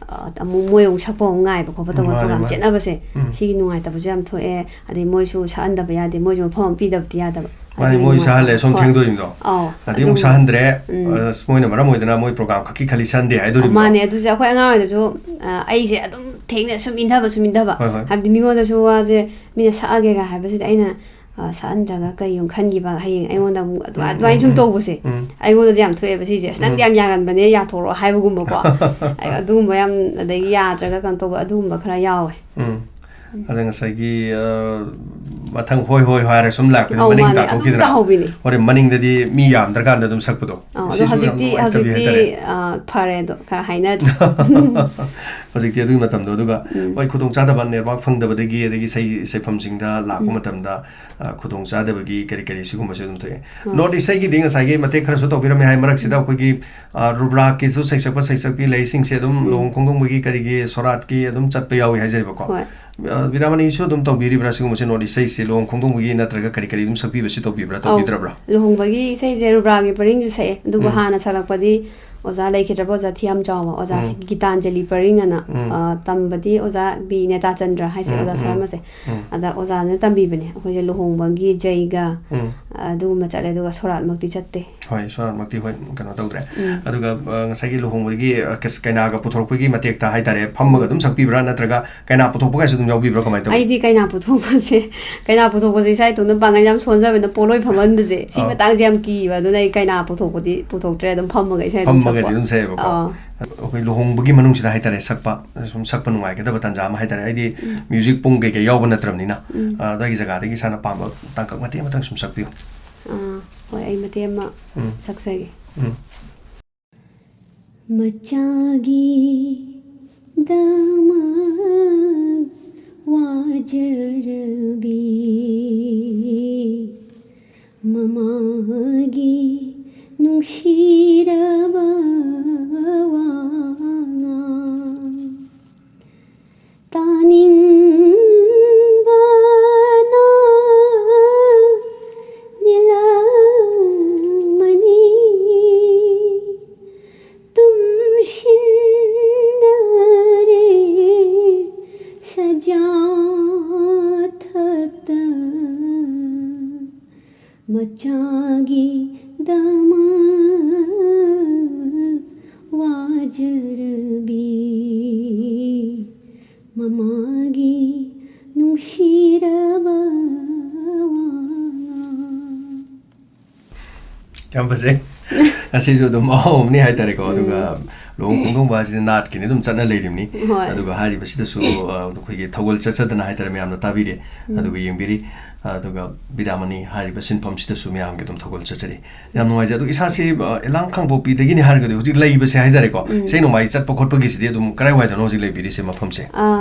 ꯑ, ꯑꯃꯨꯛ ꯃꯣꯏ ꯑꯃꯨꯛ ꯁꯛꯄ ꯑꯃꯨꯛ ꯉꯥꯏꯕ ꯈꯣꯠꯄ ꯇꯧꯕ ꯃꯥꯅꯤ, program ꯃꯥꯅꯤ꯫ ꯆꯦꯠꯅꯕꯁꯦ, ꯎꯝ꯫ ꯁꯤꯒꯤ ꯅꯨꯡꯉꯥꯏꯇꯕꯁꯨ ꯌꯥꯝ ꯊꯣꯛꯑꯦ꯫ ꯑꯗꯩ ꯃꯣꯏꯁꯨ ꯁꯛꯍꯟꯗꯕ ꯌꯥꯗꯦ, ꯃꯣꯏꯁꯨ ꯃꯐꯝ ꯑꯃ ꯄꯤꯗꯕꯗꯤ ꯌꯥꯗꯕ꯫ ꯃꯥꯅꯤ, ꯑꯗꯨꯒꯤ ꯃꯣꯏ ꯅꯨꯡꯉꯥꯏꯇꯕ꯫ ꯁꯛꯍꯜꯂꯦ, ꯁꯣꯝ ꯍꯣꯏ꯫ ꯊꯦꯡꯗꯣꯛꯏꯅꯤꯗꯣ꯫ ꯑꯧ, ꯑꯗꯩ ꯑꯃꯨꯛ ꯑꯗꯨꯒꯨꯝꯕ꯫ ꯁꯛꯍꯟꯗ꯭ꯔꯦ, ꯎꯝ꯫ ꯑꯁ, ꯃꯣꯏꯅ ꯃꯔꯝ ꯑꯣꯏꯗꯅ ꯃꯣꯏ program ꯈꯛꯀꯤ ꯈꯜꯂꯤ ꯁꯛꯍꯟꯗꯦ ꯍꯥꯏꯗꯣꯔꯤꯕ꯭ꯔꯣ? ꯃꯥꯅꯦ, ꯑꯗꯨꯁꯦ ꯑꯩꯈꯣꯏ ꯑꯉꯥꯡ ꯑꯣꯏꯔꯁꯨ, ꯑ, ꯑꯩꯁꯦ ꯑꯗꯨꯝ ꯊꯦꯡꯅ ꯁꯨꯝ ꯏꯟꯊꯕ, ꯁꯨꯝ ꯏꯟꯊꯕ꯫ ꯍꯣꯏ, ꯍꯣꯏ꯫ ꯍꯥꯏꯕꯗꯤ ꯃꯤꯉꯣꯟꯗꯁꯨ ꯋꯥꯁꯦ ꯃꯤꯅ ꯁꯛꯑꯒꯦꯒ ꯍꯥꯏꯕꯁꯤꯗꯤ ꯑꯩꯅ, ꯑ, ꯁꯛꯍꯟꯗ꯭ꯔꯒ ꯀꯩꯒꯨꯝꯕ ꯈꯟꯈꯤꯕ, ꯍꯌꯦꯡ ꯑꯩꯉꯣꯟꯗ ꯑꯃꯨꯛ ꯑꯗꯨꯃꯥꯏ-, ꯎꯝ, ꯑꯗꯨꯃꯥꯏꯅ ꯎꯝ, ꯁꯨꯝ ꯎꯝ꯫ ꯇꯧꯕꯁꯦ, ꯎꯝ꯫ ꯑꯩꯉꯣꯟꯗꯗꯤ ꯌꯥꯝ ꯊꯣꯛꯑꯦꯕ ꯁꯤꯁꯦ꯫ "ꯑꯁ, ꯅꯪꯗꯤ ꯎꯝ꯫ ꯌꯥꯝ ꯌꯥꯒꯟꯕꯅꯦ, ꯌꯥꯊꯣꯔꯛꯑꯣ" ꯍꯥꯏꯕꯒꯨꯝꯕꯀꯣ꯫ ꯑꯗꯨꯒꯨꯝꯕ ꯌꯥꯝ, ꯑꯗꯒꯤ ꯌꯥꯗ꯭ꯔꯒ ꯀꯩꯅꯣ ꯇꯧꯕ, ꯑꯗꯨꯒꯨꯝꯕ ꯈꯔ ꯌꯥꯎꯋꯦ꯫ ꯎꯝ꯫ ꯎꯝ꯫ ꯑꯗ ꯉꯁꯥꯏꯒꯤ, ꯑ, ꯃꯊꯪ "ꯍꯣꯏ, ꯍꯣꯏ, ꯍꯣꯏ" ꯍꯥꯏꯔ ꯁꯨꯝ ꯂꯥꯛꯄꯅꯤ, ꯑꯧ, ꯃꯅꯤꯡ ꯃꯥꯅꯦ, ꯑꯗꯨꯝ ꯇꯥꯊꯣꯛꯈꯤꯗꯅ꯫ ꯇꯥꯍꯧꯕꯤꯅꯦ꯫ ꯍꯣꯔꯦꯟ ꯃꯅꯤꯡꯗꯗꯤ ꯃꯤ ꯌꯥꯝꯗ꯭ꯔꯀꯥꯟꯗ ꯑꯗꯨꯝ ꯁꯛꯄꯗꯣ꯫ ꯑꯧ, ꯑꯗꯣ ꯁꯤꯁꯨ ꯌꯥꯝ ꯍꯧꯖꯤꯛꯇꯤ, ꯅꯨꯡꯉꯥꯏꯇꯕꯤ ꯍꯧꯖꯤꯛꯇꯤ, ꯍꯥꯏꯇꯥꯔꯦ꯫ ꯑ, ꯐꯔꯦ, ꯑꯗꯣ ꯈꯔ ꯍꯥꯏꯅꯗ꯭ꯔꯦ꯫ ꯍꯧꯖꯤꯛꯇꯤ ꯑꯗꯨꯒꯤ ꯃꯇꯝꯗꯣ, ꯑꯗꯨꯒ ꯎꯝ꯫ ꯍꯣꯏ, ꯈꯨꯗꯣꯡꯆꯥꯗꯕ network ꯐꯪꯗꯕꯗꯒꯤ, ꯑꯗꯒꯤ ꯏꯁꯩ, ꯏꯁꯩꯐꯝꯁꯤꯡꯗ ꯂꯥꯛꯄ ꯎꯝ꯫ ꯃꯇꯝꯗ, ꯑ, ꯈꯨꯗꯣꯡꯆꯥꯗꯕꯒꯤ ꯀꯔꯤ ꯀꯔꯤ ꯁꯤꯒꯨꯝꯕꯁꯨ ꯑꯗꯨꯝ ꯊꯣꯛꯑꯦ꯫ ꯍꯣꯏ꯫ North East ꯒꯤꯗꯤ ꯉꯁꯥꯏꯒꯤ ꯃꯇꯦꯛ ꯈꯔꯁꯨ ꯇꯧꯕꯤꯔꯝꯃꯦ ꯍꯥꯏ, ꯃꯔꯛꯁꯤꯗ ꯎꯝ꯫ ꯑꯩꯈꯣꯏꯒꯤ, ꯑ, ꯔꯨꯕ꯭ꯔꯥꯛꯀꯤꯁꯨ ꯁꯩꯁꯛꯄ ꯁꯩꯁꯛꯄꯤ ꯂꯩꯁꯤꯡꯁꯦ ꯑꯗꯨꯝ ꯎꯝ꯫ ꯂꯨꯍꯣꯡ ꯈꯣꯡꯗꯣꯡꯕꯒꯤ ꯀꯔꯤꯒꯤ ꯁꯣꯔꯥꯠꯀꯤ ꯑꯗꯨꯝ ꯆꯠꯄ ꯌꯥꯎꯏ ꯍꯥꯏꯖꯔꯤꯕꯀꯣ꯫ ꯍꯣꯏ꯫ ꯑ, ꯕꯤꯗ꯭ꯌꯥꯃꯅꯤꯁꯨ ꯑꯗꯨꯝ ꯇꯧꯕꯤꯔꯤꯕ꯭ꯔꯥ ꯁꯤꯒꯨꯝꯕꯁꯦ, North East ꯁꯦ ꯂꯨꯍꯣꯡ ꯈꯣꯡꯗꯣꯡꯕꯒꯤ ꯅꯠꯇ꯭ꯔꯒ ꯀꯔꯤ ꯀꯔꯤ ꯑꯗꯨꯝ ꯁꯛꯄꯤꯕꯁꯤ ꯇꯧꯕꯤꯕ꯭ꯔꯥ, ꯑꯧ, ꯇꯧꯕꯤꯗ꯭ꯔꯕ꯭ꯔꯥ? ꯂꯨꯍꯣꯡꯕꯒꯤ ꯏꯁꯩꯁꯦ ꯔꯨꯕ꯭ꯔꯥꯒꯤ ꯄꯔꯤꯡꯁꯨ ꯁꯛꯑꯦ, ꯑꯗꯨꯕꯨ ꯎꯝ꯫ ꯍꯥꯟꯅ ꯁꯛꯂꯛꯄꯗꯤ ꯑꯣꯖꯥ ꯂꯩꯈꯤꯗ꯭ꯔꯕ ꯑꯣꯖꯥ ꯊꯤꯌꯥꯝ ꯆꯥꯎꯕ, ꯑꯣꯖꯥ ꯎꯝ꯫ ꯒꯤꯇꯥꯟꯖꯂꯤ ꯄꯔꯤꯡ ꯑꯅ, ꯎꯝ꯫ ꯑ, ꯇꯝꯕꯗꯤ ꯑꯣꯖꯥ ꯕꯤ ꯅꯦꯇꯥꯆꯟꯗ꯭ꯔ ꯍꯥꯏꯁꯦ, ꯎꯝ, ꯑꯣꯖꯥ ꯎꯝ꯫ ꯁꯔꯃꯁꯦ꯫ ꯎꯝ꯫ ꯑꯗ ꯑꯣꯖꯥꯅ ꯇꯝꯕꯤꯕꯅꯦ꯫ ꯑꯩꯈꯣꯏꯁꯦ ꯂꯨꯍꯣꯡꯕꯒꯤ ꯖꯩꯒ, ꯎꯝ꯫ ꯑꯗꯨꯒꯨꯝꯕ ꯆꯠꯂꯦ, ꯑꯗꯨꯒ ꯁꯣꯔꯥꯠꯃꯛꯇꯤ ꯆꯠꯇꯦ꯫ ꯍꯣꯏ, ꯁꯣꯔꯥꯠꯃꯛꯇꯤ ꯍꯣꯏ, ꯀꯩꯅꯣ ꯇꯧꯗ꯭ꯔꯦ꯫ ꯎꯝ꯫ ꯑꯗꯨꯒ, ꯑ, ꯉꯁꯥꯏꯒꯤ ꯂꯨꯍꯣꯡꯕꯒꯤ, ꯑ, ꯀꯩꯁ-, ꯀꯩꯅꯥꯒ ꯄꯨꯊꯣꯔꯛꯄꯒꯤ ꯃꯇꯦꯛꯇ ꯍꯥꯏꯇꯥꯔꯦ, ꯐꯝꯃꯒ ꯎꯝ꯫ ꯑꯗꯨꯝ ꯁꯛꯄꯤꯕ꯭ꯔꯥ, ꯅꯠꯇ꯭ꯔꯒ ꯀꯩꯅꯥ ꯄꯨꯊꯣꯛꯄꯒꯁꯨ ꯑꯗꯨꯝ ꯌꯥꯎꯕꯤꯕ꯭ꯔꯥ, ꯀꯃꯥꯏꯅ ꯇꯧꯏ? ꯑꯩꯗꯤ ꯀꯩꯅꯥ ꯄꯨꯊꯣꯛꯄꯁꯦ, ꯀꯩꯅꯥ ꯄꯨꯊꯣꯛꯄꯁꯦ ꯏꯁꯥ ꯏꯇꯣꯝꯇ ꯄꯥꯡꯒꯜ ꯌꯥꯝ ꯁꯣꯟꯖꯕꯅꯤꯅ ꯄꯣꯠꯂꯣꯏ ꯐꯝꯍꯟꯕꯁꯦ, ꯁꯤ ꯑꯥ꯫ ꯃꯇꯥꯡꯁꯦ ꯌꯥꯝ ꯀꯤꯕ, ꯑꯗꯨꯅ ꯑꯩ ꯀꯩꯅꯥ ꯄꯨꯊꯣꯛꯄꯗꯤ ꯄꯨꯊꯣꯛꯇ꯭ꯔꯦ, ꯑꯗꯨꯝ ꯐꯝꯃꯒ ꯏꯁꯩ ꯑꯗꯨꯝ ꯐꯝꯃꯒꯗꯤ ꯁꯛꯄ꯫ ꯑꯗꯨꯝ ꯁꯛꯑꯦꯕꯀꯣ꯫ ꯑꯥ꯫ ꯑꯩꯈꯣꯏ ꯂꯨꯍꯣꯡꯕꯒꯤ ꯃꯅꯨꯡꯁꯤꯗ ꯍꯥꯏꯇꯥꯔꯦ, ꯁꯛꯄ, ꯁꯨꯝ ꯁꯛꯄ ꯅꯨꯡꯉꯥꯏꯒꯗꯕ ꯇꯥꯟꯖꯥ ꯑꯃ ꯍꯥꯏꯇꯥꯔꯦ, ꯍꯥꯏꯗꯤ ꯎꯝ꯫ Music ꯄꯨꯡ ꯀꯩꯀꯩ ꯌꯥꯎꯕ ꯅꯠꯇ꯭ꯔꯕꯅꯤꯅ, ꯎꯝ꯫ ꯑꯥ, ꯑꯗꯨꯒꯤ ꯖꯒꯥꯗꯒꯤ ꯏꯁꯥꯅ ꯄꯥꯝꯕ ꯇꯥꯡꯀꯛ ꯃꯇꯦꯛ ꯑꯃꯇꯪ ꯁꯨꯝ ꯁꯛꯄꯤꯌꯨ꯫ ꯑꯥ, ꯍꯣꯏ, ꯑꯩ ꯃꯇꯦꯛ ꯑꯃ ꯎꯝ꯫ ꯁꯛꯆꯒꯦ꯫ ꯎꯝ꯫ ꯃꯆꯥꯒꯤꯗꯃꯛ ꯋꯥꯖꯔꯕꯤ ꯃꯃꯥꯒꯤ ꯅꯨꯡꯁꯤꯔꯕ ꯃꯆꯥꯒꯤꯗꯃꯛ ꯋꯥꯖꯔꯕꯤ ꯃꯃꯥꯒꯤ ꯅꯨꯡꯁꯤꯔꯕ ꯋꯥ꯫ ꯌꯥꯝ ꯐꯖꯩ꯫ ꯑꯁꯤꯁꯨ ꯑꯗꯨꯝ ꯑꯍꯥꯎꯕꯅꯤ ꯍꯥꯏꯇꯥꯔꯦꯀꯣ꯫ ꯑꯗꯨꯒ ꯂꯨꯍꯣꯡ ꯈꯣꯡꯗꯣꯡꯕ ꯍꯥꯏꯁꯤꯗꯤ ꯅꯥꯠꯀꯤꯅꯤ, ꯑꯗꯨꯝ ꯆꯠꯅ ꯂꯩꯔꯤꯕꯅꯤ꯫ ꯍꯣꯏ꯫ ꯑꯗꯨꯒ ꯍꯥꯏꯔꯤꯕꯁꯤꯗꯁꯨ, ꯑ, ꯑꯩꯈꯣꯏꯒꯤ ꯊꯧꯒꯜ ꯆꯠꯆꯗꯅ ꯍꯥꯏꯇꯥꯔꯦ, ꯃꯌꯥꯝꯅ ꯇꯥꯕꯤꯔꯦ꯫ ꯎꯝ꯫ ꯑꯗꯨꯒ ꯌꯦꯡꯕꯤꯔꯤ꯫ ꯑꯗꯨꯒ ꯕꯤꯗ꯭ꯌꯥꯃꯅꯤ ꯍꯥꯏꯔꯤꯕ ꯁꯤꯟꯐꯝꯁꯤꯗꯁꯨ ꯃꯌꯥꯝꯒꯤ ꯑꯗꯨꯝ ꯊꯧꯒꯜ ꯆꯠꯆꯔꯤ꯫ ꯌꯥꯝ ꯅꯨꯡꯉꯥꯏꯖꯩ꯫ ꯑꯗꯣ ꯏꯁꯥꯁꯤ, ꯑ, ꯏꯂꯥꯡ ꯀꯥꯡꯄꯣꯛꯄꯤꯗꯒꯤꯅꯤ ꯍꯥꯏꯔꯒꯗꯤ ꯍꯧꯖꯤꯛ ꯂꯩꯕꯁꯦ ꯍꯥꯏꯇꯥꯔꯦꯀꯣ, ꯎꯝ꯫ ꯏꯁꯩ ꯅꯣꯡꯃꯥꯏ ꯆꯠꯄ ꯈꯣꯠꯄꯒꯤꯁꯤꯗꯤ ꯑꯗꯨꯝ ꯀꯗꯥꯏꯋꯥꯏꯗꯅꯣ ꯍꯧꯖꯤꯛ ꯂꯩꯕꯤꯔꯤꯁꯦ ꯃꯐꯝꯁꯦ? ꯑ,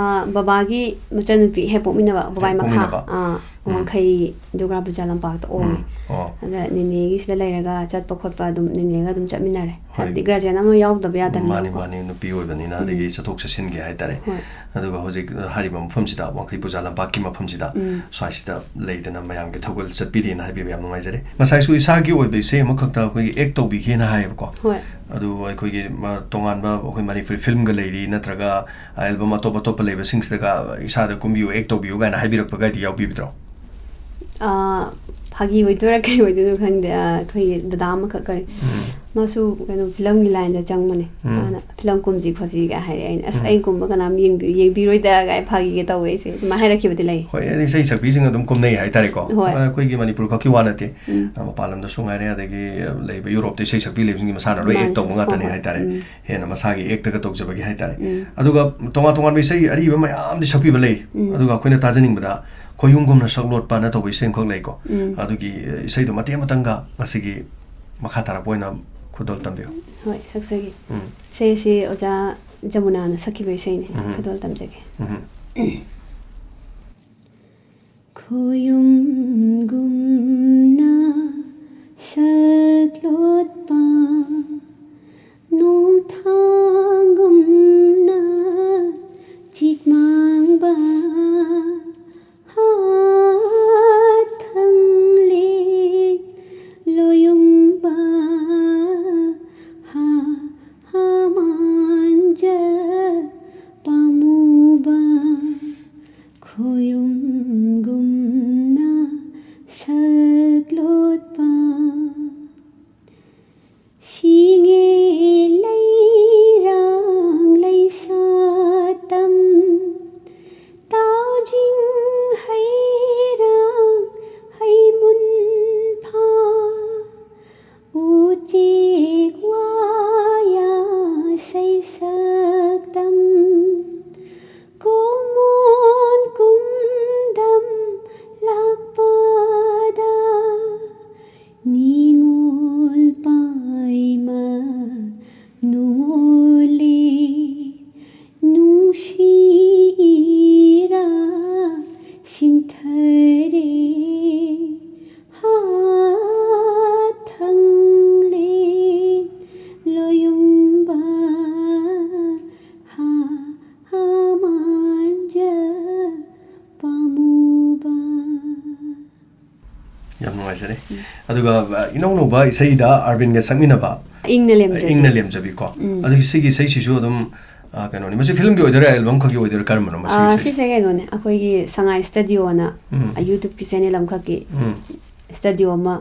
ꯕꯕꯥꯒꯤ ꯃꯆꯟꯅꯨꯄꯤ ꯍꯦꯛ ꯄꯣꯛꯃꯤꯟꯅꯕ, ꯕꯕꯥꯏ ꯍꯦꯛ ꯃꯈꯥ꯫ ꯄꯣꯛꯃꯤꯟꯅꯕ꯫ ꯑꯥ, ꯎꯝ꯫ ꯋꯥꯡꯈꯩ ꯗꯨꯔꯒꯥ ꯄꯨꯖꯥ ꯂꯝꯄꯥꯛꯇ ꯑꯣꯡꯉꯦ꯫ ꯎꯝ꯫ ꯑꯣ꯫ ꯑꯗ ꯅꯦꯅꯦꯒꯤꯁꯤꯗ ꯂꯩꯔꯒ ꯆꯠꯄ ꯈꯣꯠꯄ ꯑꯗꯨꯝ ꯅꯦꯅꯦꯒ ꯑꯗꯨꯝ ꯆꯠꯃꯤꯟꯅꯔꯦ꯫ ꯍꯣꯏ꯫ ꯍꯥꯏꯕꯗꯤ guardian ꯑꯃ ꯌꯥꯎꯗꯕ ꯌꯥꯗꯕꯅꯤꯅꯀꯣ꯫ ꯃꯥꯅꯤ, ꯃꯥꯅꯤ, ꯅꯨꯄꯤ ꯑꯣꯏꯕꯅꯤꯅ, ꯑꯗꯒꯤ ꯎꯝ꯫ ꯆꯠꯊꯣꯛ ꯆꯠꯁꯤꯟꯒꯤ ꯍꯥꯏꯇꯥꯔꯦ꯫ ꯍꯣꯏ꯫ ꯑꯗꯨꯒ ꯍꯧꯖꯤꯛ, ꯑ, ꯍꯥꯏꯔꯤꯕ ꯃꯐꯝꯁꯤꯗ, ꯋꯥꯡꯈꯩ ꯄꯨꯖꯥ ꯂꯝꯄꯥꯛꯀꯤ ꯃꯐꯝꯁꯤꯗ, ꯎꯝ꯫ ꯁ꯭ꯋꯥꯏꯁꯤꯗ ꯂꯩꯗꯅ ꯃꯌꯥꯝꯒꯤ ꯊꯧꯒꯜ ꯆꯠꯄꯤꯔꯤꯅ ꯍꯥꯏꯕꯤꯕ ꯌꯥꯝ ꯅꯨꯡꯉꯥꯏꯖꯔꯦ꯫ ꯉꯁꯥꯏꯁꯨ ꯏꯁꯥꯒꯤ ꯑꯣꯏꯕ ꯏꯁꯩ ꯑꯃꯈꯛꯇ ꯑꯩꯈꯣꯏꯒꯤ act ꯇꯧꯕꯤꯒꯦꯅ ꯍꯥꯏꯌꯦꯕꯀꯣ꯫ ꯍꯣꯏ꯫ ꯑꯗꯨ ꯑꯩꯈꯣꯏꯒꯤ, ꯃ-, ꯇꯣꯉꯥꯟꯕ ꯑꯩꯈꯣꯏ ꯃꯅꯤꯄꯨꯔꯤ filmꯒ ꯂꯩꯔꯤ, ꯅꯠꯇ꯭ꯔꯒ album ꯑꯇꯣꯞ ꯑꯇꯣꯞꯄ ꯂꯩꯕꯁꯤꯡꯁꯤꯗꯒ ꯏꯁꯥꯗ ꯀꯨꯝꯕꯤꯌꯨ, act ꯇꯧꯕꯤꯌꯨ ꯀꯥꯏꯅ ꯍꯥꯏꯕꯤꯔꯛꯄꯒꯗꯤ ꯌꯥꯎꯕꯤꯕꯗ꯭ꯔꯣ? ꯑꯥ, ꯐꯥꯒꯤ ꯑꯣꯏꯗꯣꯏꯔꯥ ꯀꯩ ꯑꯣꯏꯗꯣꯏꯅꯣ ꯈꯪꯗꯦ꯫ ꯑꯥ, ꯑꯩꯈꯣꯏꯒꯤ ꯗꯗꯥ ꯑꯃꯈꯛ ꯀꯔꯤ, ꯎꯝ꯫ ꯃꯥꯁꯨ ꯀꯩꯅꯣ filmꯒꯤ lineꯗ ꯆꯪꯕꯅꯦ꯫ ꯎꯝ꯫ ꯃꯥꯅ "film ꯀꯨꯝꯁꯤ ꯈꯣꯠꯁꯤꯒ" ꯍꯥꯏꯔꯛꯑꯦ꯫ ꯑꯩꯅ, "ꯑꯁ, ꯎꯝ꯫ ꯑꯩꯅ ꯀꯨꯝꯕ ꯀꯅꯥꯝ ꯌꯦꯡꯕꯤ-, ꯌꯦꯡꯕꯤꯔꯣꯏꯗ" ꯀꯥꯏ ꯐꯥꯒꯤꯒ ꯇꯧꯋꯦ ꯑꯩꯁꯦ꯫ ꯑꯗꯨꯃꯥꯏꯅ ꯍꯥꯏꯔꯛꯈꯤꯕꯗꯤ ꯂꯩ꯫ ꯍꯣꯏ, ꯑꯗꯩ ꯏꯁꯩ ꯁꯛꯄꯤꯁꯤꯡ ꯑꯗꯨꯝ ꯀꯨꯝꯅꯩ ꯍꯥꯏꯇꯥꯔꯦꯀꯣ꯫ ꯍꯣꯏ꯫ ꯑꯩꯈꯣꯏꯒꯤ ꯃꯅꯤꯄꯨꯔ ꯈꯛꯀꯤ ꯋꯥ ꯅꯠꯇꯦ꯫ ꯎꯝ꯫ ꯑ, ꯃꯄꯥꯟ ꯂꯝꯗꯁꯨ ꯉꯥꯏꯔꯦ, ꯑꯗꯒꯤ ꯂꯩꯕ ꯌꯨꯔꯣꯞꯇ ꯏꯁꯩ ꯁꯛꯄꯤ ꯂꯩꯕꯁꯤꯡꯒꯤ ꯃꯁꯥꯟꯅ ꯂꯣꯏ ꯃꯥꯅꯦ꯫ Act ꯇꯧꯕ ꯉꯥꯛꯇꯅꯤ ꯍꯣꯏ, ꯍꯣꯏ꯫ ꯍꯥꯏꯇꯥꯔꯦ꯫ ꯎꯝ꯫ ꯍꯦꯟꯅ ꯃꯁꯥꯒꯤ actꯒ ꯇꯧꯖꯕꯒꯤ ꯍꯥꯏꯇꯥꯔꯦ꯫ ꯎꯝ꯫ ꯑꯗꯨꯒ ꯇꯣꯉꯥꯟ ꯇꯣꯉꯥꯟꯕ ꯏꯁꯩ ꯑꯔꯤꯕ ꯃꯌꯥꯝꯗꯤ ꯁꯛꯄꯤꯕ ꯂꯩ꯫ ꯎꯝ꯫ ꯑꯗꯨꯒ ꯑꯩꯈꯣꯏꯅ ꯇꯥꯖꯅꯤꯡꯕꯗ "ꯈꯣꯌꯨꯝꯒꯨꯝꯅ ꯁꯛꯂꯣꯠꯄꯅ" ꯇꯧꯕ ꯏꯁꯩ ꯑꯃꯈꯛ ꯂꯩꯀꯣ꯫ ꯎꯝ꯫ ꯑꯗꯨꯒꯤ, ꯑ, ꯏꯁꯩꯗꯣ ꯃꯇꯦꯛ ꯑꯃꯇꯪꯒ ꯉꯁꯤꯒꯤ ꯃꯈꯥ ꯇꯥꯔꯛꯄ ꯑꯣꯏꯅ ꯈꯨꯗꯣꯜ ꯇꯝꯕꯤꯌꯨ꯫ ꯍꯣꯏ, ꯁꯛꯆꯒꯦ꯫ ꯎꯝ꯫ ꯏꯁꯩ ꯑꯁꯤ ꯑꯣꯖꯥ ꯖꯃꯨꯅꯥꯅ ꯁꯛꯈꯤꯕ ꯏꯁꯩꯅꯤ꯫ ꯎꯝ꯫ ꯈꯨꯗꯣꯜ ꯇꯝꯖꯒꯦ꯫ ꯎꯝ꯫ ꯈꯣꯌꯨꯝꯒꯨꯝꯅ ꯁꯛꯂꯣꯠꯄ, ꯅꯣꯡꯊꯥꯡꯒꯨꯝꯅ ꯆꯤꯛꯃꯥꯡꯕ, ꯍꯥꯊꯪꯂꯦꯛ ꯂꯣꯌꯨꯝꯕ, ꯍꯥ ꯍꯥꯃꯥꯟꯖ ꯄꯥꯝꯃꯨꯕ, ꯈꯣꯌꯨꯝꯒꯨꯝꯅ ꯁꯛ ꯂꯣꯠꯄ꯫ ꯁꯤꯡꯉꯦ ꯂꯩꯔꯥꯡ ꯂꯩꯁꯥ ꯇꯝ, ꯇꯥꯎꯖꯤꯡ ꯍꯩꯔꯥꯡ ꯍꯩꯃꯨꯟ ꯐꯥ, ꯎꯆꯦꯛ ꯋꯥꯌꯥ ꯁꯩꯁꯛ ꯇꯝ, ꯀꯣꯃꯣꯟ ꯀꯨꯝꯗꯝ ꯂꯥꯛꯄꯗ, ꯅꯤꯉꯣꯜ ꯄꯥꯏꯃ ꯅꯨꯡꯉꯣꯜꯂꯦ, ꯅꯨꯡꯁꯤ ꯏꯔꯥ ꯁꯤꯟꯊꯔꯦ, ꯍꯥꯊꯪꯂꯦ ꯂꯣꯌꯨꯝꯕ, ꯍꯥ ꯍꯥꯃꯥꯟꯖ ꯄꯥꯃꯨꯕ꯫ ꯌꯥꯝ ꯅꯨꯡꯉꯥꯏꯖꯔꯦ꯫ ꯑꯗꯨꯒ, ꯑ, ꯏꯅꯧ ꯅꯧꯕ ꯏꯁꯩꯗ ꯑꯥꯔꯕꯤꯟꯒ ꯁꯛꯃꯤꯟꯅꯕ, ꯏꯪꯅ ꯂꯦꯝꯖꯕꯤ꯫ ꯏꯪꯅ ꯂꯦꯝꯖꯕꯤꯀꯣ꯫ ꯎꯝ꯫ ꯑꯗꯨꯒꯤ ꯁꯤꯒꯤ ꯏꯁꯩꯁꯤꯁꯨ ꯑꯗꯨꯝ, ꯑ, ꯀꯩꯅꯣꯅꯤ꯫ ꯃꯁꯤ ꯐꯤꯂꯝꯒꯤ ꯑꯣꯏꯗꯣꯏꯔꯥ, ꯑꯦꯜꯕꯝ ꯈꯛꯀꯤ ꯑꯣꯏꯗꯣꯏꯔꯥ, ꯀꯔꯝꯕꯅꯣ ꯃꯁꯤ ꯑꯥ, ꯏꯁꯩꯁꯦ? ꯁꯤꯁꯦ ꯀꯩꯅꯣꯅꯦ, ꯑꯩꯈꯣꯏꯒꯤ ꯁꯉꯥꯏ ꯁ꯭ꯇꯨꯗꯤꯑꯣꯅ ꯎꯝ꯫ ꯌꯨꯇ꯭ꯌꯨꯕꯀꯤ ꯆꯦꯅꯦꯜ ꯑꯃꯈꯛꯀꯤ ꯎꯝ꯫ ꯁ꯭ꯇꯨꯗꯤꯑꯣ ꯑꯃ,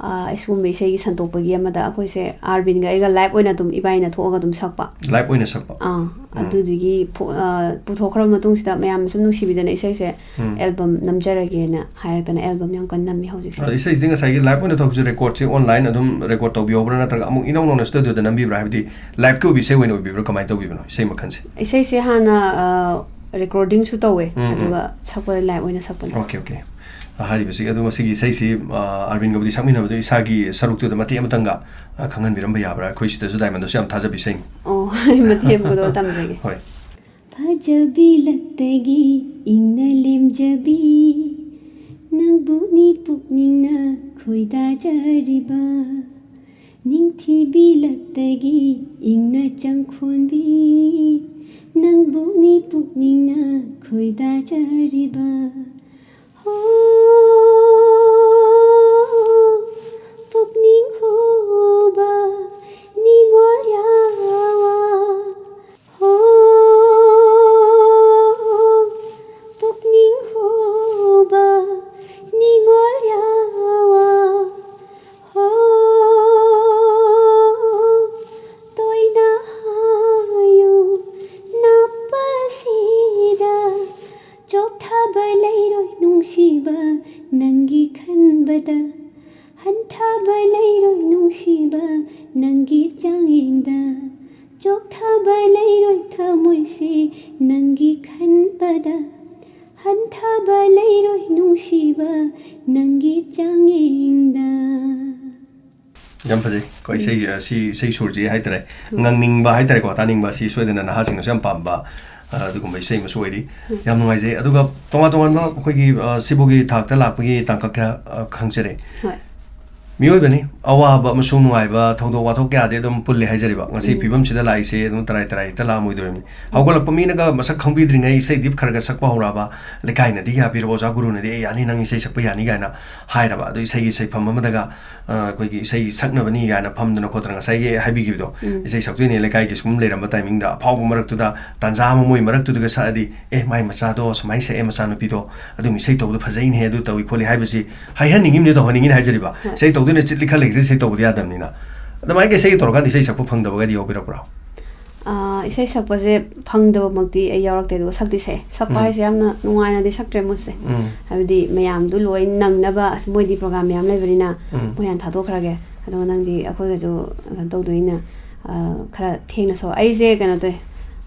ꯑꯥ, ꯁꯤꯒꯨꯝꯕ ꯏꯁꯩꯒꯤ ꯁꯟꯗꯣꯛꯄꯒꯤ ꯑꯃꯗ ꯑꯩꯈꯣꯏꯁꯦ ꯑꯥꯔꯕꯤꯟꯒ ꯑꯩꯒ ꯂꯥꯏꯚ ꯑꯣꯏꯅ ꯑꯗꯨꯝ ꯏꯕꯥꯏꯅ ꯊꯣꯛꯑꯒ ꯑꯗꯨꯝ ꯁꯛꯄ꯫ ꯂꯥꯏꯚ ꯑꯣꯏꯅ ꯁꯛꯄ? ꯑꯥ, ꯎꯝ꯫ ꯑꯗꯨꯗꯨꯒꯤ ꯐꯣ-, ꯑꯥ, ꯄꯨꯊꯣꯛꯈ꯭ꯔꯕ ꯃꯇꯨꯡꯁꯤꯗ ꯃꯌꯥꯝꯅ ꯁꯨꯝ ꯅꯨꯡꯁꯤꯕꯤꯗꯅ ꯏꯁꯩꯁꯦ ꯎꯝ꯫ ꯑꯦꯜꯕꯝ ꯅꯝꯖꯔꯒꯦꯅ ꯍꯥꯏꯔꯛꯇꯅ ꯑꯦꯜꯕꯝ ꯌꯥꯝ ꯀꯟꯅ ꯅꯝꯃꯤ ꯍꯧꯖꯤꯛꯁꯦ꯫ ꯑꯗꯣ ꯏꯁꯩꯁꯤꯗꯤ ꯉꯁꯥꯏꯒꯤ ꯂꯥꯏꯚ ꯑꯣꯏꯅ ꯊꯣꯛꯄꯁꯦ ꯔꯦꯀꯣꯔꯗꯁꯦ ꯑꯣꯟꯂꯥꯏꯟ ꯑꯗꯨꯝ ꯔꯦꯀꯣꯔꯗ ꯇꯧꯕꯤꯍꯧꯕ꯭ꯔꯥ, ꯅꯠꯇ꯭ꯔꯒ ꯑꯃꯨꯛ ꯏꯅꯧ ꯅꯧꯅ ꯁ꯭ꯇꯨꯗꯤꯑꯣꯗ ꯅꯝꯕꯤꯕ꯭ꯔꯥ? ꯍꯥꯏꯕꯗꯤ ꯂꯥꯏꯚꯀꯤ ꯑꯣꯏꯕ ꯏꯁꯩ ꯑꯣꯏꯅ ꯑꯣꯏꯕꯤꯕ꯭ꯔꯥ? ꯀꯃꯥꯏꯅ ꯇꯧꯕꯤꯕꯅꯣ ꯏꯁꯩ ꯃꯈꯜꯁꯦ? ꯏꯁꯩꯁꯦ ꯍꯥꯟꯅ, ꯑ, ꯔꯦꯀꯣꯔꯗꯤꯡꯁꯨ ꯇꯧꯋꯦ, ꯎꯝ, ꯎꯝ꯫ ꯑꯗꯨꯒ ꯁꯛꯄꯗ ꯂꯥꯏꯚ ꯑꯣꯏꯅ ꯁꯛꯄꯅꯦ꯫ Okay, okay. ꯑ, ꯍꯥꯏꯔꯤꯕꯁꯤ, ꯑꯗꯣ ꯉꯁꯤꯒꯤ ꯏꯁꯩꯁꯤ, ꯑ, ꯑꯥꯔꯕꯤꯟꯒꯕꯨꯗꯤ ꯁꯛꯃꯤꯟꯅꯕꯗꯣ ꯏꯁꯥꯒꯤ ꯁꯔꯨꯛꯇꯨꯗ ꯃꯇꯦꯛ ꯑꯃꯇꯪꯒ, ꯑ, ꯈꯪꯍꯟꯕꯤꯔꯝꯕ ꯌꯥꯕ꯭ꯔꯥ? ꯑꯩꯈꯣꯏ ꯁꯤꯗꯁꯨ ꯗꯥꯏꯃꯟꯗꯁꯨ ꯌꯥꯝ ꯊꯥꯖꯕ ꯏꯁꯩꯅꯤ꯫ ꯑꯣ, ꯃꯇꯦꯛ ꯑꯃꯈꯛꯇ ꯇꯝꯖꯒꯦ꯫ ꯍꯣꯏ꯫ ꯐꯖꯕꯤ ꯂꯛꯇꯒꯤ ꯏꯪꯅ ꯂꯦꯝꯖꯕꯤ, ꯅꯪꯕꯨꯅꯤ ꯄꯨꯛꯅꯤꯡꯅ ꯈꯣꯏꯗꯥꯖꯔꯤꯕ꯫ ꯅꯤꯡꯊꯤꯕꯤ ꯂꯛꯇꯒꯤ ꯏꯪꯅ ꯆꯪꯈꯣꯟꯕꯤ, ꯅꯪꯕꯨꯅꯤ ꯄꯨꯛꯅꯤꯡꯅ ꯈꯣꯏꯗꯥꯖꯔꯤꯕ꯫ ꯍꯣ, ꯄꯨꯛꯅꯤꯡ ꯍꯨꯕ ꯅꯤꯡꯉꯣꯜ ꯌꯥꯋꯥ, ꯍꯣ, ꯄꯨꯛꯅꯤꯡ ꯍꯨꯕ ꯅꯤꯡꯉꯣꯜ ꯌꯥꯋꯥ꯫ ꯍꯟꯊꯕ ꯂꯩꯔꯣꯏ ꯅꯨꯡꯁꯤꯕ ꯅꯪꯒꯤ ꯆꯥꯡꯌꯦꯡꯗ, ꯆꯣꯛꯊꯕ ꯂꯩꯔꯣꯏ ꯊꯃꯣꯏꯁꯦ ꯅꯪꯒꯤ ꯈꯟꯕꯗ, ꯍꯟꯊꯕ ꯂꯩꯔꯣꯏ ꯅꯨꯡꯁꯤꯕ ꯅꯪꯒꯤ ꯆꯥꯡꯌꯦꯡꯗ꯫ ꯌꯥꯝ ꯐꯖꯩ꯫ ꯑꯩꯈꯣꯏ ꯎꯝ꯫ ꯏꯁꯩ, ꯑ, ꯁꯤ ꯏꯁꯩ ꯁꯨꯔꯁꯤ ꯍꯥꯏꯇꯥꯔꯦ, ꯎꯝ꯫ ꯉꯪꯅꯤꯡꯕ ꯍꯥꯏꯇꯥꯔꯦꯀꯣ, ꯇꯥꯅꯤꯡꯕ, ꯁꯤ ꯁꯣꯏꯗꯅ ꯅꯍꯥꯁꯤꯡꯅꯁꯨ ꯌꯥꯝ ꯄꯥꯝꯕ, ꯑ, ꯑꯗꯨꯒꯨꯝꯕ ꯏꯁꯩ ꯑꯃꯁꯨ ꯑꯣꯏꯔꯤ꯫ ꯎꯝ꯫ ꯌꯥꯝ ꯅꯨꯡꯉꯥꯏꯖꯩ꯫ ꯑꯗꯨꯒ ꯇꯣꯉꯥꯟ ꯇꯣꯉꯥꯟꯕ ꯑꯩꯈꯣꯏꯒꯤ, ꯑ, ꯁꯤꯕꯨꯒꯤ ꯊꯥꯛꯇ ꯂꯥꯛꯄꯒꯤ ꯇꯥꯡꯀꯛ ꯈꯔ, ꯑ, ꯈꯪꯖꯔꯦ꯫ ꯍꯣꯏ꯫ ꯃꯤꯑꯣꯏꯕꯅꯤ, ꯑꯋꯥꯕ ꯑꯃꯁꯨꯡ ꯅꯨꯡꯉꯥꯏꯕ, ꯊꯧꯗꯣꯛ ꯋꯥꯊꯣꯛ ꯀꯌꯥꯗꯤ ꯑꯗꯨꯝ ꯄꯨꯜꯂꯤ ꯍꯥꯏꯖꯔꯤꯕ꯫ ꯉꯁꯤ ꯎꯝ꯫ ꯐꯤꯕꯝꯁꯤꯗ ꯂꯥꯛꯏꯁꯦ ꯑꯗꯨꯝ ꯇꯔꯥꯏ ꯇꯔꯥꯏ ꯍꯦꯛꯇ ꯂꯥꯛꯑꯝꯃꯣꯏꯗꯣꯔꯤꯕꯅꯤ꯫ ꯎꯝ꯫ ꯍꯧꯒꯠꯂꯛꯄ ꯃꯤꯅꯒ ꯃꯁꯛ ꯈꯪꯕꯤꯗ꯭ꯔꯤꯉꯩ ꯏꯁꯩꯗꯤ ꯈꯔ ꯈꯔ ꯁꯛꯄ ꯍꯧꯔꯛꯑꯕ, ꯂꯩꯀꯥꯏꯅꯗꯤ ꯀꯌꯥ ꯄꯤꯔꯕ, "ꯑꯣꯖꯥ ꯒꯨꯔꯨꯅꯗꯤ ꯑꯦ ꯌꯥꯅꯤ, ꯅꯪ ꯏꯁꯩ ꯁꯛꯄ ꯌꯥꯅꯤ" ꯀꯥꯏꯅ ꯍꯥꯏꯔꯕ꯫ ꯑꯗꯣ ꯏꯁꯩꯒꯤ ꯁꯩꯐꯝ ꯑꯃꯗꯒ, ꯑ, ꯑꯩꯈꯣꯏꯒꯤ ꯏꯁꯩ ꯁꯛꯅꯕꯅꯤ ꯀꯥꯏꯅ ꯐꯝꯗꯅ ꯈꯣꯠꯇꯅ ꯉꯁꯥꯏꯒꯤ ꯍꯥꯏꯕꯤꯈꯤꯕꯗꯣ, ꯎꯝ꯫ ꯏꯁꯩ ꯁꯛꯇꯣꯏꯅꯦ ꯂꯩꯀꯥꯏꯒꯤ ꯁꯨꯝ ꯂꯩꯔꯝꯕ ꯇꯥꯏꯃꯤꯡꯗ ꯑꯐꯥꯎꯕ ꯃꯔꯛꯇꯨꯗ ꯇꯥꯟꯖꯥ ꯑꯃ ꯃꯣꯏ ꯃꯔꯛꯇꯨꯗꯒ ꯁꯛꯑꯗꯤ, "ꯑꯦ, ꯃꯥꯏ ꯃꯆꯥꯗꯣ ꯁꯨꯃꯥꯏꯅ ꯁꯛꯑꯦ, ꯃꯆꯥꯅꯨꯄꯤꯗꯣ ꯑꯗꯨꯝ ꯏꯁꯩ ꯇꯧꯕꯗꯣ ꯐꯖꯩꯅꯦ, ꯑꯗꯨ ꯇꯧꯏ ꯈꯣꯠꯂꯤ" ꯍꯥꯏꯕꯁꯤ ꯍꯥꯏꯍꯟꯅꯤꯡꯉꯤꯕꯅꯤ, ꯇꯧꯍꯟꯅꯤꯡꯉꯤꯅꯤ ꯍꯥꯏꯖꯔꯤꯕ꯫ ꯍꯣꯏ꯫ ꯏꯁꯩ ꯇꯧꯗꯣꯏꯅ ꯆꯤꯠꯂꯤ ꯈꯜꯂ ꯍꯦꯛꯇ ꯏꯁꯩ ꯇꯧꯕꯗꯤ ꯌꯥꯗꯕꯅꯤꯅ꯫ ꯑꯗꯨꯃꯥꯏꯅ ꯏꯁꯩ ꯇꯧꯔꯀꯥꯟꯗ ꯏꯁꯩ ꯁꯛꯄ ꯐꯪꯗꯕꯒꯗꯤ ꯌꯥꯎꯕꯤꯔꯛꯄ꯭ꯔꯣ? ꯑꯥ, ꯏꯁꯩ ꯁꯛꯄꯁꯦ ꯐꯪꯗꯕꯃꯛꯇꯤ ꯑꯩ ꯌꯥꯎꯔꯛꯇꯦ, ꯑꯗꯨꯒ ꯁꯛꯇꯤ ꯁꯛꯑꯦ꯫ ꯁꯛꯄ ꯎꯝ꯫ ꯍꯥꯏꯁꯦ ꯌꯥꯝꯅ ꯅꯨꯡꯉꯥꯏꯅꯗꯤ ꯁꯛꯇ꯭ꯔꯦ ꯃꯨꯠꯁꯦ꯫ ꯎꯝ꯫ ꯍꯥꯏꯕꯗꯤ ꯃꯌꯥꯝꯗꯨ ꯂꯣꯏ ꯅꯪꯅꯕ, ꯑꯁ, ꯃꯣꯏꯗꯤ ꯄ꯭ꯔꯣꯒ꯭ꯔꯥꯝ ꯃꯌꯥꯝ ꯂꯩꯕꯅꯤꯅ ꯎꯝ꯫ ꯃꯣꯏ ꯍꯥꯟꯅ ꯊꯥꯗꯣꯛꯈ꯭ꯔꯒꯦ꯫ ꯑꯗꯨꯒ ꯅꯪꯗꯤ ꯑꯩꯈꯣꯏꯒꯁꯨ ꯀꯩꯅꯣ ꯇꯧꯗꯣꯏꯅ, ꯑ, ꯈꯔ ꯊꯦꯡꯅ ꯁꯣ-, ꯑꯩꯁꯦ ꯀꯩꯅꯣ ꯇꯧꯋꯦ,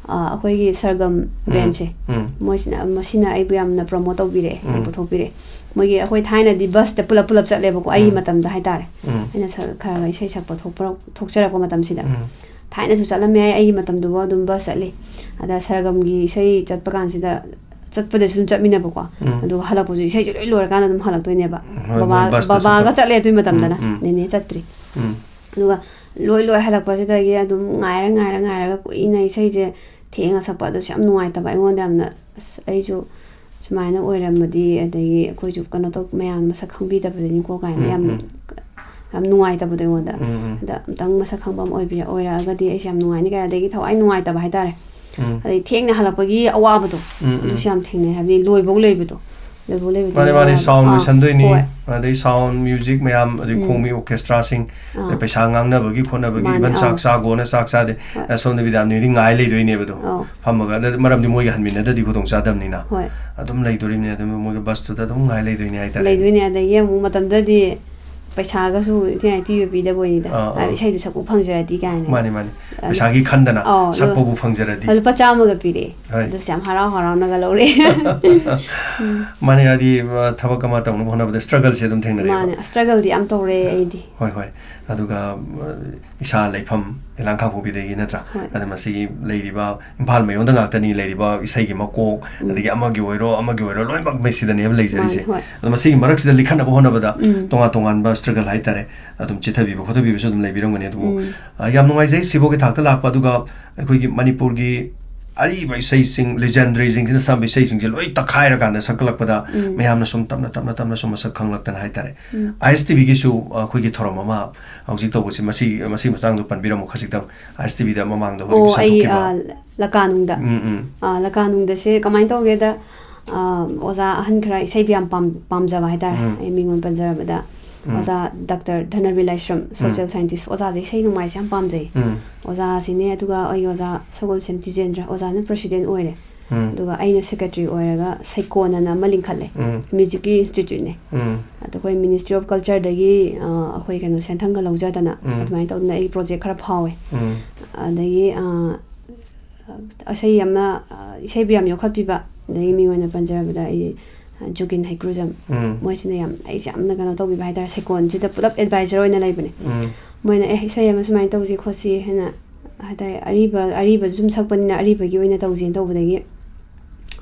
ꯑ, ꯑꯩꯈꯣꯏꯒꯤ ꯁꯔꯒꯝ ꯎꯝ꯫ ꯕꯦꯟꯁꯦ, ꯎꯝ꯫ ꯃꯣꯏꯁꯤꯅ, ꯃꯁꯤꯅ ꯑꯩꯕꯨ ꯌꯥꯝꯅ ꯄ꯭ꯔꯣꯃꯣꯠ ꯇꯧꯕꯤꯔꯛꯑꯦ, ꯎꯝ꯫ ꯄꯨꯊꯣꯛꯄꯤꯔꯛꯑꯦ꯫ ꯃꯣꯏꯒꯤ ꯑꯩꯈꯣꯏ ꯊꯥꯏꯅꯗꯤ ꯕꯁꯇ ꯄꯨꯂꯞ ꯄꯨꯂꯞ ꯆꯠꯂꯦꯕꯀꯣ, ꯑꯩꯒꯤ ꯎꯝ꯫ ꯃꯇꯝꯗ ꯍꯥꯏꯇꯥꯔꯦ꯫ ꯎꯝ꯫ ꯑꯩꯅ ꯁ-, ꯈꯔ ꯈꯔ ꯏꯁꯩ ꯁꯛꯄ ꯊꯣꯛꯄ-, ꯊꯣꯛꯆꯔꯛꯄ ꯃꯇꯝꯁꯤꯗ꯫ ꯎꯝ꯫ ꯊꯥꯏꯅꯁꯨ ꯆꯠꯂꯝꯃꯦ, ꯑꯩꯒꯤ ꯃꯇꯝꯗꯨꯕꯨ ꯑꯗꯨꯝ ꯕꯁ ꯆꯠꯂꯤ꯫ ꯑꯗ ꯁꯔꯒꯝꯒꯤ ꯏꯁꯩ ꯆꯠꯄ ꯀꯥꯟꯁꯤꯗ, ꯆꯠꯄꯗꯁꯨ ꯑꯗꯨꯝ ꯆꯠꯃꯤꯟꯅꯕꯀꯣ꯫ ꯎꯝ꯫ ꯑꯗꯨꯒ ꯍꯜꯂꯛꯄꯁꯨ ꯏꯁꯩꯁꯦ ꯂꯣꯏ ꯂꯣꯏꯔꯀꯥꯟꯗ ꯑꯗꯨꯝ ꯍꯜꯂꯛꯇꯣꯏꯅꯦꯕ꯫ ꯍꯣꯏ, ꯕꯕꯥ-, ꯃꯣꯏ ꯕꯁꯇꯁꯨ ꯕꯕꯥꯒ ꯇꯧ-, ꯆꯠꯂꯦ ꯑꯗꯨꯏ ꯃꯇꯝꯗꯅ꯫ ꯎꯝ, ꯎꯝ꯫ ꯅꯦꯅꯦ ꯆꯠꯇ꯭ꯔꯤ꯫ ꯎꯝ꯫ ꯑꯗꯨꯒ ꯂꯣꯏ ꯂꯣꯏ ꯍꯜꯂꯛꯄꯁꯤꯗꯒꯤ ꯑꯗꯨꯝ ꯉꯥꯏꯔ, ꯉꯥꯏꯔ, ꯉꯥꯏꯔꯒ ꯀꯨꯏꯅ ꯏꯁꯩꯁꯦ ꯊꯦꯡꯅ ꯁꯛꯄ, ꯑꯗꯨꯁꯨ ꯌꯥꯝ ꯅꯨꯡꯉꯥꯏꯇꯕ ꯑꯩꯉꯣꯟꯗ ꯌꯥꯝꯅ꯫ ꯑꯁ, ꯑꯩꯁꯨ ꯁꯨꯃꯥꯏꯅ ꯑꯣꯏꯔꯝꯃꯗꯤ, ꯑꯗꯒꯤ ꯑꯩꯈꯣꯏꯁꯨ ꯀꯩꯅꯣ ꯇꯧ-, ꯃꯌꯥꯝ ꯃꯁꯛ ꯈꯪꯕꯤꯗꯕꯗꯅꯤꯀꯣ ꯀꯥꯏꯅ ꯎꯝ, ꯌꯥꯝ, ꯎꯝ꯫ ꯌꯥꯝ ꯅꯨꯡꯉꯥꯏꯇꯕꯗꯣ ꯑꯩꯉꯣꯟꯗ꯫ ꯎꯝ, ꯎꯝ꯫ ꯑꯗ ꯑꯝꯇꯪ ꯃꯁꯛ ꯈꯪꯕ ꯑꯃ ꯑꯣꯏꯕꯤꯔ-, ꯑꯣꯏꯔꯛꯑꯒꯗꯤ ꯑꯩꯁꯦ ꯌꯥꯝ ꯅꯨꯡꯉꯥꯏꯅꯤ ꯀꯥꯏꯅ, ꯑꯗꯒꯤ ꯊꯋꯥꯏ ꯅꯨꯡꯉꯥꯏꯇꯕ ꯍꯥꯏꯇꯥꯔꯦ꯫ ꯎꯝ꯫ ꯑꯗꯩ ꯊꯦꯡꯅ ꯍꯜꯂꯛꯄꯒꯤ ꯑꯋꯥꯕꯗꯣ, ꯎꯝ, ꯎꯝ꯫ ꯑꯗꯨꯁꯨ ꯌꯥꯝ ꯊꯦꯡꯅꯩ, ꯍꯥꯏꯕꯗꯤ ꯂꯣꯏꯕꯧ ꯂꯩꯕꯗꯣ꯫ ꯂꯩꯕꯨ ꯂꯩꯕꯗꯤ ꯃꯥꯅꯦ ꯃꯥꯅꯦ, ꯌꯥꯎꯔꯕ-, ꯁꯥꯎꯟ ꯑꯥ, ꯂꯣꯏꯁꯟꯗꯣꯏꯅꯤ, ꯍꯣꯏ꯫ ꯑꯗꯩ ꯁꯥꯎꯟ, ꯃ꯭ꯌꯨꯖꯤꯛ ꯃꯌꯥꯝ, ꯑꯗꯩ ꯎꯝ꯫ ꯈꯣꯡꯕꯤ ꯑꯣꯔꯀꯦꯁꯇ꯭ꯔꯥꯁꯤꯡ, ꯑꯥ꯫ ꯑꯗꯩ ꯄꯩꯁꯥ ꯉꯥꯡꯅꯕꯒꯤ ꯈꯣꯠꯅꯕꯒꯤ, ꯃꯥꯅꯦ, ꯏꯚꯟ ꯆꯥꯛ ꯑꯥ꯫ ꯆꯥꯒꯣꯅ ꯆꯥꯛ ꯆꯥꯗꯦ, ꯍꯣꯏ꯫ ꯑꯁꯣꯝꯗ ꯃꯦꯗꯥꯝꯅꯤꯗꯤ ꯉꯥꯏ ꯂꯩꯗꯣꯏꯅꯦꯕꯗꯣ, ꯑꯧ꯫ ꯐꯝꯃꯒ, ꯑꯗ ꯃꯔꯝꯗꯤ ꯃꯣꯏꯒ ꯍꯟꯃꯤꯟꯅꯗ꯭ꯔꯗꯤ ꯈꯨꯗꯣꯡ ꯆꯥꯗꯕꯅꯤꯅ꯫ ꯍꯣꯏ꯫ ꯑꯗꯨꯝ ꯂꯩꯗꯣꯔꯤꯕꯅꯤ, ꯑꯗꯨꯝ ꯃꯣꯏꯒꯤ ꯕꯁꯇꯨꯗ ꯑꯗꯨꯝ ꯉꯥꯏ ꯂꯩꯗꯣꯏꯅꯦ ꯍꯥꯏꯇꯥꯔꯦ꯫ ꯂꯩꯗꯣꯏꯅꯦ꯫ ꯑꯗꯒꯤ ꯑꯃꯨꯛ ꯃꯇꯝꯗꯨꯗꯗꯤ ꯄꯩꯁꯥꯒꯁꯨ ꯏꯊꯤꯉꯥꯏ ꯄꯤꯕ ꯄꯤꯗꯕꯣꯏꯅꯤꯗ꯫ ꯑꯥ, ꯍꯥꯏꯕꯗꯤ ꯑꯥ꯫ ꯏꯁꯩꯗꯨ ꯁꯛꯄ ꯐꯪꯖꯔꯗꯤ ꯀꯥꯏꯅ꯫ ꯃꯥꯅꯦ, ꯃꯥꯅꯦ꯫ ꯑꯗꯨ-, ꯄꯩꯁꯥꯒꯤ ꯈꯟꯗꯅ, ꯑꯧ, ꯑꯗꯨ-, ꯁꯛꯄꯕꯨ ꯐꯪꯖꯔꯗꯤ꯫ ꯂꯨꯄꯥ ꯆꯥꯝꯃꯒ ꯄꯤꯔꯛꯑꯦ꯫ ꯍꯣꯏ꯫ ꯑꯗꯨꯁꯨ ꯌꯥꯝ ꯍꯔꯥꯎ ꯍꯔꯥꯎꯅꯒ ꯂꯧꯔꯛꯑꯦ꯫ ꯃꯥꯅꯦ, ꯍꯥꯏꯗꯤ, ꯑ, ꯊꯕꯛ ꯑꯃ ꯇꯧꯅꯕ ꯍꯣꯠꯅꯕꯗ ꯁ꯭ꯇ꯭ꯔꯒꯜꯁꯦ ꯑꯗꯨꯝ ꯊꯦꯡꯅꯔꯛꯑꯦꯕ꯫ ꯃꯥꯅꯦ, ꯁ꯭ꯇ꯭ꯔꯒꯜꯗꯤ ꯌꯥꯝ ꯇꯧꯔꯦ ꯑꯩꯗꯤ꯫ ꯍꯣꯏ, ꯍꯣꯏ꯫ ꯑꯗꯨꯒ, ꯑ, ꯏꯁꯥ ꯂꯩꯐꯝ ꯏꯂꯥꯡ ꯈꯥꯡꯄꯣꯛꯄꯤꯗꯒꯤ ꯅꯠꯇ꯭ꯔꯥ? ꯍꯣꯏ꯫ ꯑꯗ ꯃꯁꯤꯒꯤ ꯂꯩꯔꯤꯕ ꯏꯝꯐꯥꯜ ꯃꯌꯣꯟꯗ ꯉꯥꯛꯇꯅꯤ ꯂꯩꯔꯤꯕ ꯏꯁꯩꯒꯤ ꯃꯀꯣꯛ, ꯎꯝ꯫ ꯑꯗꯒꯤ ꯑꯃꯒꯤ ꯑꯣꯏꯔꯣ, ꯑꯃꯒꯤ ꯑꯣꯏꯔꯣ, ꯂꯣꯏꯅꯃꯛ ꯃꯁꯤꯗꯅꯦꯕ ꯂꯩꯖꯔꯤꯁꯦ꯫ ꯃꯥꯅꯦ, ꯍꯣꯏ꯫ ꯑꯗꯣ ꯃꯁꯤꯒꯤ ꯃꯔꯛꯁꯤꯗ ꯂꯤꯈꯠꯅꯕ ꯍꯣꯠꯅꯕꯗ ꯎꯝ꯫ ꯇꯣꯉꯥꯟ ꯇꯣꯉꯥꯟꯕ ꯁ꯭ꯇ꯭ꯔꯒꯜ ꯍꯥꯏꯇꯥꯔꯦ, ꯑꯗꯨꯝ ꯆꯤꯊꯕꯤꯕ ꯈꯣꯠꯊꯕꯤꯕꯁꯨ ꯑꯗꯨꯝ ꯂꯩꯕꯤꯔꯝꯒꯅꯤ꯫ ꯑꯗꯨꯕꯨ, ꯎꯝ꯫ ꯑ, ꯌꯥꯝ ꯅꯨꯡꯉꯥꯏꯖꯩ ꯁꯤꯐꯥꯎꯒꯤ ꯊꯥꯛꯇ ꯂꯥꯛꯄ꯫ ꯑꯗꯨꯒ ꯑꯩꯈꯣꯏꯒꯤ ꯃꯅꯤꯄꯨꯔꯒꯤ ꯑꯔꯤꯕ ꯏꯁꯩꯁꯤꯡ, ꯂꯤꯖꯦꯟꯗꯔꯤꯁꯤꯡꯁꯤꯅ ꯁꯛꯂꯝꯕ ꯏꯁꯩꯁꯤꯡꯁꯦ ꯂꯣꯏ ꯇꯛꯈꯥꯏꯔꯀꯥꯟꯗ ꯁꯛꯀꯠꯂꯛꯄꯗ ꯎꯝ꯫ ꯃꯌꯥꯝꯅ ꯁꯨꯝ ꯇꯞꯅ ꯇꯞꯅ ꯇꯞꯅ ꯁꯨꯝ ꯃꯁꯛ ꯈꯪꯂꯛꯇꯅ ꯍꯥꯏꯇꯥꯔꯦ꯫ ꯎꯝ꯫ ꯑꯥꯏ ꯑꯦꯁ ꯇꯤ ꯚꯤꯒꯤꯁꯨ ꯑꯩꯈꯣꯏꯒꯤ ꯊꯧꯔꯝ ꯑꯃ ꯍꯧꯖꯤꯛ ꯇꯧꯕꯁꯤ, ꯃꯁꯤ, ꯃꯁꯤꯒꯤ ꯃꯇꯥꯡꯗ ꯄꯟꯕꯤꯔꯝꯃꯨ ꯈꯖꯤꯛꯇꯪ꯫ ꯑꯥꯏ ꯑꯦꯁ ꯇꯤ ꯚꯤꯗ ꯃꯃꯥꯡꯗ ꯍꯧꯖꯤꯛ ꯑꯣ, ꯑꯩ, ꯁꯟꯗꯣꯛꯈꯤꯕ꯫ ꯑ, ꯂꯀꯥꯅꯨꯡꯗ꯫ ꯎꯝ, ꯎꯝ꯫ ꯑ, ꯂꯀꯥꯅꯨꯡꯗꯁꯦ ꯀꯃꯥꯏꯅ ꯇꯧꯒꯦꯗ, ꯑ, ꯑꯣꯖꯥ ꯑꯍꯟ ꯈꯔ ꯏꯁꯩꯕꯨ ꯌꯥꯝ ꯄꯥꯝ-, ꯄꯥꯝꯖꯕ ꯍꯥꯏꯇꯥꯔꯦ꯫ ꯎꯝ꯫ ꯑꯩ ꯃꯤꯡ ꯑꯣꯏꯅ ꯄꯟꯖꯔꯕꯗ, ꯎꯝ꯫ ꯑꯣꯖꯥ ꯗꯥꯛꯇꯔ ꯙꯅꯕꯤꯔ ꯂꯥꯏꯁ꯭ꯔꯝ, ꯎꯝ꯫ ꯁꯣꯁꯤꯌꯦꯜ ꯁꯥꯏꯟꯇꯤꯁ, ꯑꯣꯖꯥꯁꯦ ꯏꯁꯩ ꯅꯣꯡꯃꯥꯏꯁꯦ ꯌꯥꯝ ꯄꯥꯝꯖꯩ꯫ ꯎꯝ꯫ ꯑꯣꯖꯥꯁꯤꯅꯦ, ꯑꯗꯨꯒ ꯑꯩꯒꯤ ꯑꯣꯖꯥ ꯁꯒꯣꯜꯁꯦꯝ ꯇꯤꯖꯦꯟꯗ꯭ꯔ, ꯑꯣꯖꯥꯅ ꯄ꯭ꯔꯁꯤꯗꯦꯟ ꯑꯣꯏꯔꯦ꯫ ꯎꯝ꯫ ꯑꯗꯨꯒ ꯑꯩꯅ ꯁꯦꯀ꯭ꯔꯦꯇꯔꯤ ꯑꯣꯏꯔꯒ ꯁꯩꯀꯣꯟ ꯑꯅ ꯑꯃ ꯂꯤꯡꯈꯠꯂꯦ꯫ ꯎꯝ꯫ ꯃ꯭ꯌꯨꯖꯤꯛꯀꯤ ꯏꯟꯁꯇꯤꯇ꯭ꯌꯨꯠꯅꯦ꯫ ꯎꯝ꯫ ꯑꯗꯣ ꯑꯩꯈꯣꯏ ꯃꯤꯅꯤꯁꯇ꯭ꯔꯤ ꯑꯣꯐ ꯀꯜꯆꯔꯗꯒꯤ, ꯑ, ꯑꯩꯈꯣꯏ ꯀꯩꯅꯣ ꯁꯦꯟꯊꯪꯒ ꯂꯧꯖꯗꯅ ꯎꯝ꯫ ꯑꯗꯨꯃꯥꯏꯅ ꯇꯧꯗꯅ ꯑꯩ ꯄ꯭ꯔꯣꯖꯦꯛ ꯈꯔ ꯐꯥꯎꯋꯦ꯫ ꯎꯝ꯫ ꯑꯗꯒꯤ, ꯑ, ꯏꯁꯩ ꯑꯃ, ꯑ, ꯏꯁꯩꯕꯨ ꯌꯥꯝ ꯌꯣꯛꯈꯠꯄꯤꯕ, ꯑꯗꯒꯤ ꯃꯤꯡ ꯑꯣꯏꯅ ꯄꯟꯖꯔꯕꯗ ꯑꯩ, ꯑ, ꯖꯨꯒꯤꯟ ꯍꯩꯀ꯭ꯔꯨꯖꯝ, ꯎꯝ꯫ ꯃꯣꯏꯁꯤꯅ ꯌꯥꯝ, ꯑꯩꯁꯦ ꯌꯥꯝꯅ ꯀꯩꯅꯣ ꯇꯧꯕꯤꯕ ꯍꯥꯏꯇꯥꯔꯦ, ꯁꯩꯀꯣꯟꯁꯤꯗ ꯄꯨꯂꯞ ꯑꯦꯗꯚꯥꯏꯖꯔ ꯑꯣꯏꯅ ꯂꯩꯕꯅꯦ꯫ ꯎꯝ꯫ ꯃꯣꯏꯅ, "ꯑꯦ, ꯏꯁꯩ ꯑꯃ ꯁꯨꯃꯥꯏꯅ ꯇꯧꯁꯤ ꯈꯣꯠꯁꯤ" ꯍꯥꯏꯅ ꯍꯥꯏꯇꯥꯔꯦ, ꯑꯔꯤꯕ, ꯑꯔꯤꯕꯁꯨ ꯁꯨꯝ ꯁꯛꯄꯅꯤꯅ ꯑꯔꯤꯕꯒꯤ ꯑꯣꯏꯅ ꯇꯧꯁꯦꯅ ꯇꯧꯕꯗꯒꯤ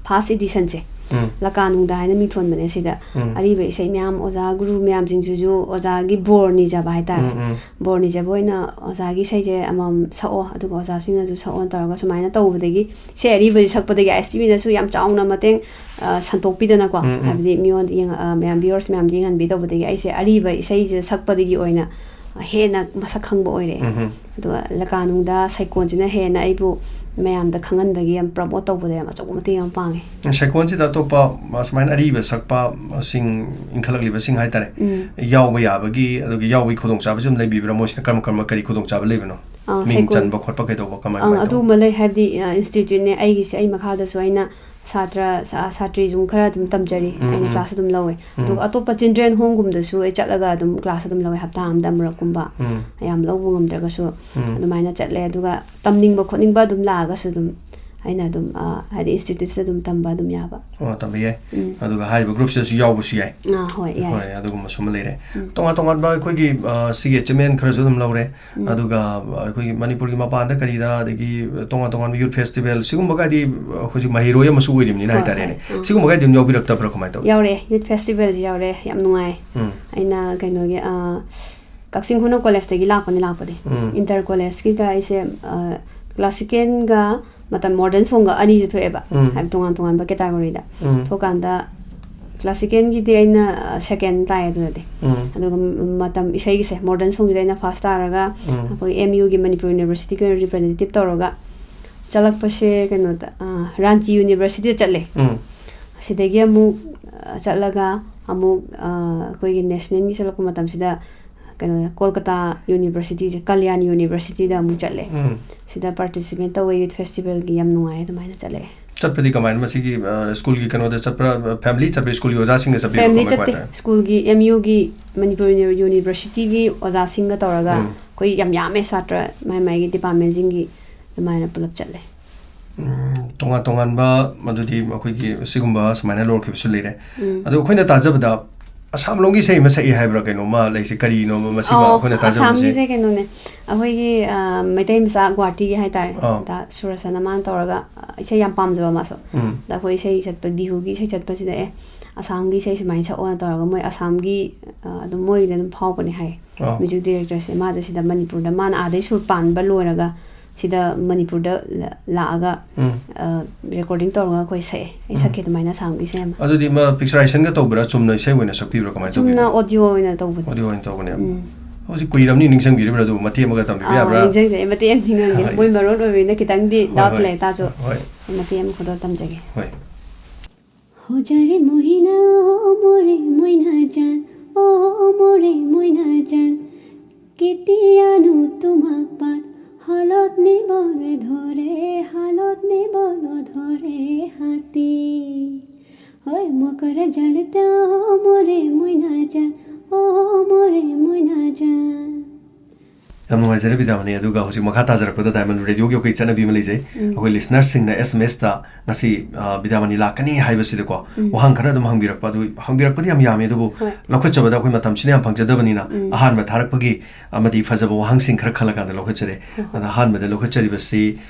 ꯐꯥꯔꯁ ꯏꯗꯤꯁꯟꯁꯦ ꯎꯝ꯫ ꯂꯀꯥꯅꯨꯡꯗ ꯍꯥꯏꯅ ꯃꯤꯡꯊꯣꯟꯕꯅꯦ꯫ ꯁꯤꯗ ꯎꯝ꯫ ꯑꯔꯤꯕ ꯏꯁꯩ ꯃꯌꯥꯝ, ꯑꯣꯖꯥ ꯒꯨꯔꯨ ꯃꯌꯥꯝꯁꯤꯡꯁꯤꯁꯨ ꯑꯣꯖꯥꯒꯤ ꯕꯣꯔ ꯅꯤꯖꯕ ꯍꯥꯏꯇꯥꯔꯦ꯫ ꯎꯝ, ꯎꯝ꯫ ꯕꯣꯔ ꯅꯤꯖꯕ ꯑꯣꯏꯅ ꯑꯣꯖꯥꯒꯤ ꯏꯁꯩꯁꯦ ꯑꯃꯃꯝ ꯁꯛꯑꯣ, ꯑꯗꯨꯒ ꯑꯣꯖꯥꯁꯤꯡꯅꯁꯨ ꯁꯛꯑꯣꯅ ꯇꯧꯔꯒ ꯁꯨꯃꯥꯏꯅ ꯇꯧꯕꯗꯒꯤ, ꯏꯁꯩ ꯑꯔꯤꯕꯁꯤ ꯁꯛꯄꯗꯒꯤ ꯑꯥꯏ ꯑꯦꯁ ꯇꯤ ꯚꯤꯅꯁꯨ ꯌꯥꯝ ꯆꯥꯎꯅ ꯃꯇꯦꯡ, ꯑ, ꯁꯟꯗꯣꯛꯄꯤꯗꯅꯀꯣ, ꯎꯝ, ꯎꯝ꯫ ꯍꯥꯏꯕꯗꯤ ꯃꯤꯉꯣꯟꯗ ꯌꯦꯡꯉ-, ꯑ, ꯃꯌꯥꯝ ꯚ꯭ꯌꯨꯋꯔꯁ ꯃꯌꯥꯝꯗ ꯌꯦꯡꯍꯟꯕꯤ ꯇꯧꯕꯗꯒꯤ ꯑꯩꯁꯦ ꯑꯔꯤꯕ ꯏꯁꯩꯁꯦ ꯁꯛꯄꯗꯒꯤ ꯑꯣꯏꯅ ꯍꯦꯟꯅ ꯃꯁꯛ ꯈꯪꯕ ꯑꯣꯏꯔꯦ꯫ ꯎꯝ꯫ ꯑꯗꯨꯒ ꯂꯀꯥꯅꯨꯡꯗ ꯁꯩꯀꯣꯟꯁꯤꯅ ꯍꯦꯟꯅ ꯑꯩꯕꯨ ꯃꯌꯥꯝꯗ ꯈꯪꯍꯟꯕꯒꯤ ꯌꯥꯝ ꯄ꯭ꯔꯃꯣꯠ ꯇꯧꯕꯗ ꯌꯥꯝ ꯑꯆꯧꯕ ꯃꯇꯦꯡ ꯌꯥꯝ ꯄꯥꯡꯉꯦ꯫ ꯁꯩꯀꯣꯟꯁꯤꯗ ꯑꯇꯣꯞꯄ, ꯑ, ꯁꯨꯃꯥꯏꯅ ꯑꯔꯤꯕ ꯁꯛꯄꯁꯤꯡ ꯏꯟꯈꯠꯂꯛꯂꯤꯕꯁꯤꯡ ꯍꯥꯏꯇꯥꯔꯦ, ꯎꯝ꯫ ꯌꯥꯎꯕ ꯌꯥꯕꯒꯤ, ꯑꯗꯨꯒꯤ ꯌꯥꯎꯕꯒꯤ ꯈꯨꯗꯣꯡꯆꯥꯕꯁꯨ ꯑꯗꯨꯝ ꯂꯩꯕꯤꯕ꯭ꯔꯥ? ꯃꯣꯏꯁꯤꯅ ꯀꯔꯝ ꯀꯔꯝꯕ, ꯀꯔꯤ ꯈꯨꯗꯣꯡꯆꯥꯕ ꯂꯩꯕꯅꯣ? ꯑꯥ, ꯃꯤꯡ ꯁꯩꯀꯣꯟ- ꯆꯟꯕ ꯈꯣꯠꯄ ꯀꯩꯗꯧꯕ ꯀꯃꯥꯏ ꯑꯪ, ꯀꯃꯥꯏꯅ ꯇꯧꯕ? ꯑꯗꯨꯒꯨꯝꯕ ꯂꯩ, ꯍꯥꯏꯕꯗꯤ, ꯑ, ꯏꯟꯁꯇꯤꯇ꯭ꯌꯨꯠꯅꯦ ꯑꯩꯒꯤꯁꯦ, ꯑꯩ ꯃꯈꯥꯗꯁꯨ ꯑꯩꯅ ꯁꯥꯇ꯭ꯔ, ꯁꯥ-, ꯁꯥꯇ꯭ꯔꯤꯁꯨ ꯈꯔ ꯑꯗꯨꯝ ꯇꯝꯖꯔꯤ, ꯎꯝ, ꯑꯩꯅ ꯎꯝ꯫ ꯀ꯭ꯂꯥꯁ ꯑꯗꯨꯝ ꯂꯧꯋꯦ꯫ ꯎꯝ꯫ ꯑꯗꯨꯒ ꯑꯇꯣꯞꯄ ꯆꯤꯜꯗ꯭ꯔꯦꯟ ꯍꯣꯝꯒꯨꯝꯕꯗꯁꯨ ꯑꯩ ꯆꯠꯂꯒ ꯑꯗꯨꯝ ꯀ꯭ꯂꯥꯁ ꯑꯗꯨꯝ ꯂꯧꯋꯦ, ꯍꯞꯇꯥ ꯑꯃꯗ ꯑꯃꯨꯔꯛꯀꯨꯝꯕ, ꯎꯝ꯫ ꯌꯥꯝ ꯂꯧꯕ ꯉꯝꯗ꯭ꯔꯒꯁꯨ ꯎꯝ꯫ ꯑꯗꯨꯃꯥꯏꯅ ꯆꯠꯂꯦ꯫ ꯑꯗꯨꯒ ꯇꯝꯅꯤꯡꯕ ꯈꯣꯠꯅꯤꯡꯕ ꯑꯗꯨꯝ ꯂꯥꯛꯑꯒꯁꯨ ꯑꯗꯨꯝ ꯑꯩꯅ ꯑꯗꯨꯝ, ꯑ, ꯍꯥꯏꯗꯤ ꯏꯟꯁꯇꯤꯇ꯭ꯌꯨꯠꯁꯤꯗ ꯑꯗꯨꯝ ꯇꯝꯕ ꯑꯗꯨꯝ ꯌꯥꯕ꯫ ꯑꯣ, ꯇꯝꯕ ꯌꯥꯏ꯫ ꯎꯝ꯫ ꯑꯗꯨꯒ ꯍꯥꯏꯔꯤꯕ ꯒ꯭ꯔꯨꯞꯁꯤꯗꯁꯨ ꯌꯥꯎꯕꯁꯨ ꯌꯥꯏ꯫ ꯑꯥ, ꯍꯣꯏ, ꯌꯥꯏ꯫ ꯍꯣꯏ, ꯑꯗꯨꯒꯨꯝꯕꯁꯨ ꯑꯃ ꯂꯩꯔꯦ꯫ ꯎꯝ꯫ ꯇꯣꯉꯥꯟ ꯇꯣꯉꯥꯟꯕ ꯑꯩꯈꯣꯏꯒꯤ, ꯑ, ꯁꯤꯒꯤ ꯑꯦꯆꯤꯞꯃꯦꯟ ꯈꯔꯁꯨ ꯑꯗꯨꯝ ꯂꯧꯔꯦ꯫ ꯎꯝ꯫ ꯑꯗꯨꯒ, ꯑ, ꯑꯩꯈꯣꯏꯒꯤ ꯃꯅꯤꯄꯨꯔꯒꯤ ꯃꯄꯥꯟꯗ ꯀꯔꯤꯗ, ꯑꯗꯒꯤ ꯇꯣꯉꯥꯟ ꯇꯣꯉꯥꯟꯕ ꯌꯨꯠ ꯐꯦꯁꯇꯤꯚꯦꯜ ꯁꯤꯒꯨꯝꯕꯒꯗꯤ, ꯑ, ꯍꯧꯖꯤꯛ ꯃꯍꯩꯔꯣꯏ ꯑꯃꯁꯨ ꯑꯣꯏꯔꯤꯕꯅꯤꯅ ꯍꯣꯏ, ꯍꯥꯏꯇꯥꯔꯦꯅꯦ꯫ ꯍꯣꯏ, ꯎꯝ꯫ ꯁꯤꯒꯨꯝꯕꯒꯗꯤ ꯑꯗꯨꯝ ꯌꯥꯎꯕꯤꯔꯛꯇꯕ꯭ꯔꯥ, ꯀꯃꯥꯏꯅ ꯇꯧꯏ? ꯌꯥꯎꯔꯦ, ꯌꯨꯠ ꯐꯦꯁꯇꯤꯚꯦꯜꯁꯤ ꯌꯥꯎꯔꯦ, ꯌꯥꯝ ꯅꯨꯡꯉꯥꯏ꯫ ꯎꯝ꯫ ꯑꯩꯅ ꯀꯩꯅꯣꯒꯤ, ꯑ, ꯀꯛꯆꯤꯡ ꯈꯨꯅꯧ ꯀꯣꯂꯦꯖꯇꯒꯤ ꯂꯥꯛꯄꯅꯤ ꯂꯥꯛꯄꯗꯤ꯫ ꯎꯝ꯫ ꯏꯟꯇꯔ ꯀꯣꯂꯦꯖꯀꯤꯗ ꯑꯩꯁꯦ, ꯑ, ꯀ꯭ꯂꯥꯁꯤꯀꯦꯜꯒ ꯃꯇꯝ ꯃꯣꯗꯔꯟ ꯁꯣꯡꯒ ꯑꯅꯤꯁꯨ ꯊꯣꯛꯑꯦꯕ, ꯎꯝ꯫ ꯍꯥꯏꯕꯗꯤ ꯇꯣꯉꯥꯟ ꯇꯣꯉꯥꯟꯕ ꯀꯦꯇꯥꯒꯣꯔꯤꯗ꯫ ꯎꯝ꯫ ꯊꯣꯛꯀꯥꯟꯗ ꯀ꯭ꯂꯥꯁꯤꯀꯦꯜꯒꯤꯗꯤ ꯑꯩꯅ, ꯑ, ꯁꯦꯀꯦꯟ ꯇꯥꯏ ꯑꯗꯨꯗꯗꯤ꯫ ꯎꯝ꯫ ꯑꯗꯨꯒ ꯃ-, ꯃꯇꯝ ꯏꯁꯩꯒꯤꯁꯦ ꯃꯣꯗꯔꯟ ꯁꯣꯡꯒꯤꯗ ꯑꯩꯅ ꯐꯥꯔꯁ ꯇꯥꯔꯒ, ꯎꯝ꯫ ꯑꯩꯈꯣꯏ ꯑꯦꯝ ꯌꯨꯒꯤ ꯃꯅꯤꯄꯨꯔ ꯌꯨꯅꯤꯚꯔꯁꯤꯇꯤꯒꯤ ꯑꯣꯏꯅ ꯔꯤꯄ꯭ꯔꯖꯦꯟꯇꯦꯇꯤꯞ ꯇꯧꯔꯒ ꯆꯠꯂꯛꯄꯁꯦ ꯀꯩꯅꯣꯗ, ꯑ, ꯔꯥꯟꯆꯤ ꯌꯨꯅꯤꯚꯔꯁꯤꯇꯤꯗ ꯆꯠꯂꯦ꯫ ꯎꯝ꯫ ꯁꯤꯗꯒꯤ ꯑꯃꯨꯛ, ꯑ, ꯆꯠꯂꯒ ꯑꯃꯨꯛ, ꯑ, ꯑꯩꯈꯣꯏꯒꯤ ꯅꯦꯁꯅꯦꯜꯒꯤ ꯆꯠꯂꯛꯄ ꯃꯇꯝꯁꯤꯗ ꯀꯩꯅꯣ, ꯀꯣꯜꯀꯇꯥ ꯌꯨꯅꯤꯚꯔꯁꯤꯇꯤꯁꯦ, ꯀꯜꯌꯥꯟ ꯌꯨꯅꯤꯚꯔꯁꯤꯇꯤꯗ ꯑꯃꯨꯛ ꯆꯠꯂꯦ꯫ ꯎꯝ꯫ ꯁꯤꯗ ꯄꯥꯔꯇꯤꯁꯤꯄꯦꯠ ꯇꯧꯋꯦ, ꯌꯨꯠ ꯐꯦꯁꯇꯤꯚꯦꯜꯒꯤ ꯌꯥꯝ ꯅꯨꯡꯉꯥꯏ, ꯑꯗꯨꯃꯥꯏꯅ ꯆꯠꯂꯛꯑꯦ꯫ ꯆꯠꯄꯗꯤ ꯀꯃꯥꯏꯅ, ꯃꯁꯤꯒꯤ, ꯑ, ꯁ꯭ꯀꯨꯜꯒꯤ ꯀꯩꯅꯣꯗ ꯆꯠꯄ꯭ꯔꯥ, ꯐꯦꯃꯤꯂꯤ ꯆꯠꯄ꯭ꯔꯥ, ꯁ꯭ꯀꯨꯜꯒꯤ ꯑꯣꯖꯥꯁꯤꯡꯒ ꯆꯠꯄꯤꯕ꯭ꯔꯥ, ꯐꯦꯃꯤꯂꯤ ꯀꯃꯥꯏ ꯆꯠꯇꯦ, ꯀꯃꯥꯏꯅ ꯇꯧꯋꯤ? ꯁ꯭ꯀꯨꯜꯒꯤ ꯑꯦꯝ ꯌꯨꯒꯤ ꯃꯅꯤꯄꯨꯔ ꯌꯨꯅꯤ-, ꯌꯨꯅꯤꯚꯔꯁꯤꯇꯤꯒꯤ ꯑꯣꯖꯥꯁꯤꯡꯒ ꯇꯧꯔꯒ ꯎꯝ꯫ ꯑꯩꯈꯣꯏ ꯌꯥꯝ ꯌꯥꯝꯃꯦ, ꯁꯥꯇ꯭ꯔ ꯃꯥꯏ ꯃꯥꯏꯒꯤ ꯗꯤꯄꯥꯔꯠꯃꯦꯟꯁꯤꯡꯒꯤ ꯑꯗꯨꯃꯥꯏꯅ ꯄꯨꯂꯞ ꯆꯠꯂꯦ꯫ ꯎꯝ, ꯇꯣꯉꯥꯟ ꯇꯣꯉꯥꯟꯕ, ꯃꯗꯨꯗꯤ ꯑꯩꯈꯣꯏꯒꯤ ꯁꯤꯒꯨꯝꯕ ꯁꯨꯃꯥꯏꯅ ꯂꯧꯔꯛꯈꯤꯕꯁꯨ ꯂꯩꯔꯦ꯫ ꯎꯝ꯫ ꯑꯗꯣ ꯑꯩꯈꯣꯏꯅ ꯇꯥꯖꯕꯗ ꯑꯁꯥꯝꯂꯣꯝꯒꯤ ꯏꯁꯩ ꯑꯃ ꯁꯛꯏ ꯍꯥꯏꯕ꯭ꯔꯥ ꯀꯩꯅꯣꯃ ꯂꯩꯁꯦ, ꯀꯔꯤꯅꯣ ꯃꯁꯤꯃ ꯑꯣ, ꯑꯩꯈꯣꯏꯅ ꯇꯥꯖꯕꯁꯦ? ꯑꯁꯥꯝꯒꯤꯁꯦ ꯀꯩꯅꯣꯅꯦ, ꯑꯩꯈꯣꯏꯒꯤ, ꯑ, ꯃꯩꯇꯩ ꯃꯆꯥ ꯒꯨꯍꯥꯇꯤꯒꯤ ꯍꯥꯏꯇꯥꯔꯦ, ꯑꯥ꯫ ꯗꯥ ꯁꯨꯔꯁꯅ ꯃꯥꯅ ꯇꯧꯔꯒ, ꯑ, ꯏꯁꯩ ꯌꯥꯝ ꯄꯥꯝꯖꯕ ꯃꯥꯁꯨ꯫ ꯎꯝ꯫ ꯑꯗ ꯑꯩꯈꯣꯏ ꯏꯁꯩ ꯆꯠꯄ, ꯕꯤꯍꯨꯒꯤ ꯏꯁꯩ ꯆꯠꯄꯁꯤꯗ, ꯑꯦ, ꯑꯁꯥꯝꯒꯤ ꯏꯁꯩ ꯁꯨꯃꯥꯏꯅ ꯁꯛꯑꯣꯅ ꯇꯧꯔꯒ ꯃꯣꯏ ꯑꯁꯥꯝꯒꯤ, ꯑ, ꯑꯗꯨꯝ ꯃꯣꯏꯒꯤꯗꯤ ꯑꯗꯨꯝ ꯐꯥꯎꯕꯅꯦ ꯍꯥꯏ꯫ ꯑꯥ꯫ ꯃ꯭ꯌꯨꯖꯤꯛ ꯗꯤꯔꯦꯛꯇꯔꯁꯦ, ꯃꯥꯁꯦ ꯁꯤꯗ ꯃꯅꯤꯄꯨꯔꯗ, ꯃꯥꯅ ꯑꯥꯗꯩ ꯁꯨꯔ ꯄꯥꯟꯕ ꯂꯣꯏꯔꯒ ꯁꯤꯗ ꯃꯅꯤꯄꯨꯔꯗ ꯂ-, ꯂꯥꯛꯑꯒ, ꯎꯝ꯫ ꯑ, ꯔꯦꯀꯣꯔꯗꯤꯡ ꯇꯧꯔꯒ ꯑꯩꯈꯣꯏ ꯁꯛꯑꯦ꯫ ꯑꯩ ꯎꯝ꯫ ꯁꯛꯀꯦ ꯑꯗꯨꯃꯥꯏꯅ ꯑꯁꯥꯝꯒꯤ ꯏꯁꯩ ꯑꯃ꯫ ꯑꯗꯨꯗꯤ ꯃꯥ ꯄꯤꯛꯆꯔꯥꯏꯖꯦꯁꯟꯒ ꯇꯧꯕ꯭ꯔꯥ, ꯆꯨꯝꯅ ꯏꯁꯩ ꯑꯣꯏꯅ ꯁꯛꯄꯤꯕ꯭ꯔꯥ, ꯀꯃꯥꯏꯅ ꯆꯨꯝꯅ ꯇꯧꯕꯤꯕ꯭ꯔꯥ? ꯑꯣꯗꯤꯑꯣ ꯑꯣꯏꯅ ꯇꯧꯕꯅꯦ꯫ ꯑꯣꯗꯤꯑꯣ ꯑꯣꯏꯅ ꯇꯧꯕꯅꯦꯕ꯫ ꯎꯝ꯫ ꯍꯧꯖꯤꯛ ꯀꯨꯏꯔꯕꯅꯤ, ꯅꯤꯡꯁꯤꯡꯕꯤꯔꯤꯕ꯭ꯔꯥ? ꯑꯗꯨꯕꯨ ꯃꯇꯦꯛ ꯑꯃꯒ ꯇꯝꯕꯤꯕ ꯑꯥ, ꯌꯥꯕ꯭ꯔꯥ? ꯅꯤꯡꯁꯤꯡꯖꯩ꯫ ꯃꯇꯦꯛ ꯑꯃ ꯅꯤꯡꯍꯟꯒꯦ꯫ ꯍꯣꯏ꯫ ꯃꯣꯏ ꯃꯔꯣꯟ ꯑꯣꯏꯕꯅꯤꯅ ꯈꯤꯇꯪꯗꯤ ꯍꯣꯏ, ꯗꯥꯎꯠ ꯍꯣꯏ꯫ ꯂꯩ ꯇꯥꯔꯁꯨ꯫ ꯍꯣꯏ꯫ ꯃꯇꯦꯛ ꯑꯃ ꯈꯨꯗꯣꯜ ꯇꯝꯖꯒꯦ꯫ ꯍꯣꯏ꯫ হজারে মহিনা, ও মোরে ময়না জান, ও মোরে ময়না জান, কেতিয়ানো তোমাক পাত, হালত নিবলে ধৰে, হালত নিবলে ধৰে হাতী। হয় মকৰা জালতে, ও মোরে ময়না জান, ও মোরে ময়না জান꯫ ꯌꯥꯝ ꯅꯨꯡꯉꯥꯏꯖꯔꯦ ꯕꯤꯗ꯭ꯌꯥꯃꯅꯤ꯫ ꯑꯗꯨꯒ ꯍꯧꯖꯤꯛ ꯃꯈꯥ ꯇꯥꯖꯔꯛꯄꯗ ꯗꯥꯏꯃꯟ ꯔꯦꯗꯤꯑꯣꯒꯤ ꯑꯩꯈꯣꯏ ꯆꯠꯅꯕꯤ ꯑꯃ ꯂꯩꯖꯩ꯫ ꯎꯝ꯫ ꯑꯩꯈꯣꯏ ꯂꯤꯁꯅꯔꯁꯤꯡꯅ ꯑꯦꯁ ꯑꯦꯝ ꯑꯦꯁꯇ ꯉꯁꯤ, ꯑ, ꯕꯤꯗ꯭ꯌꯥꯃꯅꯤ ꯂꯥꯛꯀꯅꯤ ꯍꯥꯏꯕꯁꯤꯗꯀꯣ, ꯎꯝ꯫ ꯋꯥꯍꯪ ꯈꯔ ꯑꯗꯨꯝ ꯍꯪꯕꯤꯔꯛꯄ, ꯑꯗꯨ ꯍꯪꯕꯤꯔꯛꯄꯗꯤ ꯌꯥꯝ ꯌꯥꯝꯃꯦ, ꯑꯗꯨꯕꯨ ꯍꯣꯏ꯫ ꯂꯧꯈꯠꯆꯕꯗ ꯑꯩꯈꯣꯏ ꯃꯇꯝꯁꯤꯅ ꯌꯥꯝ ꯐꯪꯖꯗꯕꯅꯤꯅ, ꯎꯝ꯫ ꯑꯍꯥꯟꯕ ꯊꯥꯔꯛꯄꯒꯤ ꯑꯃꯗꯤ ꯐꯖꯕ ꯋꯥꯍꯪꯁꯤꯡ ꯈꯔ ꯈꯜꯂꯀꯥꯟꯗ ꯂꯧꯈꯠꯆꯔꯦ꯫ ꯍꯣꯏ, ꯍꯣꯏ꯫ ꯑꯗ ꯑꯍꯥꯟꯕꯗ ꯂꯧꯈꯠꯆꯔꯤꯕꯁꯤ,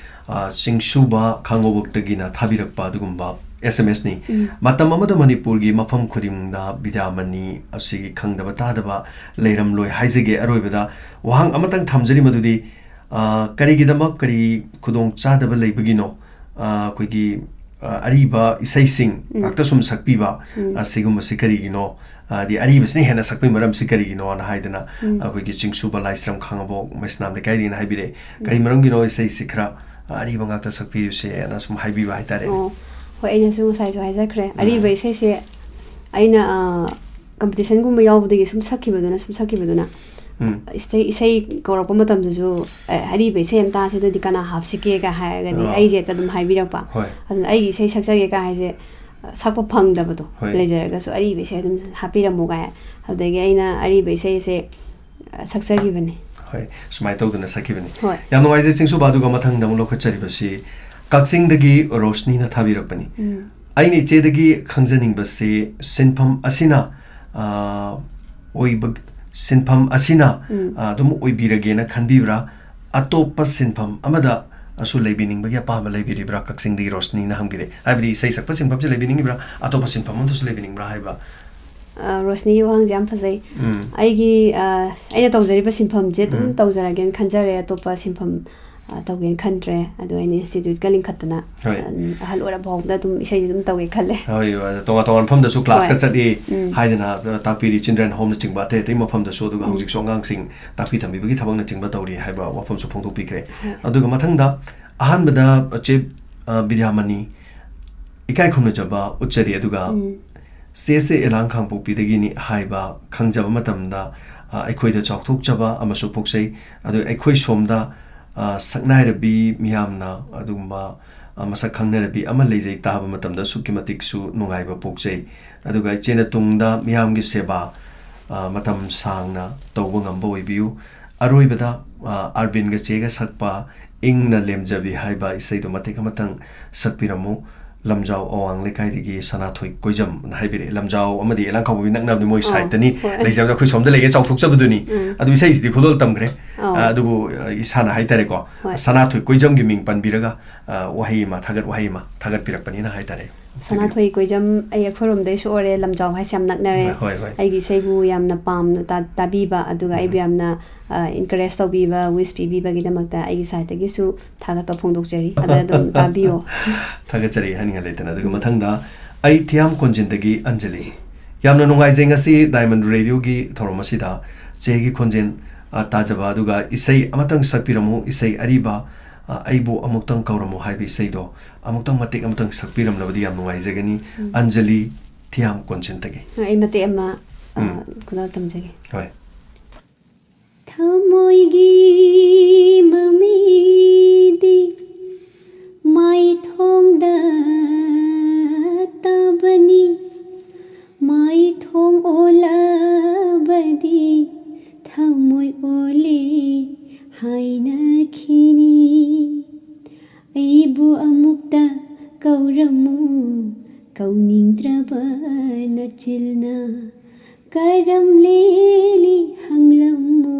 ꯑ, ꯆꯤꯡꯁꯨꯕ ꯈꯥꯉꯕꯣꯛꯇꯒꯤꯅ ꯊꯥꯕꯤꯔꯛꯄ ꯑꯗꯨꯒꯨꯝꯕ ꯑꯦꯁ ꯑꯦꯝ ꯑꯦꯁꯅꯤ꯫ ꯎꯝ꯫ ꯃꯇꯝ ꯑꯃꯗ ꯃꯅꯤꯄꯨꯔꯒꯤ ꯃꯐꯝ ꯈꯨꯗꯤꯡꯗ ꯕꯤꯗ꯭ꯌꯥꯃꯅꯤ ꯑꯁꯤꯒꯤ ꯈꯪꯗꯕ ꯇꯥꯗꯕ ꯂꯩꯔꯝꯂꯣꯏ ꯍꯥꯏꯖꯒꯦ꯫ ꯑꯔꯣꯏꯕꯗ ꯋꯥꯍꯪ ꯑꯃꯇꯪ ꯊꯝꯖꯔꯤ, ꯃꯗꯨꯗꯤ, ꯑ, ꯀꯔꯤꯒꯤꯗꯃꯛ, ꯀꯔꯤ ꯈꯨꯗꯣꯡ ꯆꯥꯗꯕ ꯂꯩꯕꯒꯤꯅꯣ, ꯑ, ꯑꯩꯈꯣꯏꯒꯤ, ꯑ, ꯑꯔꯤꯕ ꯏꯁꯩꯁꯤꯡ ꯎꯝ꯫ ꯉꯥꯛꯇ ꯁꯨꯝ ꯁꯛꯄꯤꯕ, ꯎꯝ꯫ ꯑ, ꯁꯤꯒꯨꯝꯕꯁꯤ ꯀꯔꯤꯒꯤꯅꯣ? ꯍꯥꯏꯗꯤ ꯑꯔꯤꯕꯁꯤꯅ ꯍꯦꯟꯅ ꯁꯛꯄꯒꯤ ꯃꯔꯝꯁꯤ ꯀꯔꯤꯒꯤꯅꯣꯅ ꯍꯥꯏꯗꯅ ꯎꯝ꯫ ꯑꯩꯈꯣꯏꯒꯤ ꯆꯤꯡꯁꯨꯕ ꯂꯥꯏꯁ꯭ꯔꯝ ꯈꯥꯉꯕꯣꯛ ꯃꯩꯁꯅꯥꯝ ꯂꯩꯀꯥꯏꯗꯒꯤꯅ ꯍꯥꯏꯕꯤꯔꯛꯑꯦ꯫ ꯎꯝ꯫ ꯀꯔꯤ ꯃꯔꯝꯒꯤꯅꯣ ꯏꯁꯩꯁꯤ ꯈꯔ ꯑꯔꯤꯕ ꯉꯥꯛꯇ ꯁꯛꯄꯤꯔꯤꯕꯁꯦꯅ ꯁꯨꯝ ꯍꯥꯏꯕꯤꯕ ꯍꯥꯏꯇꯥꯔꯦ꯫ ꯑꯣ, ꯍꯣꯏ, ꯑꯩꯅꯁꯨ ꯉꯁꯥꯏꯁꯨ ꯍꯥꯏꯖꯈ꯭ꯔꯦ꯫ ꯎꯝ꯫ ꯑꯔꯤꯕ ꯏꯁꯩꯁꯦ ꯑꯩꯅ, ꯑ, ꯀꯝꯄꯤꯇꯤꯁꯟꯒꯨꯝꯕ ꯌꯥꯎꯕꯗꯒꯤ ꯁꯨꯝ ꯁꯛꯈꯤꯕꯗꯨꯅ, ꯁꯨꯝ ꯁꯛꯈꯤꯕꯗꯨꯅ, ꯎꯝ꯫ ꯏꯁꯩ, ꯏꯁꯩ ꯀꯧꯔꯛꯄ ꯃꯇꯝꯗꯁꯨ, "ꯑꯦ, ꯑꯔꯤꯕ ꯏꯁꯩ ꯑꯃ ꯇꯥꯁꯤꯗꯗꯤ ꯀꯅꯥ ꯍꯥꯞꯁꯤꯒꯦꯒ" ꯍꯥꯏꯔꯒꯗꯤ ꯑꯥ꯫ ꯑꯩꯁꯦ ꯍꯦꯛꯇ ꯑꯗꯨꯝ ꯍꯥꯏꯕꯤꯔꯛꯄ꯫ ꯍꯣꯏ꯫ ꯑꯗꯨꯅ ꯑꯩꯒꯤ ꯏꯁꯩ ꯁꯛꯆꯒꯦꯒ ꯍꯥꯏꯁꯦ, ꯁꯛꯄ ꯐꯪꯗꯕꯗꯣ ꯍꯣꯏ꯫ ꯂꯩꯖꯔꯒꯁꯨ, "ꯑꯔꯤꯕ ꯏꯁꯩ ꯑꯗꯨꯝ ꯍꯥꯞꯄꯤꯔꯝꯃꯨ" ꯀꯥꯏ꯫ ꯑꯗꯨꯗꯒꯤ ꯑꯩꯅ ꯑꯔꯤꯕ ꯏꯁꯩꯁꯦ, ꯑ, ꯁꯛꯆꯈꯤꯕꯅꯤ꯫ ꯍꯣꯏ, ꯁꯨꯃꯥꯏꯅ ꯇꯧꯗꯅ ꯁꯛꯈꯤꯕꯅꯤ꯫ ꯍꯣꯏ꯫ ꯌꯥꯝ ꯅꯨꯡꯉꯥꯏꯖꯩ ꯆꯤꯡꯁꯨꯕ꯫ ꯑꯗꯨꯒ ꯃꯊꯪꯗ ꯑꯃꯨꯛ ꯂꯧꯈꯠꯆꯔꯤꯕꯁꯤ ꯀꯛꯆꯤꯡꯗꯒꯤ ꯔꯣꯁꯅꯤꯅ ꯊꯥꯕꯤꯔꯛꯄꯅꯤ꯫ ꯎꯝ꯫ ꯑꯩꯅ ꯏꯆꯦꯗꯒꯤ ꯈꯪꯖꯅꯤꯡꯕꯁꯤ ꯁꯤꯟꯐꯝ ꯑꯁꯤꯅ, ꯑ, ꯑꯣꯏꯕ, ꯁꯤꯟꯐꯝ ꯑꯁꯤꯅ, ꯎꯝ꯫ ꯑ, ꯑꯗꯨꯝ ꯑꯣꯏꯕꯤꯔꯒꯦꯅ ꯈꯟꯕꯤꯕ꯭ꯔꯥ? ꯑꯇꯣꯞꯄ ꯁꯤꯟꯐꯝ ꯑꯃꯗꯁꯨ ꯂꯩꯕꯤꯅꯤꯡꯕꯒꯤ ꯑꯄꯥꯝꯕ ꯂꯩꯕꯤꯔꯤꯕ꯭ꯔꯥ? ꯀꯛꯆꯤꯡꯗꯒꯤ ꯔꯣꯁꯅꯤꯅ ꯍꯪꯕꯤꯔꯦ꯫ ꯍꯥꯏꯕꯗꯤ ꯏꯁꯩ ꯁꯛꯄ ꯁꯤꯟꯐꯝꯁꯤ ꯂꯩꯕꯤꯅꯤꯡꯉꯤꯕ꯭ꯔꯥ? ꯑꯇꯣꯞꯄ ꯁꯤꯟꯐꯝ ꯑꯃꯗꯁꯨ ꯂꯩꯕꯤꯅꯤꯡꯕ꯭ꯔꯥ ꯍꯥꯏꯕ? ꯑ, ꯔꯣꯁꯅꯤꯒꯤ ꯋꯥꯍꯪꯁꯦ ꯌꯥꯝ ꯐꯖꯩ꯫ ꯎꯝ꯫ ꯑꯩꯒꯤ, ꯑ, ꯑꯩꯅ ꯇꯧꯖꯔꯤꯕ ꯁꯤꯟꯐꯝꯁꯦ ꯑꯗꯨꯝ ꯎꯝ꯫ ꯇꯧꯖꯔꯒꯦꯅ ꯈꯟꯖꯔꯦ꯫ ꯑꯇꯣꯞꯄ ꯁꯤꯟꯐꯝ ꯑ, ꯇꯧꯒꯦꯅ ꯈꯟꯗ꯭ꯔꯦ꯫ ꯑꯗꯣ ꯑꯩꯅ ꯏꯟꯁꯇꯤꯇ꯭ꯌꯨꯠꯀ ꯂꯤꯡꯈꯠꯇꯅ, ꯍꯣꯏ꯫ ꯑ, ꯑꯍꯜ ꯑꯣꯏꯔꯕ ꯐꯥꯎꯗ ꯑꯗꯨꯝ ꯏꯁꯩꯁꯦ ꯑꯗꯨꯝ ꯇꯧꯒꯦ ꯈꯜꯂꯦ꯫ ꯍꯣꯏ, ꯑꯗ ꯇꯣꯉꯥꯟ ꯇꯣꯉꯥꯟꯕ ꯃꯐꯝꯗꯁꯨ ꯀ꯭ꯂꯥꯁꯀ ꯍꯣꯏ꯫ ꯆꯠꯂꯤ ꯎꯝ꯫ ꯍꯥꯏꯗꯅ, ꯑ, ꯇꯥꯛꯄꯤꯔꯤ, ꯆꯤꯜꯗ꯭ꯔꯦꯟ ꯍꯣꯝꯅꯆꯤꯡꯕ ꯑꯇꯩ ꯑꯇꯩ ꯃꯐꯝꯗꯁꯨ, ꯑꯗꯨꯒ ꯎꯝ꯫ ꯍꯧꯖꯤꯛꯁꯨ ꯑꯉꯥꯡꯁꯤꯡ ꯇꯥꯛꯄꯤ ꯇꯝꯕꯤꯕꯒꯤ ꯊꯕꯛꯅꯆꯤꯡꯕ ꯇꯧꯔꯤ ꯍꯥꯏꯕ ꯋꯥꯐꯝꯁꯨ ꯐꯣꯡꯗꯣꯛꯄꯤꯈ꯭ꯔꯦ꯫ ꯍꯣꯏ꯫ ꯑꯗꯨꯒ ꯃꯊꯪꯗ ꯑꯍꯥꯟꯕꯗ ꯆꯦ, ꯑ, ꯕꯤꯗ꯭ꯌꯥꯃꯅꯤ, ꯏꯀꯥꯏ ꯈꯨꯝꯅꯖꯕ ꯎꯠꯆꯔꯤ, ꯑꯗꯨꯒ ꯎꯝ꯫ ꯆꯦꯁꯦ ꯑꯦꯂꯥꯡ ꯈꯥꯡꯄꯣꯛꯄꯤꯗꯒꯤꯅꯤ ꯍꯥꯏꯕ ꯈꯪꯖꯕ ꯃꯇꯝꯗ, ꯑ, ꯑꯩꯈꯣꯏꯗ ꯆꯥꯎꯊꯣꯛꯆꯕ ꯑꯃꯁꯨ ꯄꯣꯛꯆꯩ꯫ ꯑꯗꯨ ꯑꯩꯈꯣꯏ ꯁꯣꯝꯗ, ꯑ, ꯁꯛꯅꯥꯏꯔꯕꯤ ꯃꯤꯌꯥꯝꯅ ꯑꯗꯨꯒꯨꯝꯕ, ꯑ, ꯃꯁꯛ ꯈꯪꯅꯔꯕꯤ ꯑꯃ ꯂꯩꯖꯩ, ꯇꯥꯕ ꯃꯇꯝꯗ ꯑꯁꯨꯛꯀꯤ ꯃꯇꯤꯛꯁꯨ ꯅꯨꯡꯉꯥꯏꯕ ꯄꯣꯛꯆꯩ꯫ ꯑꯗꯨꯒ ꯏꯆꯦꯅ ꯇꯨꯡꯗ ꯃꯤꯌꯥꯝꯒꯤ ꯁꯦꯕꯥ, ꯑ, ꯃꯇꯝ ꯁꯥꯡꯅ ꯇꯧꯕ ꯉꯝꯕ ꯑꯣꯏꯕꯤꯌꯨ꯫ ꯑꯔꯣꯏꯕꯗ, ꯑ, ꯑꯥꯔꯕꯤꯟꯒ ꯆꯦꯒ ꯁꯛꯄ ꯏꯪꯅ ꯂꯦꯝꯖꯕꯤ ꯍꯥꯏꯕ ꯏꯁꯩꯗꯨ ꯃꯇꯦꯛ ꯑꯃꯇꯪ ꯁꯛꯄꯤꯔꯝꯃꯨ꯫ ꯂꯝꯖꯥꯎ ꯑꯋꯥꯡ ꯂꯩꯀꯥꯏꯗꯒꯤ ꯁꯅꯥꯊꯣꯏ ꯀꯣꯏꯖꯝꯅ ꯍꯥꯏꯕꯤꯔꯛꯑꯦ꯫ ꯂꯝꯖꯥꯎ ꯑꯃꯗꯤ ꯌꯦꯂꯥꯡ ꯈꯥꯎꯕꯣꯏ ꯅꯛꯅꯕꯅꯤ, ꯃꯣꯏ ꯑꯣ, ꯁꯥꯏꯠꯇꯅꯤ ꯍꯣꯏ꯫ ꯂꯩꯖꯕꯗ, ꯑꯩꯈꯣꯏ ꯁꯣꯝꯗ ꯂꯩꯒꯦ, ꯆꯥꯎꯊꯣꯛꯆꯕꯗꯨꯅꯤ꯫ ꯎꯝ꯫ ꯑꯗꯨ ꯏꯁꯩꯁꯤꯗꯤ ꯈꯨꯗꯣꯜ ꯇꯝꯈ꯭ꯔꯦ꯫ ꯑꯣ꯫ ꯑ, ꯑꯗꯨꯕꯨ, ꯑ, ꯏꯁꯥꯅ ꯍꯥꯏꯇꯥꯔꯦꯀꯣ, ꯍꯣꯏ꯫ ꯁꯅꯥꯊꯣꯏ ꯀꯣꯏꯖꯝꯒꯤ ꯃꯤꯡ ꯄꯟꯕꯤꯔꯒ, ꯑ, ꯋꯥꯍꯩ ꯑꯃ, ꯊꯥꯒꯠ ꯋꯥꯍꯩ ꯑꯃ ꯊꯥꯒꯠꯄꯤꯔꯛꯄꯅꯤꯅ ꯍꯥꯏꯇꯥꯔꯦ꯫ ꯍꯣꯏ, ꯍꯣꯏ꯫ ꯑꯩꯒꯤ ꯏꯁꯩꯕꯨ ꯌꯥꯝꯅ ꯄꯥꯝꯅ ꯇꯥ-, ꯇꯥꯕꯤꯕ, ꯑꯗꯨꯒ ꯑꯩꯕꯨ ꯎꯝ꯫ ꯌꯥꯝꯅ, ꯑ, encourage ꯇꯧꯕꯤꯕ, wish ꯄꯤꯕꯤꯕꯒꯤ ꯗꯃꯛꯇ ꯑꯩꯒꯤ ꯁꯥꯏꯠꯇꯒꯤꯁꯨ ꯊꯥꯒꯠꯄ ꯐꯣꯡꯗꯣꯛꯆꯔꯤ꯫ ꯑꯗ ꯑꯗꯨꯝ ꯇꯥꯕꯤꯌꯣ꯫ ꯊꯥꯒꯠꯆꯔꯤ, ꯍꯥꯏꯅꯤꯡꯉꯥꯏ ꯂꯩꯇꯅ꯫ ꯑꯗꯨꯒ ꯎꯝ꯫ ꯃꯊꯪꯗ ꯑꯩ ꯊꯤꯌꯥꯝ ꯀꯣꯟꯖꯤꯟꯗꯒꯤ ꯑꯟꯖꯂꯤ꯫ ꯌꯥꯝꯅ ꯅꯨꯡꯉꯥꯏꯖꯩ ꯉꯁꯤ Diamond Radio ꯒꯤ ꯊꯧꯔꯝ ꯑꯁꯤꯗ ꯆꯦꯒꯤ ꯈꯣꯟꯖꯦꯜ, ꯑ, ꯇꯥꯖꯕ, ꯑꯗꯨꯒ ꯏꯁꯩ ꯑꯃꯇꯪ ꯁꯛꯄꯤꯔꯝꯃꯨ, ꯏꯁꯩ ꯑꯔꯤꯕ, ꯑ, ꯑꯩꯕꯨ ꯑꯃꯨꯛꯇꯪ ꯀꯧꯔꯝꯃꯨ ꯍꯥꯏꯕ ꯏꯁꯩꯗꯣ ꯑꯃꯨꯛꯇꯪ ꯃꯇꯦꯛ ꯑꯃꯇꯪ ꯁꯛꯄꯤꯔꯝꯂꯕꯗꯤ ꯌꯥꯝ ꯅꯨꯡꯉꯥꯏꯖꯒꯅꯤ꯫ ꯎꯝ꯫ ꯑꯟꯖꯂꯤ ꯊꯤꯌꯥꯝ ꯀꯣꯟꯖꯤꯟꯗꯒꯤ꯫ ꯑꯩ ꯃꯇꯦꯛ ꯑꯃ, ꯑ, ꯎꯝ꯫ ꯈꯨꯗꯣꯜ ꯇꯝꯖꯒꯦ꯫ ꯍꯣꯏ꯫ ꯊꯃꯣꯏꯒꯤ ꯃꯃꯤꯗꯤ ꯃꯥꯏꯊꯣꯡꯗ ꯇꯥꯕꯅꯤ, ꯃꯥꯏꯊꯣꯡ ꯑꯣꯜꯂꯕꯗꯤ ꯊꯃꯣꯏ ꯑꯣꯜꯂꯦ ꯍꯥꯏꯅꯈꯤꯅꯤ꯫ ꯑꯩꯕꯨ ꯑꯃꯨꯛꯇ ꯀꯧꯔꯝꯃꯨ, ꯀꯧꯅꯤꯡꯗ꯭ꯔꯕ ꯅꯆꯤꯜꯅ ꯀꯔꯝ ꯂꯦꯜꯂꯤ ꯍꯪꯂꯝꯃꯨ,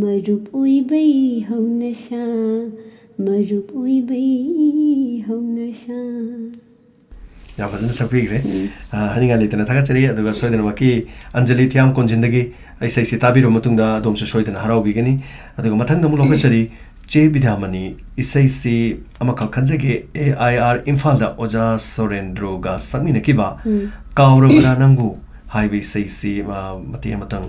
ꯃꯔꯨꯞ ꯑꯣꯏꯕꯩ ꯍꯧꯅꯁꯥ, ꯃꯔꯨꯞ ꯑꯣꯏꯕꯩ ꯍꯧꯅꯁꯥ꯫ ꯌꯥꯝ ꯐꯖꯅ ꯁꯛꯄꯤꯈ꯭ꯔꯦ꯫ ꯎꯝ꯫ ꯑ, ꯍꯥꯏꯅꯤꯡꯉꯥꯏ ꯂꯩꯇꯅ ꯊꯥꯒꯠꯆꯔꯤ꯫ ꯑꯗꯨꯒ ꯁꯣꯏꯗꯅꯃꯛꯀꯤ ꯑꯟꯖꯂꯤ ꯊꯤꯌꯥꯝ ꯀꯣꯟꯖꯤꯟꯗꯒꯤ ꯏꯁꯩꯁꯤ ꯇꯥꯕꯤꯔꯕ ꯃꯇꯨꯡꯗ ꯑꯗꯣꯝꯁꯨ ꯁꯣꯏꯗꯅ ꯍꯔꯥꯎꯕꯤꯒꯅꯤ꯫ ꯑꯗꯨꯒ ꯃꯊꯪꯗ ꯑꯃꯨꯛ ꯂꯧꯈꯠꯆꯔꯤ ꯆꯦ ꯕꯤꯗ꯭ꯌꯥꯃꯅꯤ, ꯏꯁꯩꯁꯤ ꯑꯃꯈꯛ ꯈꯟꯖꯒꯦ, ꯑꯦ ꯑꯥꯏ ꯑꯥꯔ ꯏꯝꯐꯥꯜꯗ ꯑꯣꯖꯥ ꯁꯣꯔꯦꯟꯗ꯭ꯔꯣꯒ ꯁꯛꯃꯤꯟꯅꯈꯤꯕ ꯎꯝ꯫ ꯀꯥꯎꯔꯕ꯭ꯔꯥ ꯅꯪꯕꯨ ꯍꯥꯏꯕ ꯏꯁꯩꯁꯤ, ꯑ, ꯃꯇꯦꯛ ꯑꯃꯇꯪ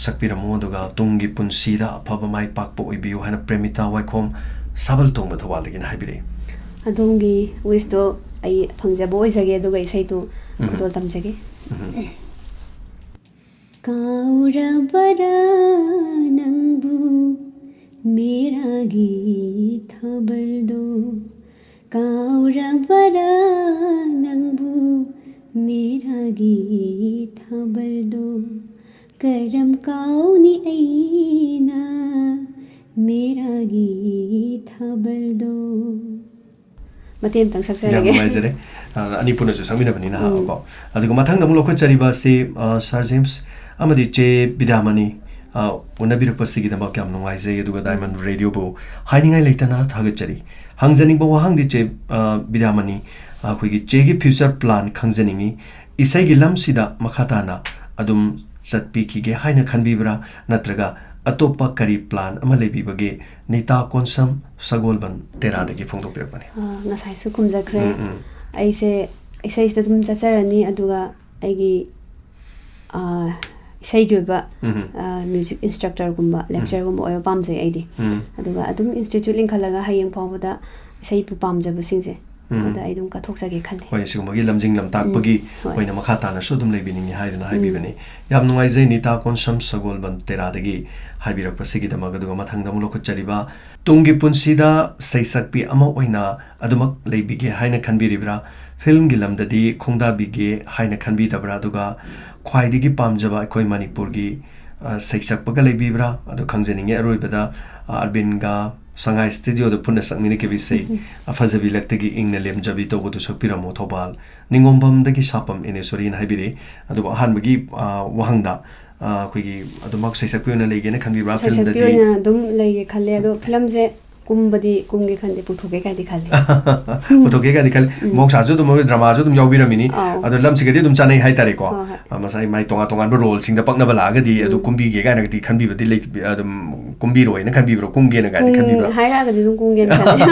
ꯁꯛꯄꯤꯔꯝꯃꯨ, ꯑꯗꯨꯒ "ꯇꯨꯡꯒꯤ ꯄꯨꯟꯁꯤꯗ ꯑꯐꯕ ꯃꯥꯏ ꯄꯥꯛꯄ ꯑꯣꯏꯕꯤꯌꯨ" ꯍꯥꯏꯅ ꯄ꯭ꯔꯦꯃꯤꯇꯥ ꯋꯥꯏꯈꯣꯝ, ꯁꯥꯕꯜ ꯇꯣꯡꯕ, ꯊꯧꯕꯥꯜꯗꯒꯤꯅ ꯍꯥꯏꯕꯤꯔꯛꯏ꯫ ꯑꯗꯣꯝꯒꯤ wishꯇꯣ ꯑꯩ ꯐꯪꯖꯕ ꯑꯣꯏꯖꯒꯦ, ꯑꯗꯨꯒ ꯏꯁꯩꯗꯨ ꯎꯝ꯫ ꯈꯨꯗꯣꯜ ꯇꯝꯖꯒꯦ꯫ ꯎꯝ꯫ ꯀꯥꯎꯔꯕꯔꯥ ꯅꯪꯕꯨ ꯃꯦꯔꯥꯒꯤ ꯊꯥꯕꯜꯗꯣ? ꯀꯥꯎꯔꯕꯔꯥ ꯅꯪꯕꯨ ꯃꯦꯔꯥꯒꯤ ꯊꯥꯕꯜꯗꯣ? ꯀꯔꯝ ꯀꯥꯎꯅꯤ ꯑꯩꯅ ꯃꯦꯔꯥꯒꯤ ꯊꯥꯕꯜꯗꯣ? ꯃꯇꯦꯛ ꯑꯃꯇꯪ ꯌꯥꯝ ꯁꯛꯆꯔꯒꯦ꯫ ꯅꯨꯡꯉꯥꯏꯖꯔꯦ꯫ ꯑ, ꯑꯅꯤ ꯄꯨꯟꯅꯁꯨ ꯁꯛꯃꯤꯟꯅꯕꯅꯤꯅ, ꯎꯝ꯫ ꯀꯣ꯫ ꯑꯗꯨꯒ ꯃꯊꯪꯗ ꯑꯃꯨꯛ ꯂꯧꯈꯠꯆꯔꯤꯕ ꯑꯁꯤ, ꯑ, ꯁꯥꯔ ꯖꯦꯝꯁ ꯑꯃꯗꯤ ꯆꯦ ꯕꯤꯗ꯭ꯌꯥꯃꯅꯤ, ꯑ, ꯎꯅꯕꯤꯔꯛꯄꯁꯤꯒꯤꯗꯃꯛ ꯌꯥꯝ ꯅꯨꯡꯉꯥꯏꯖꯩ, ꯑꯗꯨꯒ ꯗꯥꯏꯃꯟ ꯔꯦꯗꯤꯑꯣꯕꯨ ꯍꯥꯏꯅꯤꯡꯉꯥꯏ ꯂꯩꯇꯅ ꯊꯥꯒꯠꯆꯔꯤ꯫ ꯍꯪꯖꯅꯤꯡꯕ ꯋꯥꯍꯪꯗꯤ, ꯆꯦ, ꯑ, ꯕꯤꯗ꯭ꯌꯥꯃꯅꯤ, ꯑꯩꯈꯣꯏꯒꯤ ꯆꯦꯒꯤ future plan ꯈꯪꯖꯅꯤꯡꯉꯤ꯫ ꯏꯁꯩꯒꯤ ꯂꯝꯁꯤꯗ ꯃꯈꯥ ꯇꯥꯅ ꯑꯗꯨꯝ ꯆꯠꯄꯤꯈꯤꯒꯦ ꯍꯥꯏꯅ ꯈꯟꯕꯤꯕ꯭ꯔꯥ, ꯅꯠꯇ꯭ꯔꯒ ꯑꯇꯣꯞꯄ ꯀꯔꯤ plan ꯑꯃ ꯂꯩꯕꯤꯕꯒꯦ? ꯅꯤꯇꯥ ꯀꯣꯟꯁꯝ, ꯁꯒꯣꯜꯕꯟ, ꯇꯦꯔꯥꯗꯒꯤ ꯐꯣꯡꯗꯣꯛꯄꯤꯔꯛꯄꯅꯤ꯫ ꯑ, ꯉꯁꯥꯏꯁꯨ ꯈꯨꯝꯖꯈ꯭ꯔꯦ꯫ ꯎꯝ, ꯎꯝ꯫ ꯑꯩꯁꯦ ꯏꯁꯩꯁꯤꯗ ꯑꯗꯨꯝ ꯆꯠꯆꯔꯅꯤ, ꯑꯗꯨꯒ ꯑꯩꯒꯤ, ꯑ, ꯏꯁꯩꯒꯤ ꯑꯣꯏꯕ, ꯎꯝ꯫ ꯑ, music instructorꯒꯨꯝꯕ, ꯎꯝ꯫ Lecturerꯒꯨꯝꯕ ꯑꯣꯏꯕ ꯄꯥꯝꯖꯩ ꯑꯩꯗꯤ꯫ ꯎꯝ꯫ ꯑꯗꯨꯒ ꯑꯗꯨꯝ institute ꯂꯤꯡꯈꯠꯂꯒ ꯍꯌꯦꯡ ꯐꯥꯎꯕꯗ ꯏꯁꯩꯕꯨ ꯄꯥꯝꯖꯕꯁꯤꯡꯁꯦ, ꯎꯝ꯫ ꯑꯗ ꯑꯩ ꯑꯗꯨꯝ ꯀꯠꯊꯣꯛꯆꯒꯦ ꯈꯜꯂꯦ꯫ ꯍꯣꯏ, ꯁꯤꯒꯨꯝꯕꯒꯤ ꯂꯝꯖꯤꯡ ꯂꯝꯇꯥꯛꯄꯒꯤ ꯎꯝ, ꯍꯣꯏ꯫ ꯑꯣꯏꯅ ꯃꯈꯥ ꯇꯥꯅꯁꯨ ꯑꯗꯨꯝ ꯂꯩꯕꯤꯅꯤꯡꯉꯤ ꯍꯥꯏꯗꯅ ꯎꯝ꯫ ꯍꯥꯏꯕꯤꯕꯅꯤ꯫ ꯌꯥꯝ ꯅꯨꯡꯉꯥꯏꯖꯩ, ꯅꯤꯇꯥ ꯀꯣꯟꯁꯝ, ꯁꯒꯣꯜꯕꯟ, ꯇꯦꯔꯥꯗꯒꯤ ꯍꯥꯏꯕꯤꯔꯛꯄꯁꯤꯒꯤꯗꯃꯛ꯫ ꯑꯗꯨꯒ ꯃꯊꯪꯗ ꯑꯃꯨꯛ ꯂꯧꯈꯠꯆꯔꯤꯕ, ꯇꯨꯡꯒꯤ ꯄꯨꯟꯁꯤꯗ ꯁꯩꯁꯛꯄꯤ ꯑꯃ ꯑꯣꯏꯅ ꯑꯗꯨꯃꯛ ꯂꯩꯕꯤꯒꯦ ꯍꯥꯏꯅ ꯈꯟꯕꯤꯔꯤꯕ꯭ꯔꯥ? ꯐꯤꯜꯝꯒꯤ ꯂꯝꯗꯗꯤ ꯈꯣꯡꯗꯥꯕꯤꯒꯦ ꯍꯥꯏꯅ ꯈꯟꯕꯤꯗꯕ꯭ꯔꯥ? ꯑꯗꯨꯒ ꯈ꯭ꯋꯥꯏꯗꯒꯤ ꯄꯥꯝꯖꯕ ꯑꯩꯈꯣꯏ ꯃꯅꯤꯄꯨꯔꯒꯤ, ꯑ, ꯁꯩꯁꯛꯄꯒ ꯂꯩꯕꯤꯕ꯭ꯔꯥ? ꯑꯗꯨ ꯈꯪꯖꯅꯤꯡꯉꯤ꯫ ꯑꯔꯣꯏꯕꯗ, ꯑ, ꯑꯔꯕꯤꯟꯒ ꯁꯉꯥꯏ ꯁ꯭ꯇꯨꯗꯤꯑꯣꯗ ꯄꯨꯟꯅ ꯁꯛꯃꯤꯟꯅꯈꯤꯕ ꯏꯁꯩ, ꯎꯝ꯫ "ꯑ, ꯐꯖꯕꯤ ꯂꯛꯇꯒꯤ ꯏꯪꯅ ꯂꯦꯝꯖꯕꯤ" ꯇꯧꯕꯗꯨ ꯁꯛꯄꯤꯔꯝꯃꯣ, ꯊꯧꯕꯥꯜ꯫ ꯅꯤꯉꯣꯝꯕꯝꯗꯒꯤ ꯁꯥꯄꯝ ꯏꯅꯦꯁꯣꯔꯤꯅ ꯍꯥꯏꯕꯤꯔꯛꯏ꯫ ꯑꯗꯨꯕꯨ ꯑꯍꯥꯟꯕꯒꯤ, ꯑ, ꯋꯥꯍꯪꯗ, ꯑ, ꯑꯩꯈꯣꯏꯒꯤ ꯑꯗꯨꯃꯛ ꯁꯩꯁꯛꯄꯤ ꯑꯣꯏꯅ ꯂꯩꯒꯦꯅ ꯈꯟꯕꯤꯕ꯭ꯔꯥ? ꯁꯩꯁꯛꯄꯤ ꯐꯤꯜꯝꯗꯗꯤ ꯑꯣꯏꯅ ꯑꯗꯨꯝ ꯂꯩꯒꯦ ꯈꯜꯂꯦ, ꯑꯗꯣ ꯐꯤꯂꯝꯁꯦ ꯀꯨꯝꯕꯗꯤ ꯀꯨꯝꯒꯦ ꯈꯟꯗꯦ, ꯄꯨꯊꯣꯛꯀꯦ ꯀꯥꯏꯗꯤ ꯈꯜꯂꯦ꯫ ꯄꯨꯊꯣꯛꯀꯦ ꯀꯥꯏꯗꯤ ꯈꯜꯂꯦ꯫ ꯎꯝ꯫ ꯃꯍꯧꯁꯥꯁꯨ ꯑꯗꯨꯝ ꯗ꯭ꯔꯃꯥꯁꯨ ꯑꯗꯨꯝ ꯌꯥꯎꯕꯤꯔꯝꯃꯤꯅꯤ꯫ ꯑꯥꯎ꯫ ꯑꯗꯣ ꯂꯝꯁꯤꯒꯗꯤ ꯑꯗꯨꯝ ꯆꯥꯟꯅꯩ ꯍꯥꯏꯇꯥꯔꯦꯀꯣ꯫ ꯍꯣꯏ, ꯍꯣꯏ꯫ ꯑ, ꯃꯁꯥꯒꯤ ꯃꯥꯏ ꯇꯣꯉꯥꯟ ꯇꯣꯉꯥꯟꯕ ꯔꯣꯜꯁꯤꯡꯗ ꯄꯛꯅꯕ ꯂꯥꯛꯑꯒꯗꯤ ꯑꯗꯨ ꯎꯝ꯫ ꯀꯨꯝꯕꯤꯒꯦ ꯀꯥꯏꯅꯒꯗꯤ ꯈꯟꯕꯤꯕꯗꯤ ꯂꯩ-, ꯑꯗꯨꯝ ꯀꯨꯝꯕꯤꯔꯣꯏꯅ ꯈꯟꯕꯤꯕ꯭ꯔꯣ? ꯀꯨꯝꯒꯦꯅ ꯀꯥꯏꯗꯤ ꯈꯟꯕꯤꯕ꯭ꯔꯣ? ꯍꯥꯏꯔꯛꯑꯒꯗꯤ ꯑꯗꯨꯝ ꯀꯨꯝꯒꯦꯅ ꯈꯜꯂꯦ꯫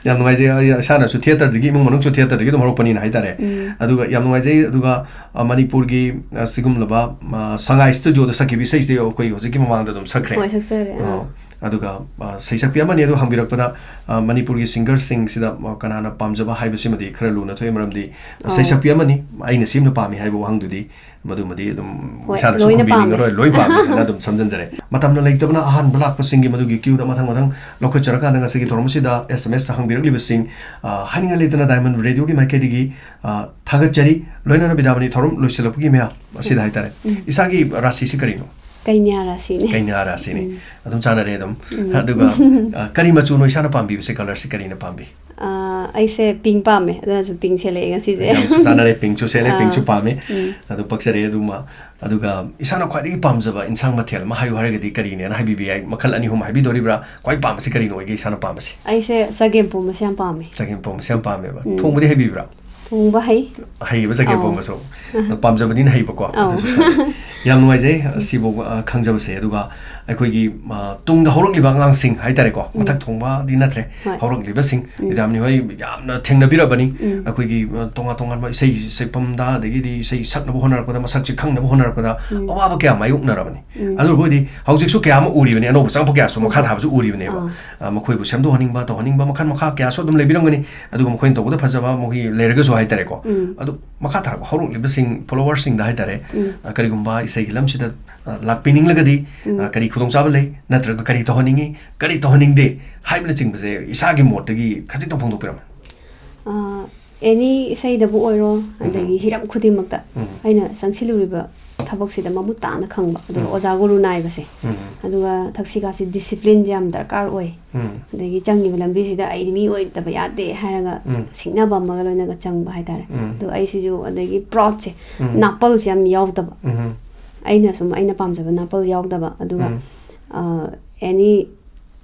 ꯌꯥꯝ ꯅꯨꯡꯉꯥꯏꯖꯩ꯫ ꯑꯩ ꯏꯁꯥꯅꯁꯨ ꯊꯤꯌꯦꯇꯔꯗꯒꯤ, ꯏꯃꯨꯡ ꯃꯅꯨꯡꯁꯨ ꯊꯤꯌꯦꯇꯔꯗꯒꯤ ꯑꯗꯨꯝ ꯍꯧꯔꯛꯄꯅꯤꯅ ꯍꯥꯏꯇꯥꯔꯦ꯫ ꯎꯝ꯫ ꯑꯗꯨꯒ ꯌꯥꯝ ꯅꯨꯡꯉꯥꯏꯖꯩ꯫ ꯑꯗꯨꯒ ꯑ, ꯃꯅꯤꯄꯨꯔꯒꯤ ꯑ, ꯁꯤꯒꯨꯝꯂꯕ ꯑ, ꯁꯉꯥꯏ ꯁ꯭ꯇꯨꯗꯤꯑꯣꯗ ꯁꯛꯈꯤꯕ ꯏꯁꯩꯁꯤꯗꯤ ꯑꯩꯈꯣꯏ ꯍꯧꯖꯤꯛꯀꯤ ꯃꯃꯥꯡꯗ ꯑꯗꯨꯝ ꯁꯛꯈ꯭ꯔꯦ꯫ ꯍꯣꯏ, ꯁꯛꯆꯔꯦ꯫ ꯑꯥ꯫ ꯑ, ꯑꯗꯨꯒ ꯑ, ꯁꯩꯁꯛꯄꯤ ꯑꯃꯅꯤ꯫ ꯑꯗꯨ ꯍꯪꯕꯤꯔꯛꯄꯗ ꯑ, ꯃꯅꯤꯄꯨꯔꯒꯤ ꯁꯤꯡꯒꯔꯁꯤꯡꯁꯤꯗ ꯑ, ꯀꯅꯥꯅ ꯄꯥꯝꯖꯕ ꯍꯥꯏꯕꯁꯤꯃꯗꯤ ꯈꯔ ꯂꯨꯅ ꯊꯣꯛꯑꯦ꯫ ꯃꯔꯝꯗꯤ ꯑ, ꯑꯧ꯫ ꯁꯩꯁꯛꯄꯤ ꯑꯃꯅꯤ, ꯑꯩꯅ ꯁꯤꯃꯅ ꯄꯥꯝꯃꯤ ꯍꯥꯏꯕ ꯋꯥꯍꯪꯗꯨꯗꯤ ꯃꯗꯨꯃꯗꯤ ꯑꯗꯨꯝ ꯍꯣꯏ, ꯏꯁꯥꯅꯁꯨ ꯂꯣꯏꯅ ꯈꯨꯝꯕꯤꯅꯤꯡꯉꯔꯣꯏ꯫ ꯄꯥꯝꯃꯦ꯫ ꯂꯣꯏ ꯄꯥꯝꯃꯦ ꯍꯥꯏꯅ ꯑꯗꯨꯝ ꯁꯝꯖꯤꯟꯖꯔꯦ꯫ ꯃꯇꯝꯅ ꯂꯩꯇꯕꯅ ꯑꯍꯥꯟꯕ ꯂꯥꯛꯄꯁꯤꯡꯒꯤ ꯃꯗꯨꯒꯤ ꯀ꯭ꯌꯨꯗ ꯃꯊꯪ ꯃꯊꯪ ꯂꯧꯈꯠꯆꯔꯀꯥꯟꯗ ꯉꯁꯤꯒꯤ ꯊꯧꯔꯝ ꯑꯁꯤꯗ ꯑꯦꯁ ꯑꯦꯝ ꯑꯦꯁꯇ ꯍꯪꯕꯤꯔꯛꯂꯤꯕꯁꯤꯡ, ꯑ, ꯍꯥꯏꯅꯤꯡꯉꯥꯏ ꯂꯩꯇꯅ ꯗꯥꯏꯃꯟ ꯔꯦꯗꯤꯑꯣꯒꯤ ꯃꯥꯏꯀꯩꯗꯒꯤ, ꯑ, ꯊꯥꯒꯠꯆꯔꯤ꯫ ꯂꯣꯏꯅꯅ ꯕꯤꯗ꯭ꯌꯥꯃꯅꯤ, ꯊꯧꯔꯝ ꯂꯣꯏꯁꯤꯜꯂꯛꯄꯒꯤ ꯃꯌꯥ ꯑꯁꯤꯗ ꯍꯥꯏꯇꯥꯔꯦ꯫ ꯎꯝ꯫ ꯏꯁꯥꯒꯤ ꯔꯥꯁꯤꯁꯤ ꯀꯔꯤꯅꯣ? ꯀꯩꯅ꯭ꯌꯥ ꯔꯥꯁꯤꯅꯦ꯫ ꯀꯩꯅ꯭ꯌꯥ ꯔꯥꯁꯤꯅꯤ꯫ ꯎꯝ꯫ ꯑꯗꯨꯝ ꯆꯥꯟꯅꯔꯦ ꯑꯗꯨꯝ꯫ ꯎꯝ꯫ ꯑꯗꯨꯒ, ꯑ, ꯀꯔꯤ ꯃꯆꯨꯅꯣ ꯏꯁꯥꯅ ꯄꯥꯝꯕꯤꯕꯁꯦ, ꯀꯂꯔꯁꯦ ꯀꯔꯤꯅ ꯄꯥꯝꯕꯤ? ꯑꯥ, ꯑꯩꯁꯦ ꯄꯤꯡ ꯄꯥꯝꯃꯦ, ꯑꯗꯨꯅꯁꯨ ꯄꯤꯡ ꯁꯦꯠꯂꯛꯑꯦ ꯉꯁꯤꯁꯦ꯫ ꯌꯥꯝꯁꯨ ꯆꯥꯟꯅꯔꯦ, ꯄꯤꯡꯁꯨ ꯁꯦꯠꯂꯦ, ꯑꯥ꯫ ꯄꯤꯡꯁꯨ ꯄꯥꯝꯃꯦ꯫ ꯎꯝ꯫ ꯑꯗꯨ ꯄꯛꯆꯔꯦ꯫ ꯑꯗꯨꯃ, ꯑꯗꯨꯒ ꯏꯁꯥꯅ ꯈ꯭ꯋꯥꯏꯗꯒꯤ ꯄꯥꯝꯖꯕ ꯏꯟꯁꯥꯡ ꯃꯊꯦꯜ ꯑꯃ ꯍꯥꯏꯌꯨ ꯍꯥꯏꯔꯒꯗꯤ ꯀꯔꯤꯅꯦꯅ ꯍꯥꯏꯕꯤꯕ ꯌꯥꯏ? ꯃꯈꯜ ꯑꯅꯤ ꯑꯍꯨꯝ ꯍꯥꯏꯕꯤꯗꯣꯔꯤꯕ꯭ꯔꯥ? ꯈ꯭ꯋꯥꯏ ꯄꯥꯝꯕꯁꯤ ꯀꯔꯤꯅꯣ ꯑꯣꯏꯒꯦ ꯏꯁꯥꯅ ꯄꯥꯝꯕꯁꯤ? ꯑꯩꯁꯦ ꯆꯒꯦꯝ ꯄꯣꯝꯕꯁꯦ ꯌꯥꯝ ꯄꯥꯝꯃꯦ꯫ ꯆꯒꯦꯝ ꯄꯣꯝꯕꯁꯦ ꯌꯥꯝ ꯄꯥꯝꯃꯦꯕ꯫ ꯎꯝ꯫ ꯊꯣꯡꯕꯗꯤ ꯍꯩꯕꯤꯕ꯭ꯔꯥ? ꯊꯣꯡꯕ ꯍꯩ꯫ ꯍꯩꯌꯦꯕ ꯆꯒꯦꯝ ꯑꯧ꯫ ꯄꯣꯝꯕꯁꯨ꯫ ꯄꯥꯝꯖꯕꯅꯤꯅ ꯍꯩꯕꯀꯣ꯫ ꯑꯧ꯫ ꯑꯗꯨꯁꯨ ꯆꯥꯅꯩ꯫ ꯌꯥꯝ ꯅꯨꯡꯉꯥꯏꯖꯩ, ꯑ, ꯁꯤꯕꯨ, ꯑ, ꯈꯪꯖꯕꯁꯦ꯫ ꯑꯗꯨꯒ ꯑꯩꯈꯣꯏꯒꯤ, ꯑ, ꯇꯨꯡꯗ ꯍꯧꯔꯛꯂꯤꯕ ꯑꯉꯥꯡꯁꯤꯡ ꯍꯥꯏꯇꯥꯔꯦꯀꯣ, ꯎꯝ꯫ ꯃꯊꯛ ꯊꯣꯡꯕꯗꯤ ꯅꯠꯇ꯭ꯔꯦ, ꯍꯣꯏ꯫ ꯍꯧꯔꯛꯂꯤꯕꯁꯤꯡ, ꯎꯝ꯫ ꯕꯤꯗ꯭ꯌꯥꯃꯅꯤ ꯍꯣꯏ ꯌꯥꯝꯅ ꯊꯦꯡꯅꯕꯤꯔꯕꯅꯤ꯫ ꯎꯝ꯫ ꯑꯩꯈꯣꯏꯒꯤ, ꯑ, ꯇꯣꯉꯥꯟ ꯇꯣꯉꯥꯟꯕ ꯏꯁꯩ ꯁꯛꯐꯝꯗ, ꯑꯗꯒꯤꯗꯤ ꯏꯁꯩ ꯁꯛꯅꯕ ꯍꯣꯠꯅꯔꯛꯄꯗ, ꯃꯁꯛꯁꯦ ꯈꯪꯅꯕ ꯍꯣꯠꯅꯔꯛꯄꯗ ꯎꯝ꯫ ꯑꯋꯥꯕ ꯀꯌꯥ ꯃꯥꯌꯣꯛꯅꯔꯕꯅꯤ꯫ ꯎꯝ꯫ ꯑꯗꯨ ꯑꯣꯏꯔꯕꯗꯤ ꯍꯧꯖꯤꯛꯁꯨ ꯀꯌꯥ ꯑꯃ ꯎꯔꯤꯕꯅꯤ, ꯑꯅꯧꯕ ꯆꯪꯉꯛꯄ ꯀꯌꯥꯁꯨ ꯃꯈꯥ ꯊꯥꯕꯁꯨ ꯎꯔꯤꯕꯅꯦꯕ꯫ ꯑꯥ꯫ ꯑ, ꯃꯈꯣꯏꯕꯨ ꯁꯦꯝꯗꯣꯛꯍꯟꯅꯤꯡꯕ, ꯇꯧꯍꯟꯅꯤꯡꯕ ꯃꯈꯜ ꯃꯈꯥ ꯀꯌꯥꯁꯨ ꯑꯗꯨꯝ ꯂꯩꯕꯤꯔꯝꯒꯅꯤ꯫ ꯑꯗꯨꯒ ꯃꯈꯣꯏꯅ ꯇꯧꯕꯗ ꯐꯖꯕ ꯃꯈꯣꯏꯒꯤ ꯂꯩꯔꯒꯁꯨ ꯍꯥꯏꯇꯥꯔꯦꯀꯣ꯫ ꯎꯝ꯫ ꯑꯗꯨ ꯃꯈꯥ ꯇꯥꯔꯛꯄ ꯍꯧꯔꯛꯂꯤꯕꯁꯤꯡ, ꯐꯣꯂꯣꯋꯔꯁꯤꯡꯗ ꯍꯥꯏꯇꯥꯔꯦ, ꯎꯝ꯫ ꯑ, ꯀꯔꯤꯒꯨꯝꯕ ꯏꯁꯩꯒꯤ ꯂꯝꯁꯤꯗ, ꯑ, ꯂꯥꯛꯄꯤꯅꯤꯡꯂꯒꯗꯤ, ꯎꯝ꯫ ꯑ, ꯀꯔꯤ ꯈꯨꯗꯣꯡꯆꯥꯕ ꯂꯩ, ꯅꯠꯇ꯭ꯔꯒ ꯀꯔꯤ ꯇꯧꯍꯟꯅꯤꯡꯉꯤ, ꯀꯔꯤ ꯇꯧꯍꯟꯅꯤꯡꯗꯦ ꯍꯥꯏꯕꯅꯆꯤꯡꯕꯁꯦ ꯏꯁꯥꯒꯤ ꯃꯣꯠꯇꯒꯤ ꯈꯖꯤꯛꯇꯪ ꯐꯣꯡꯗꯣꯛꯄꯤꯔꯝꯃꯨ꯫ ꯑꯥ, ꯑꯦꯅꯤ ꯏꯁꯩꯗꯕꯨ ꯑꯣꯏꯔꯣ, ꯑꯗꯒꯤ ꯎꯝ꯫ ꯍꯤꯔꯝ ꯈꯨꯗꯤꯡꯃꯛꯇ ꯎꯝ꯫ ꯑꯩꯅ ꯆꯪꯁꯤꯜꯂꯨꯔꯤꯕ ꯊꯕꯛꯁꯤꯗ ꯃꯃꯨꯠ ꯇꯥꯅ ꯈꯪꯕ, ꯑꯗꯨꯒ ꯎꯝ꯫ ꯑꯣꯖꯥ ꯒꯨꯔꯨ ꯅꯥꯏꯕꯁꯦ, ꯎꯝ꯫ ꯑꯗꯨꯒ ꯊꯛꯁꯤ ꯈꯥꯁꯤ ꯗꯤꯁꯤꯄ꯭ꯂꯤꯟꯁꯦ ꯌꯥꯝ ꯗꯔꯀꯥꯔ ꯑꯣꯏ꯫ ꯎꯝ꯫ ꯑꯗꯒꯤ ꯆꯪꯉꯤꯕ ꯂꯝꯕꯤꯁꯤꯗ ꯑꯩꯗꯤ ꯃꯤ ꯑꯣꯏꯗꯕ ꯌꯥꯗꯦ ꯍꯥꯏꯔꯒ ꯎꯝ꯫ ꯁꯤꯡꯅꯕ ꯑꯃꯒ ꯂꯣꯏꯅꯒ ꯆꯪꯕ ꯍꯥꯏꯇꯥꯔꯦ꯫ ꯎꯝ꯫ ꯑꯗꯣ ꯑꯩꯁꯤꯁꯨ, ꯑꯗꯒꯤ ꯄ꯭ꯔꯥꯎꯠꯁꯦ, ꯎꯝ꯫ ꯅꯥꯄꯜꯁꯦ ꯌꯥꯝ ꯌꯥꯎꯗꯕ꯫ ꯎꯝ꯫ ꯑꯩꯅ ꯁꯨꯝ ꯑꯩꯅ ꯄꯥꯝꯖꯕ ꯅꯥꯄꯜ ꯌꯥꯎꯗꯕ, ꯑꯗꯨꯒ, ꯎꯝ꯫ ꯑ, ꯑꯦꯅꯤ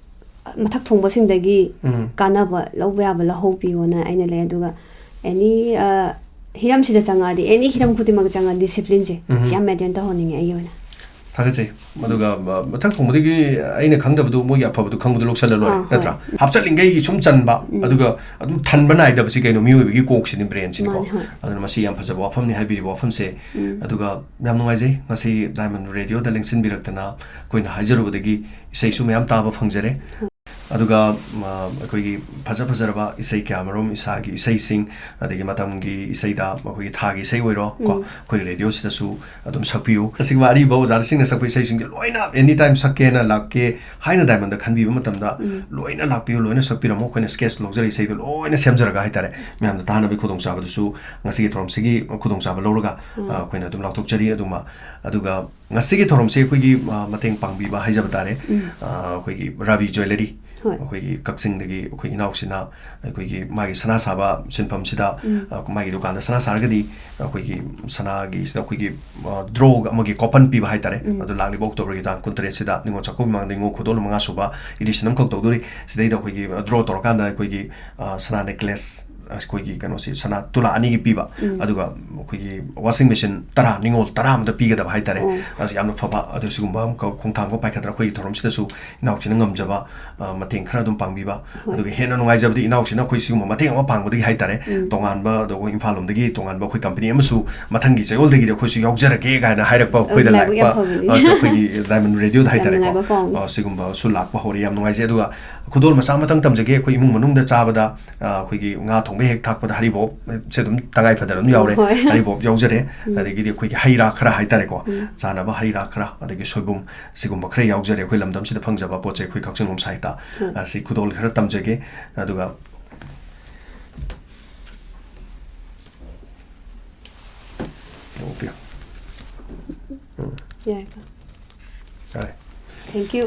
ꯃꯊꯛ ꯊꯣꯡꯕꯁꯤꯡꯗꯒꯤ ꯎꯝ꯫ ꯀꯥꯟꯅꯕ ꯂꯧꯕ ꯌꯥꯕ ꯂꯧꯍꯧꯕꯤꯌꯣꯅ ꯑꯩꯅ ꯂꯩ꯫ ꯑꯗꯨꯒ ꯑꯦꯅꯤ, ꯑ, ꯍꯤꯔꯝꯁꯤꯗ ꯆꯪꯉꯛꯑꯗꯤ, ꯑꯦꯅꯤ ꯍꯤꯔꯝ ꯈꯨꯗꯤꯡꯃꯛꯇ ꯆꯪꯉꯛꯑꯗꯤ ꯗꯤꯁꯤꯄ꯭ꯂꯤꯟꯁꯦ, ꯎꯝ꯫ ꯁꯤ ꯌꯥꯝ ꯃꯦꯟꯇꯦꯟ ꯇꯧꯍꯟꯅꯤꯡꯉꯦ ꯑꯩꯒꯤ ꯑꯣꯏꯅ꯫ ꯊꯥꯒꯠꯆꯩ꯫ ꯑꯗꯨꯒ, ꯑ, ꯃꯊꯛ ꯊꯣꯡꯕꯗꯒꯤ ꯑꯩꯅ ꯈꯪꯗꯕꯗꯨ, ꯃꯣꯏꯒꯤ ꯑꯐꯕꯗꯨ ꯈꯪꯕꯗꯨ ꯂꯧꯁꯜꯂ ꯂꯣꯏꯔꯦ, ꯑꯥ, ꯍꯣꯏ꯫ ꯅꯠꯇ꯭ꯔꯥ? ꯍꯥꯞꯆꯠꯂꯤꯉꯩꯒꯤ ꯁꯨꯝ ꯆꯟꯕ, ꯎꯝ꯫ ꯑꯗꯨꯒ ꯑꯗꯨꯝ ꯊꯟꯕ ꯅꯥꯏꯗꯕꯁꯤ ꯀꯩꯅꯣ? ꯃꯤꯑꯣꯏꯕꯒꯤ ꯀꯣꯛꯁꯤꯅꯤ, brain ꯁꯤꯅꯤꯀꯣ꯫ ꯃꯥꯅꯦ, ꯍꯣꯏ꯫ ꯑꯗꯨꯅ ꯃꯁꯤ ꯌꯥꯝ ꯐꯖꯕ ꯋꯥꯐꯝꯅꯤ, ꯍꯥꯏꯕꯤꯔꯤꯕ ꯋꯥꯐꯝꯁꯦ꯫ ꯎꯝ꯫ ꯑꯗꯨꯒ ꯌꯥꯝ ꯅꯨꯡꯉꯥꯏꯖꯩ, ꯉꯁꯤ Diamond Radio ꯗ ꯂꯦꯡꯁꯤꯟꯕꯤꯔꯛꯇꯅ ꯑꯩꯈꯣꯏꯅ ꯍꯥꯏꯖꯔꯨꯕꯗꯒꯤ ꯏꯁꯩꯁꯨ ꯃꯌꯥꯝ ꯇꯥꯕ ꯐꯪꯖꯔꯦ꯫ ꯎꯝ꯫ ꯑꯗꯨꯒ, ꯑ, ꯑꯩꯈꯣꯏꯒꯤ ꯐꯖ ꯐꯖꯔꯕ ꯏꯁꯩ ꯀꯌꯥꯃꯔꯨꯝ, ꯏꯁꯥꯒꯤ ꯏꯁꯩꯁꯤꯡ, ꯑꯗꯒꯤ ꯃꯇꯝꯒꯤ ꯏꯁꯩꯗ ꯑꯩꯈꯣꯏꯒꯤ ꯊꯥꯒꯤ ꯏꯁꯩ ꯑꯣꯏꯔꯣ ꯀꯣ, ꯎꯝ꯫ ꯑꯩꯈꯣꯏ radio ꯁꯤꯗꯁꯨ ꯑꯗꯨꯝ ꯁꯛꯄꯤꯌꯨ꯫ ꯑꯁꯤꯒꯨꯝꯕ ꯑꯔꯤꯕ ꯑꯣꯖꯥꯁꯤꯡꯅ ꯁꯛꯄ ꯏꯁꯩꯁꯤꯡꯁꯦ ꯂꯣꯏꯅ any time ꯁꯛꯀꯦꯅ ꯂꯥꯛꯀꯦ ꯍꯥꯏꯅ Diamond ꯗ ꯈꯟꯕꯤꯕ ꯃꯇꯝꯗ, ꯎꯝ꯫ ꯂꯣꯏꯅ ꯂꯥꯛꯄꯤꯌꯨ, ꯂꯣꯏꯅ ꯁꯛꯄꯤꯔꯝꯃꯣ꯫ ꯑꯩꯈꯣꯏꯅ sketch ꯂꯧꯖꯔ ꯏꯁꯩꯗꯣ ꯂꯣꯏꯅ ꯁꯦꯝꯖꯔꯒ ꯍꯥꯏꯇꯥꯔꯦ, ꯃꯌꯥꯝꯗ ꯇꯥꯅꯕꯒꯤ ꯈꯨꯗꯣꯡꯆꯥꯕꯗꯨꯁꯨ ꯉꯁꯤꯒꯤ ꯊꯧꯔꯝꯁꯤꯒꯤ ꯈꯨꯗꯣꯡꯆꯥꯕ ꯂꯧꯔꯒ, ꯎꯝ꯫ ꯑ, ꯑꯩꯈꯣꯏꯅ ꯑꯗꯨꯝ ꯂꯥꯎꯊꯣꯛꯆꯔꯤ꯫ ꯑꯗꯨꯃ, ꯑꯗꯨꯒ ꯉꯁꯤꯒꯤ ꯊꯧꯔꯝꯁꯤ ꯑꯩꯈꯣꯏꯒꯤ, ꯑ, ꯃꯇꯦꯡ ꯄꯥꯡꯕꯤꯕ ꯍꯥꯏꯖꯕ ꯇꯥꯔꯦ꯫ ꯎꯝ꯫ ꯑ, ꯑꯩꯈꯣꯏꯒꯤ ꯔꯥꯕꯤ Jewellery, ꯍꯣꯏ꯫ ꯑꯩꯈꯣꯏꯒꯤ ꯀꯛꯆꯤꯡꯗꯒꯤ ꯑꯩꯈꯣꯏ ꯏꯅꯥꯎꯁꯤꯅ ꯑꯩꯈꯣꯏꯒꯤ ꯃꯥꯒꯤ ꯁꯅꯥ ꯁꯥꯕ ꯁꯤꯟꯐꯝꯁꯤꯗ, ꯎꯝ꯫ ꯑ, ꯃꯥꯒꯤ ꯗꯨꯀꯥꯟꯗ ꯁꯅꯥ ꯁꯥꯔꯒꯗꯤ ꯑꯩꯈꯣꯏꯒꯤ ꯁꯅꯥꯒꯤꯁꯤꯗ ꯑꯩꯈꯣꯏꯒꯤ, ꯑ, draw ꯑꯃꯒꯤ coupon ꯄꯤꯕ ꯍꯥꯏꯇꯥꯔꯦ꯫ ꯎꯝ꯫ ꯑꯗꯣ ꯂꯥꯛꯂꯤꯕ October ꯒꯤ ꯇꯥꯡ ꯀꯨꯟꯇꯔꯦꯠꯁꯤꯗ, ꯅꯤꯉꯣꯜ ꯆꯥꯛꯀꯧꯕ ꯃꯃꯥꯡꯗ ꯅꯤꯉꯣꯜ ꯈꯨꯗꯣꯜ ꯃꯉꯥ ꯁꯨꯕ edition ꯑꯃꯈꯛ ꯇꯧꯗꯣꯔꯤ꯫ ꯁꯤꯗꯩꯗ ꯑꯩꯈꯣꯏꯒꯤ, ꯑ, draw ꯇꯧꯔꯀꯥꯟꯗ ꯑꯩꯈꯣꯏꯒꯤ, ꯑ, ꯁꯅꯥ necklace, ꯑꯩꯈꯣꯏꯒꯤ ꯀꯩꯅꯣꯁꯤ, ꯁꯅꯥ ꯇꯨꯂꯥ ꯑꯅꯤꯒꯤ ꯄꯤꯕ, ꯎꯝ꯫ ꯑꯗꯨꯒ ꯑꯩꯈꯣꯏꯒꯤ washing machine ꯇꯔꯥ, ꯅꯤꯉꯣꯜ ꯇꯔꯥ ꯑꯃꯗ ꯄꯤꯒꯗꯕ ꯍꯥꯏꯇꯥꯔꯦ꯫ ꯑꯣ꯫ ꯑꯁ, ꯌꯥꯝꯅ ꯐꯕ꯫ ꯑꯗꯨ ꯁꯤꯒꯨꯝꯕ ꯑꯃ ꯈꯣꯡꯊꯥꯡ ꯑꯃ ꯄꯥꯏꯈꯠꯇꯅ ꯑꯩꯈꯣꯏꯒꯤ ꯊꯧꯔꯝꯁꯤꯗꯁꯨ ꯏꯅꯥꯎꯁꯤꯅ ꯉꯝꯖꯕ, ꯑ, ꯃꯇꯦꯡ ꯈꯔ ꯑꯗꯨꯝ ꯄꯥꯡꯕꯤꯕ꯫ ꯍꯣꯏ꯫ ꯑꯗꯨꯒ ꯍꯦꯟꯅ ꯅꯨꯡꯉꯥꯏꯖꯕꯗꯤ ꯏꯅꯥꯎꯁꯤꯅ ꯑꯩꯈꯣꯏ ꯁꯤꯒꯨꯝꯕ ꯃꯇꯦꯡ ꯑꯃ ꯄꯥꯡꯕꯗꯒꯤ ꯍꯥꯏꯇꯥꯔꯦ, ꯎꯝ꯫ ꯇꯣꯉꯥꯟꯕ, ꯑꯗꯨꯒ ꯏꯝꯐꯥꯜ ꯂꯣꯝꯗꯒꯤ ꯇꯣꯉꯥꯟꯕ ꯑꯩꯈꯣꯏ company ꯑꯃꯁꯨ ꯃꯊꯪꯒꯤ ꯆꯌꯣꯜꯗꯒꯤꯗꯤ ꯑꯩꯈꯣꯏꯁꯨ ꯌꯥꯎꯖꯔꯒꯦ ꯀꯥꯏꯅ ꯍꯥꯏꯔꯛꯄ, ꯑꯩꯈꯣꯏꯗ ꯂꯥꯏꯕꯛ ꯌꯥꯝ ꯂꯥꯛꯄ, ꯐꯕꯅꯤ꯫ ꯑ, ꯑꯩꯈꯣꯏꯒꯤ Diamond Radio ꯗ ꯌꯥꯝ ꯍꯥꯏꯇꯥꯔꯦꯀꯣ꯫ ꯅꯨꯡꯉꯥꯏꯕ ꯄꯥꯎꯅꯤ꯫ ꯑ, ꯁꯤꯒꯨꯝꯕꯁꯨ ꯂꯥꯛꯄ ꯍꯧꯔꯦ, ꯌꯥꯝ ꯅꯨꯡꯉꯥꯏꯖꯩ꯫ ꯑꯗꯨꯒ ꯈꯨꯗꯣꯜ ꯃꯆꯥ ꯑꯃꯇꯪ ꯇꯝꯖꯒꯦ꯫ ꯑꯩꯈꯣꯏ ꯏꯃꯨꯡ ꯃꯅꯨꯡꯗ ꯆꯥꯕꯗ, ꯑ, ꯑꯩꯈꯣꯏꯒꯤ ꯉꯥ ꯊꯣꯡꯕ ꯍꯦꯛ ꯊꯥꯛꯄꯗ ꯍꯔꯤꯕꯣꯞꯁꯦ ꯑꯗꯨꯝ ꯇꯉꯥꯏ ꯐꯗꯅ ꯑꯗꯨꯝ ꯌꯥꯎꯔꯦ꯫ ꯍꯣꯏ꯫ ꯍꯔꯤꯕꯣꯞ ꯌꯥꯎꯖꯔꯦ꯫ ꯎꯝ꯫ ꯑꯗꯒꯤꯗꯤ ꯑꯩꯈꯣꯏꯒꯤ ꯍꯩ ꯔꯥ ꯈꯔ ꯍꯥꯏꯇꯥꯔꯦꯀꯣ, ꯎꯝ꯫ ꯆꯥꯅꯕ ꯍꯩ ꯔꯥ ꯈꯔ, ꯑꯗꯒꯤ ꯁꯣꯏꯕꯨꯝ, ꯁꯤꯒꯨꯝꯕ ꯈꯔ ꯌꯥꯎꯖꯔꯦ꯫ ꯑꯩꯈꯣꯏ ꯂꯝꯗꯝꯁꯤꯗ ꯐꯪꯖꯕ ꯄꯣꯠ ꯆꯩ, ꯑꯩꯈꯣꯏ ꯀꯛꯆꯤꯡꯂꯣꯝ side ꯇ꯫ ꯎꯝ꯫ ꯑ, ꯁꯤ ꯈꯨꯗꯣꯜ ꯈꯔ ꯇꯝꯖꯒꯦ꯫ ꯑꯗꯨꯒ ꯎꯝ꯫ ꯌꯥꯏ꯫ ꯌꯥꯔꯦ꯫ Thank you꯫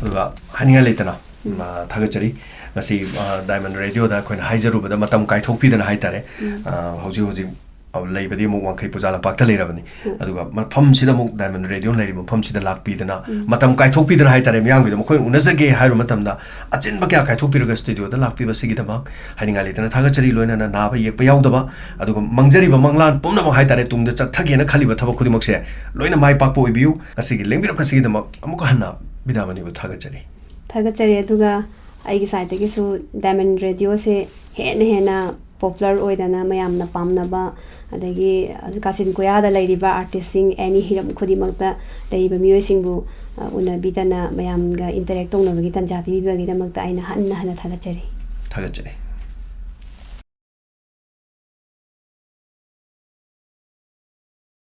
ꯑꯗꯨꯒ ꯍꯥꯏꯅꯤꯡꯉꯥꯏ ꯂꯩꯇꯅ, ꯎꯝ꯫ ꯑ, ꯊꯥꯒꯠꯆꯔꯤ꯫ ꯉꯁꯤ, ꯑ, Diamond Radio ꯗ ꯑꯩꯈꯣꯏꯅ ꯍꯥꯏꯖꯔꯨꯕꯗ ꯃꯇꯝ ꯀꯥꯏꯊꯣꯛꯄꯤꯗꯅ ꯍꯥꯏꯇꯥꯔꯦ꯫ ꯎꯝ꯫ ꯑ, ꯍꯧꯖꯤꯛ ꯍꯧꯖꯤꯛ ꯑ, ꯂꯩꯕꯗꯤ ꯑꯃꯨꯛ ꯋꯥꯡꯈꯩ ꯄꯨꯖꯥ ꯂꯝꯄꯥꯛꯇ ꯂꯩꯔꯕꯅꯤ꯫ ꯎꯝ꯫ ꯑꯗꯨꯒ ꯃꯐꯝꯁꯤꯗ ꯑꯃꯨꯛ Diamond Radio ꯂꯩꯔꯤꯕ ꯃꯐꯝꯁꯤꯗ ꯂꯥꯛꯄꯤꯗꯅ, ꯎꯝ꯫ ꯃꯇꯝ ꯀꯥꯏꯊꯣꯛꯄꯤꯗꯅ ꯍꯥꯏꯇꯥꯔꯦ, ꯃꯤꯌꯥꯝꯒꯤꯗꯃꯛ ꯑꯩꯈꯣꯏꯅ ꯎꯅꯖꯒꯦ ꯍꯥꯏꯔꯨꯕ ꯃꯇꯝꯗ ꯑꯆꯤꯟꯕ ꯀꯌꯥ ꯀꯥꯏꯊꯣꯛꯄꯤꯔꯒ studioꯗ ꯂꯥꯛꯄꯤꯕꯁꯤꯒꯤꯗꯃꯛ ꯍꯥꯏꯅꯤꯡꯉꯥꯏ ꯂꯩꯇꯅ ꯊꯥꯒꯠꯆꯔꯤ꯫ ꯂꯣꯏꯅꯅ ꯅꯥꯕ ꯌꯦꯛꯄ ꯌꯥꯎꯗꯕ, ꯑꯗꯨꯒ ꯃꯪꯖꯔꯤꯕ ꯃꯪꯂꯥꯟ ꯄꯨꯝꯅꯃꯛ ꯍꯥꯏꯇꯥꯔꯦ, ꯇꯨꯡꯗ ꯆꯠꯊꯒꯦꯅ ꯈꯜꯂꯤꯕ ꯊꯕꯛ ꯈꯨꯗꯤꯡꯃꯛꯁꯦ ꯂꯣꯏꯅ ꯃꯥꯏ ꯄꯥꯛꯄ ꯑꯣꯏꯕꯤꯌꯨ꯫ ꯉꯁꯤꯒꯤ ꯂꯦꯡꯕꯤꯔꯛꯄꯁꯤꯒꯤꯗꯃꯛ ꯑꯃꯨꯛꯀ ꯍꯟꯅ ꯕꯤꯗ꯭ꯌꯥꯃꯅꯤꯕꯨ ꯊꯥꯒꯠꯆꯔꯤ꯫ ꯊꯥꯒꯠꯆꯔꯤ꯫ ꯑꯗꯨꯒ ꯑꯩꯒꯤ sideꯇꯒꯤꯁꯨ Diamond Radioꯁꯦ ꯍꯦꯟꯅ ꯍꯦꯟꯅ popular ꯑꯣꯏꯗꯅ, ꯃꯌꯥꯝꯅ ꯄꯥꯝꯅꯕ, ꯑꯗꯒꯤ ꯀꯥꯆꯤꯟ ꯀꯣꯌꯥꯗ ꯂꯩꯔꯤꯕ artistꯁꯤꯡ, any ꯍꯤꯔꯝ ꯈꯨꯗꯤꯡꯃꯛꯇ ꯂꯩꯔꯤꯕ ꯃꯤꯑꯣꯏꯁꯤꯡꯕꯨ, ꯑ, ꯎꯅꯕꯤꯗꯅ ꯃꯌꯥꯝꯒ interact ꯇꯧꯅꯕꯒꯤ ꯇꯥꯟꯖꯥ ꯄꯤꯕꯤꯕꯒꯤꯗꯃꯛꯇ ꯑꯩꯅ ꯍꯟꯅ ꯍꯟꯅ ꯊꯥꯒꯠꯆꯔꯤ꯫ ꯊꯥꯒꯠꯆꯔꯤ꯫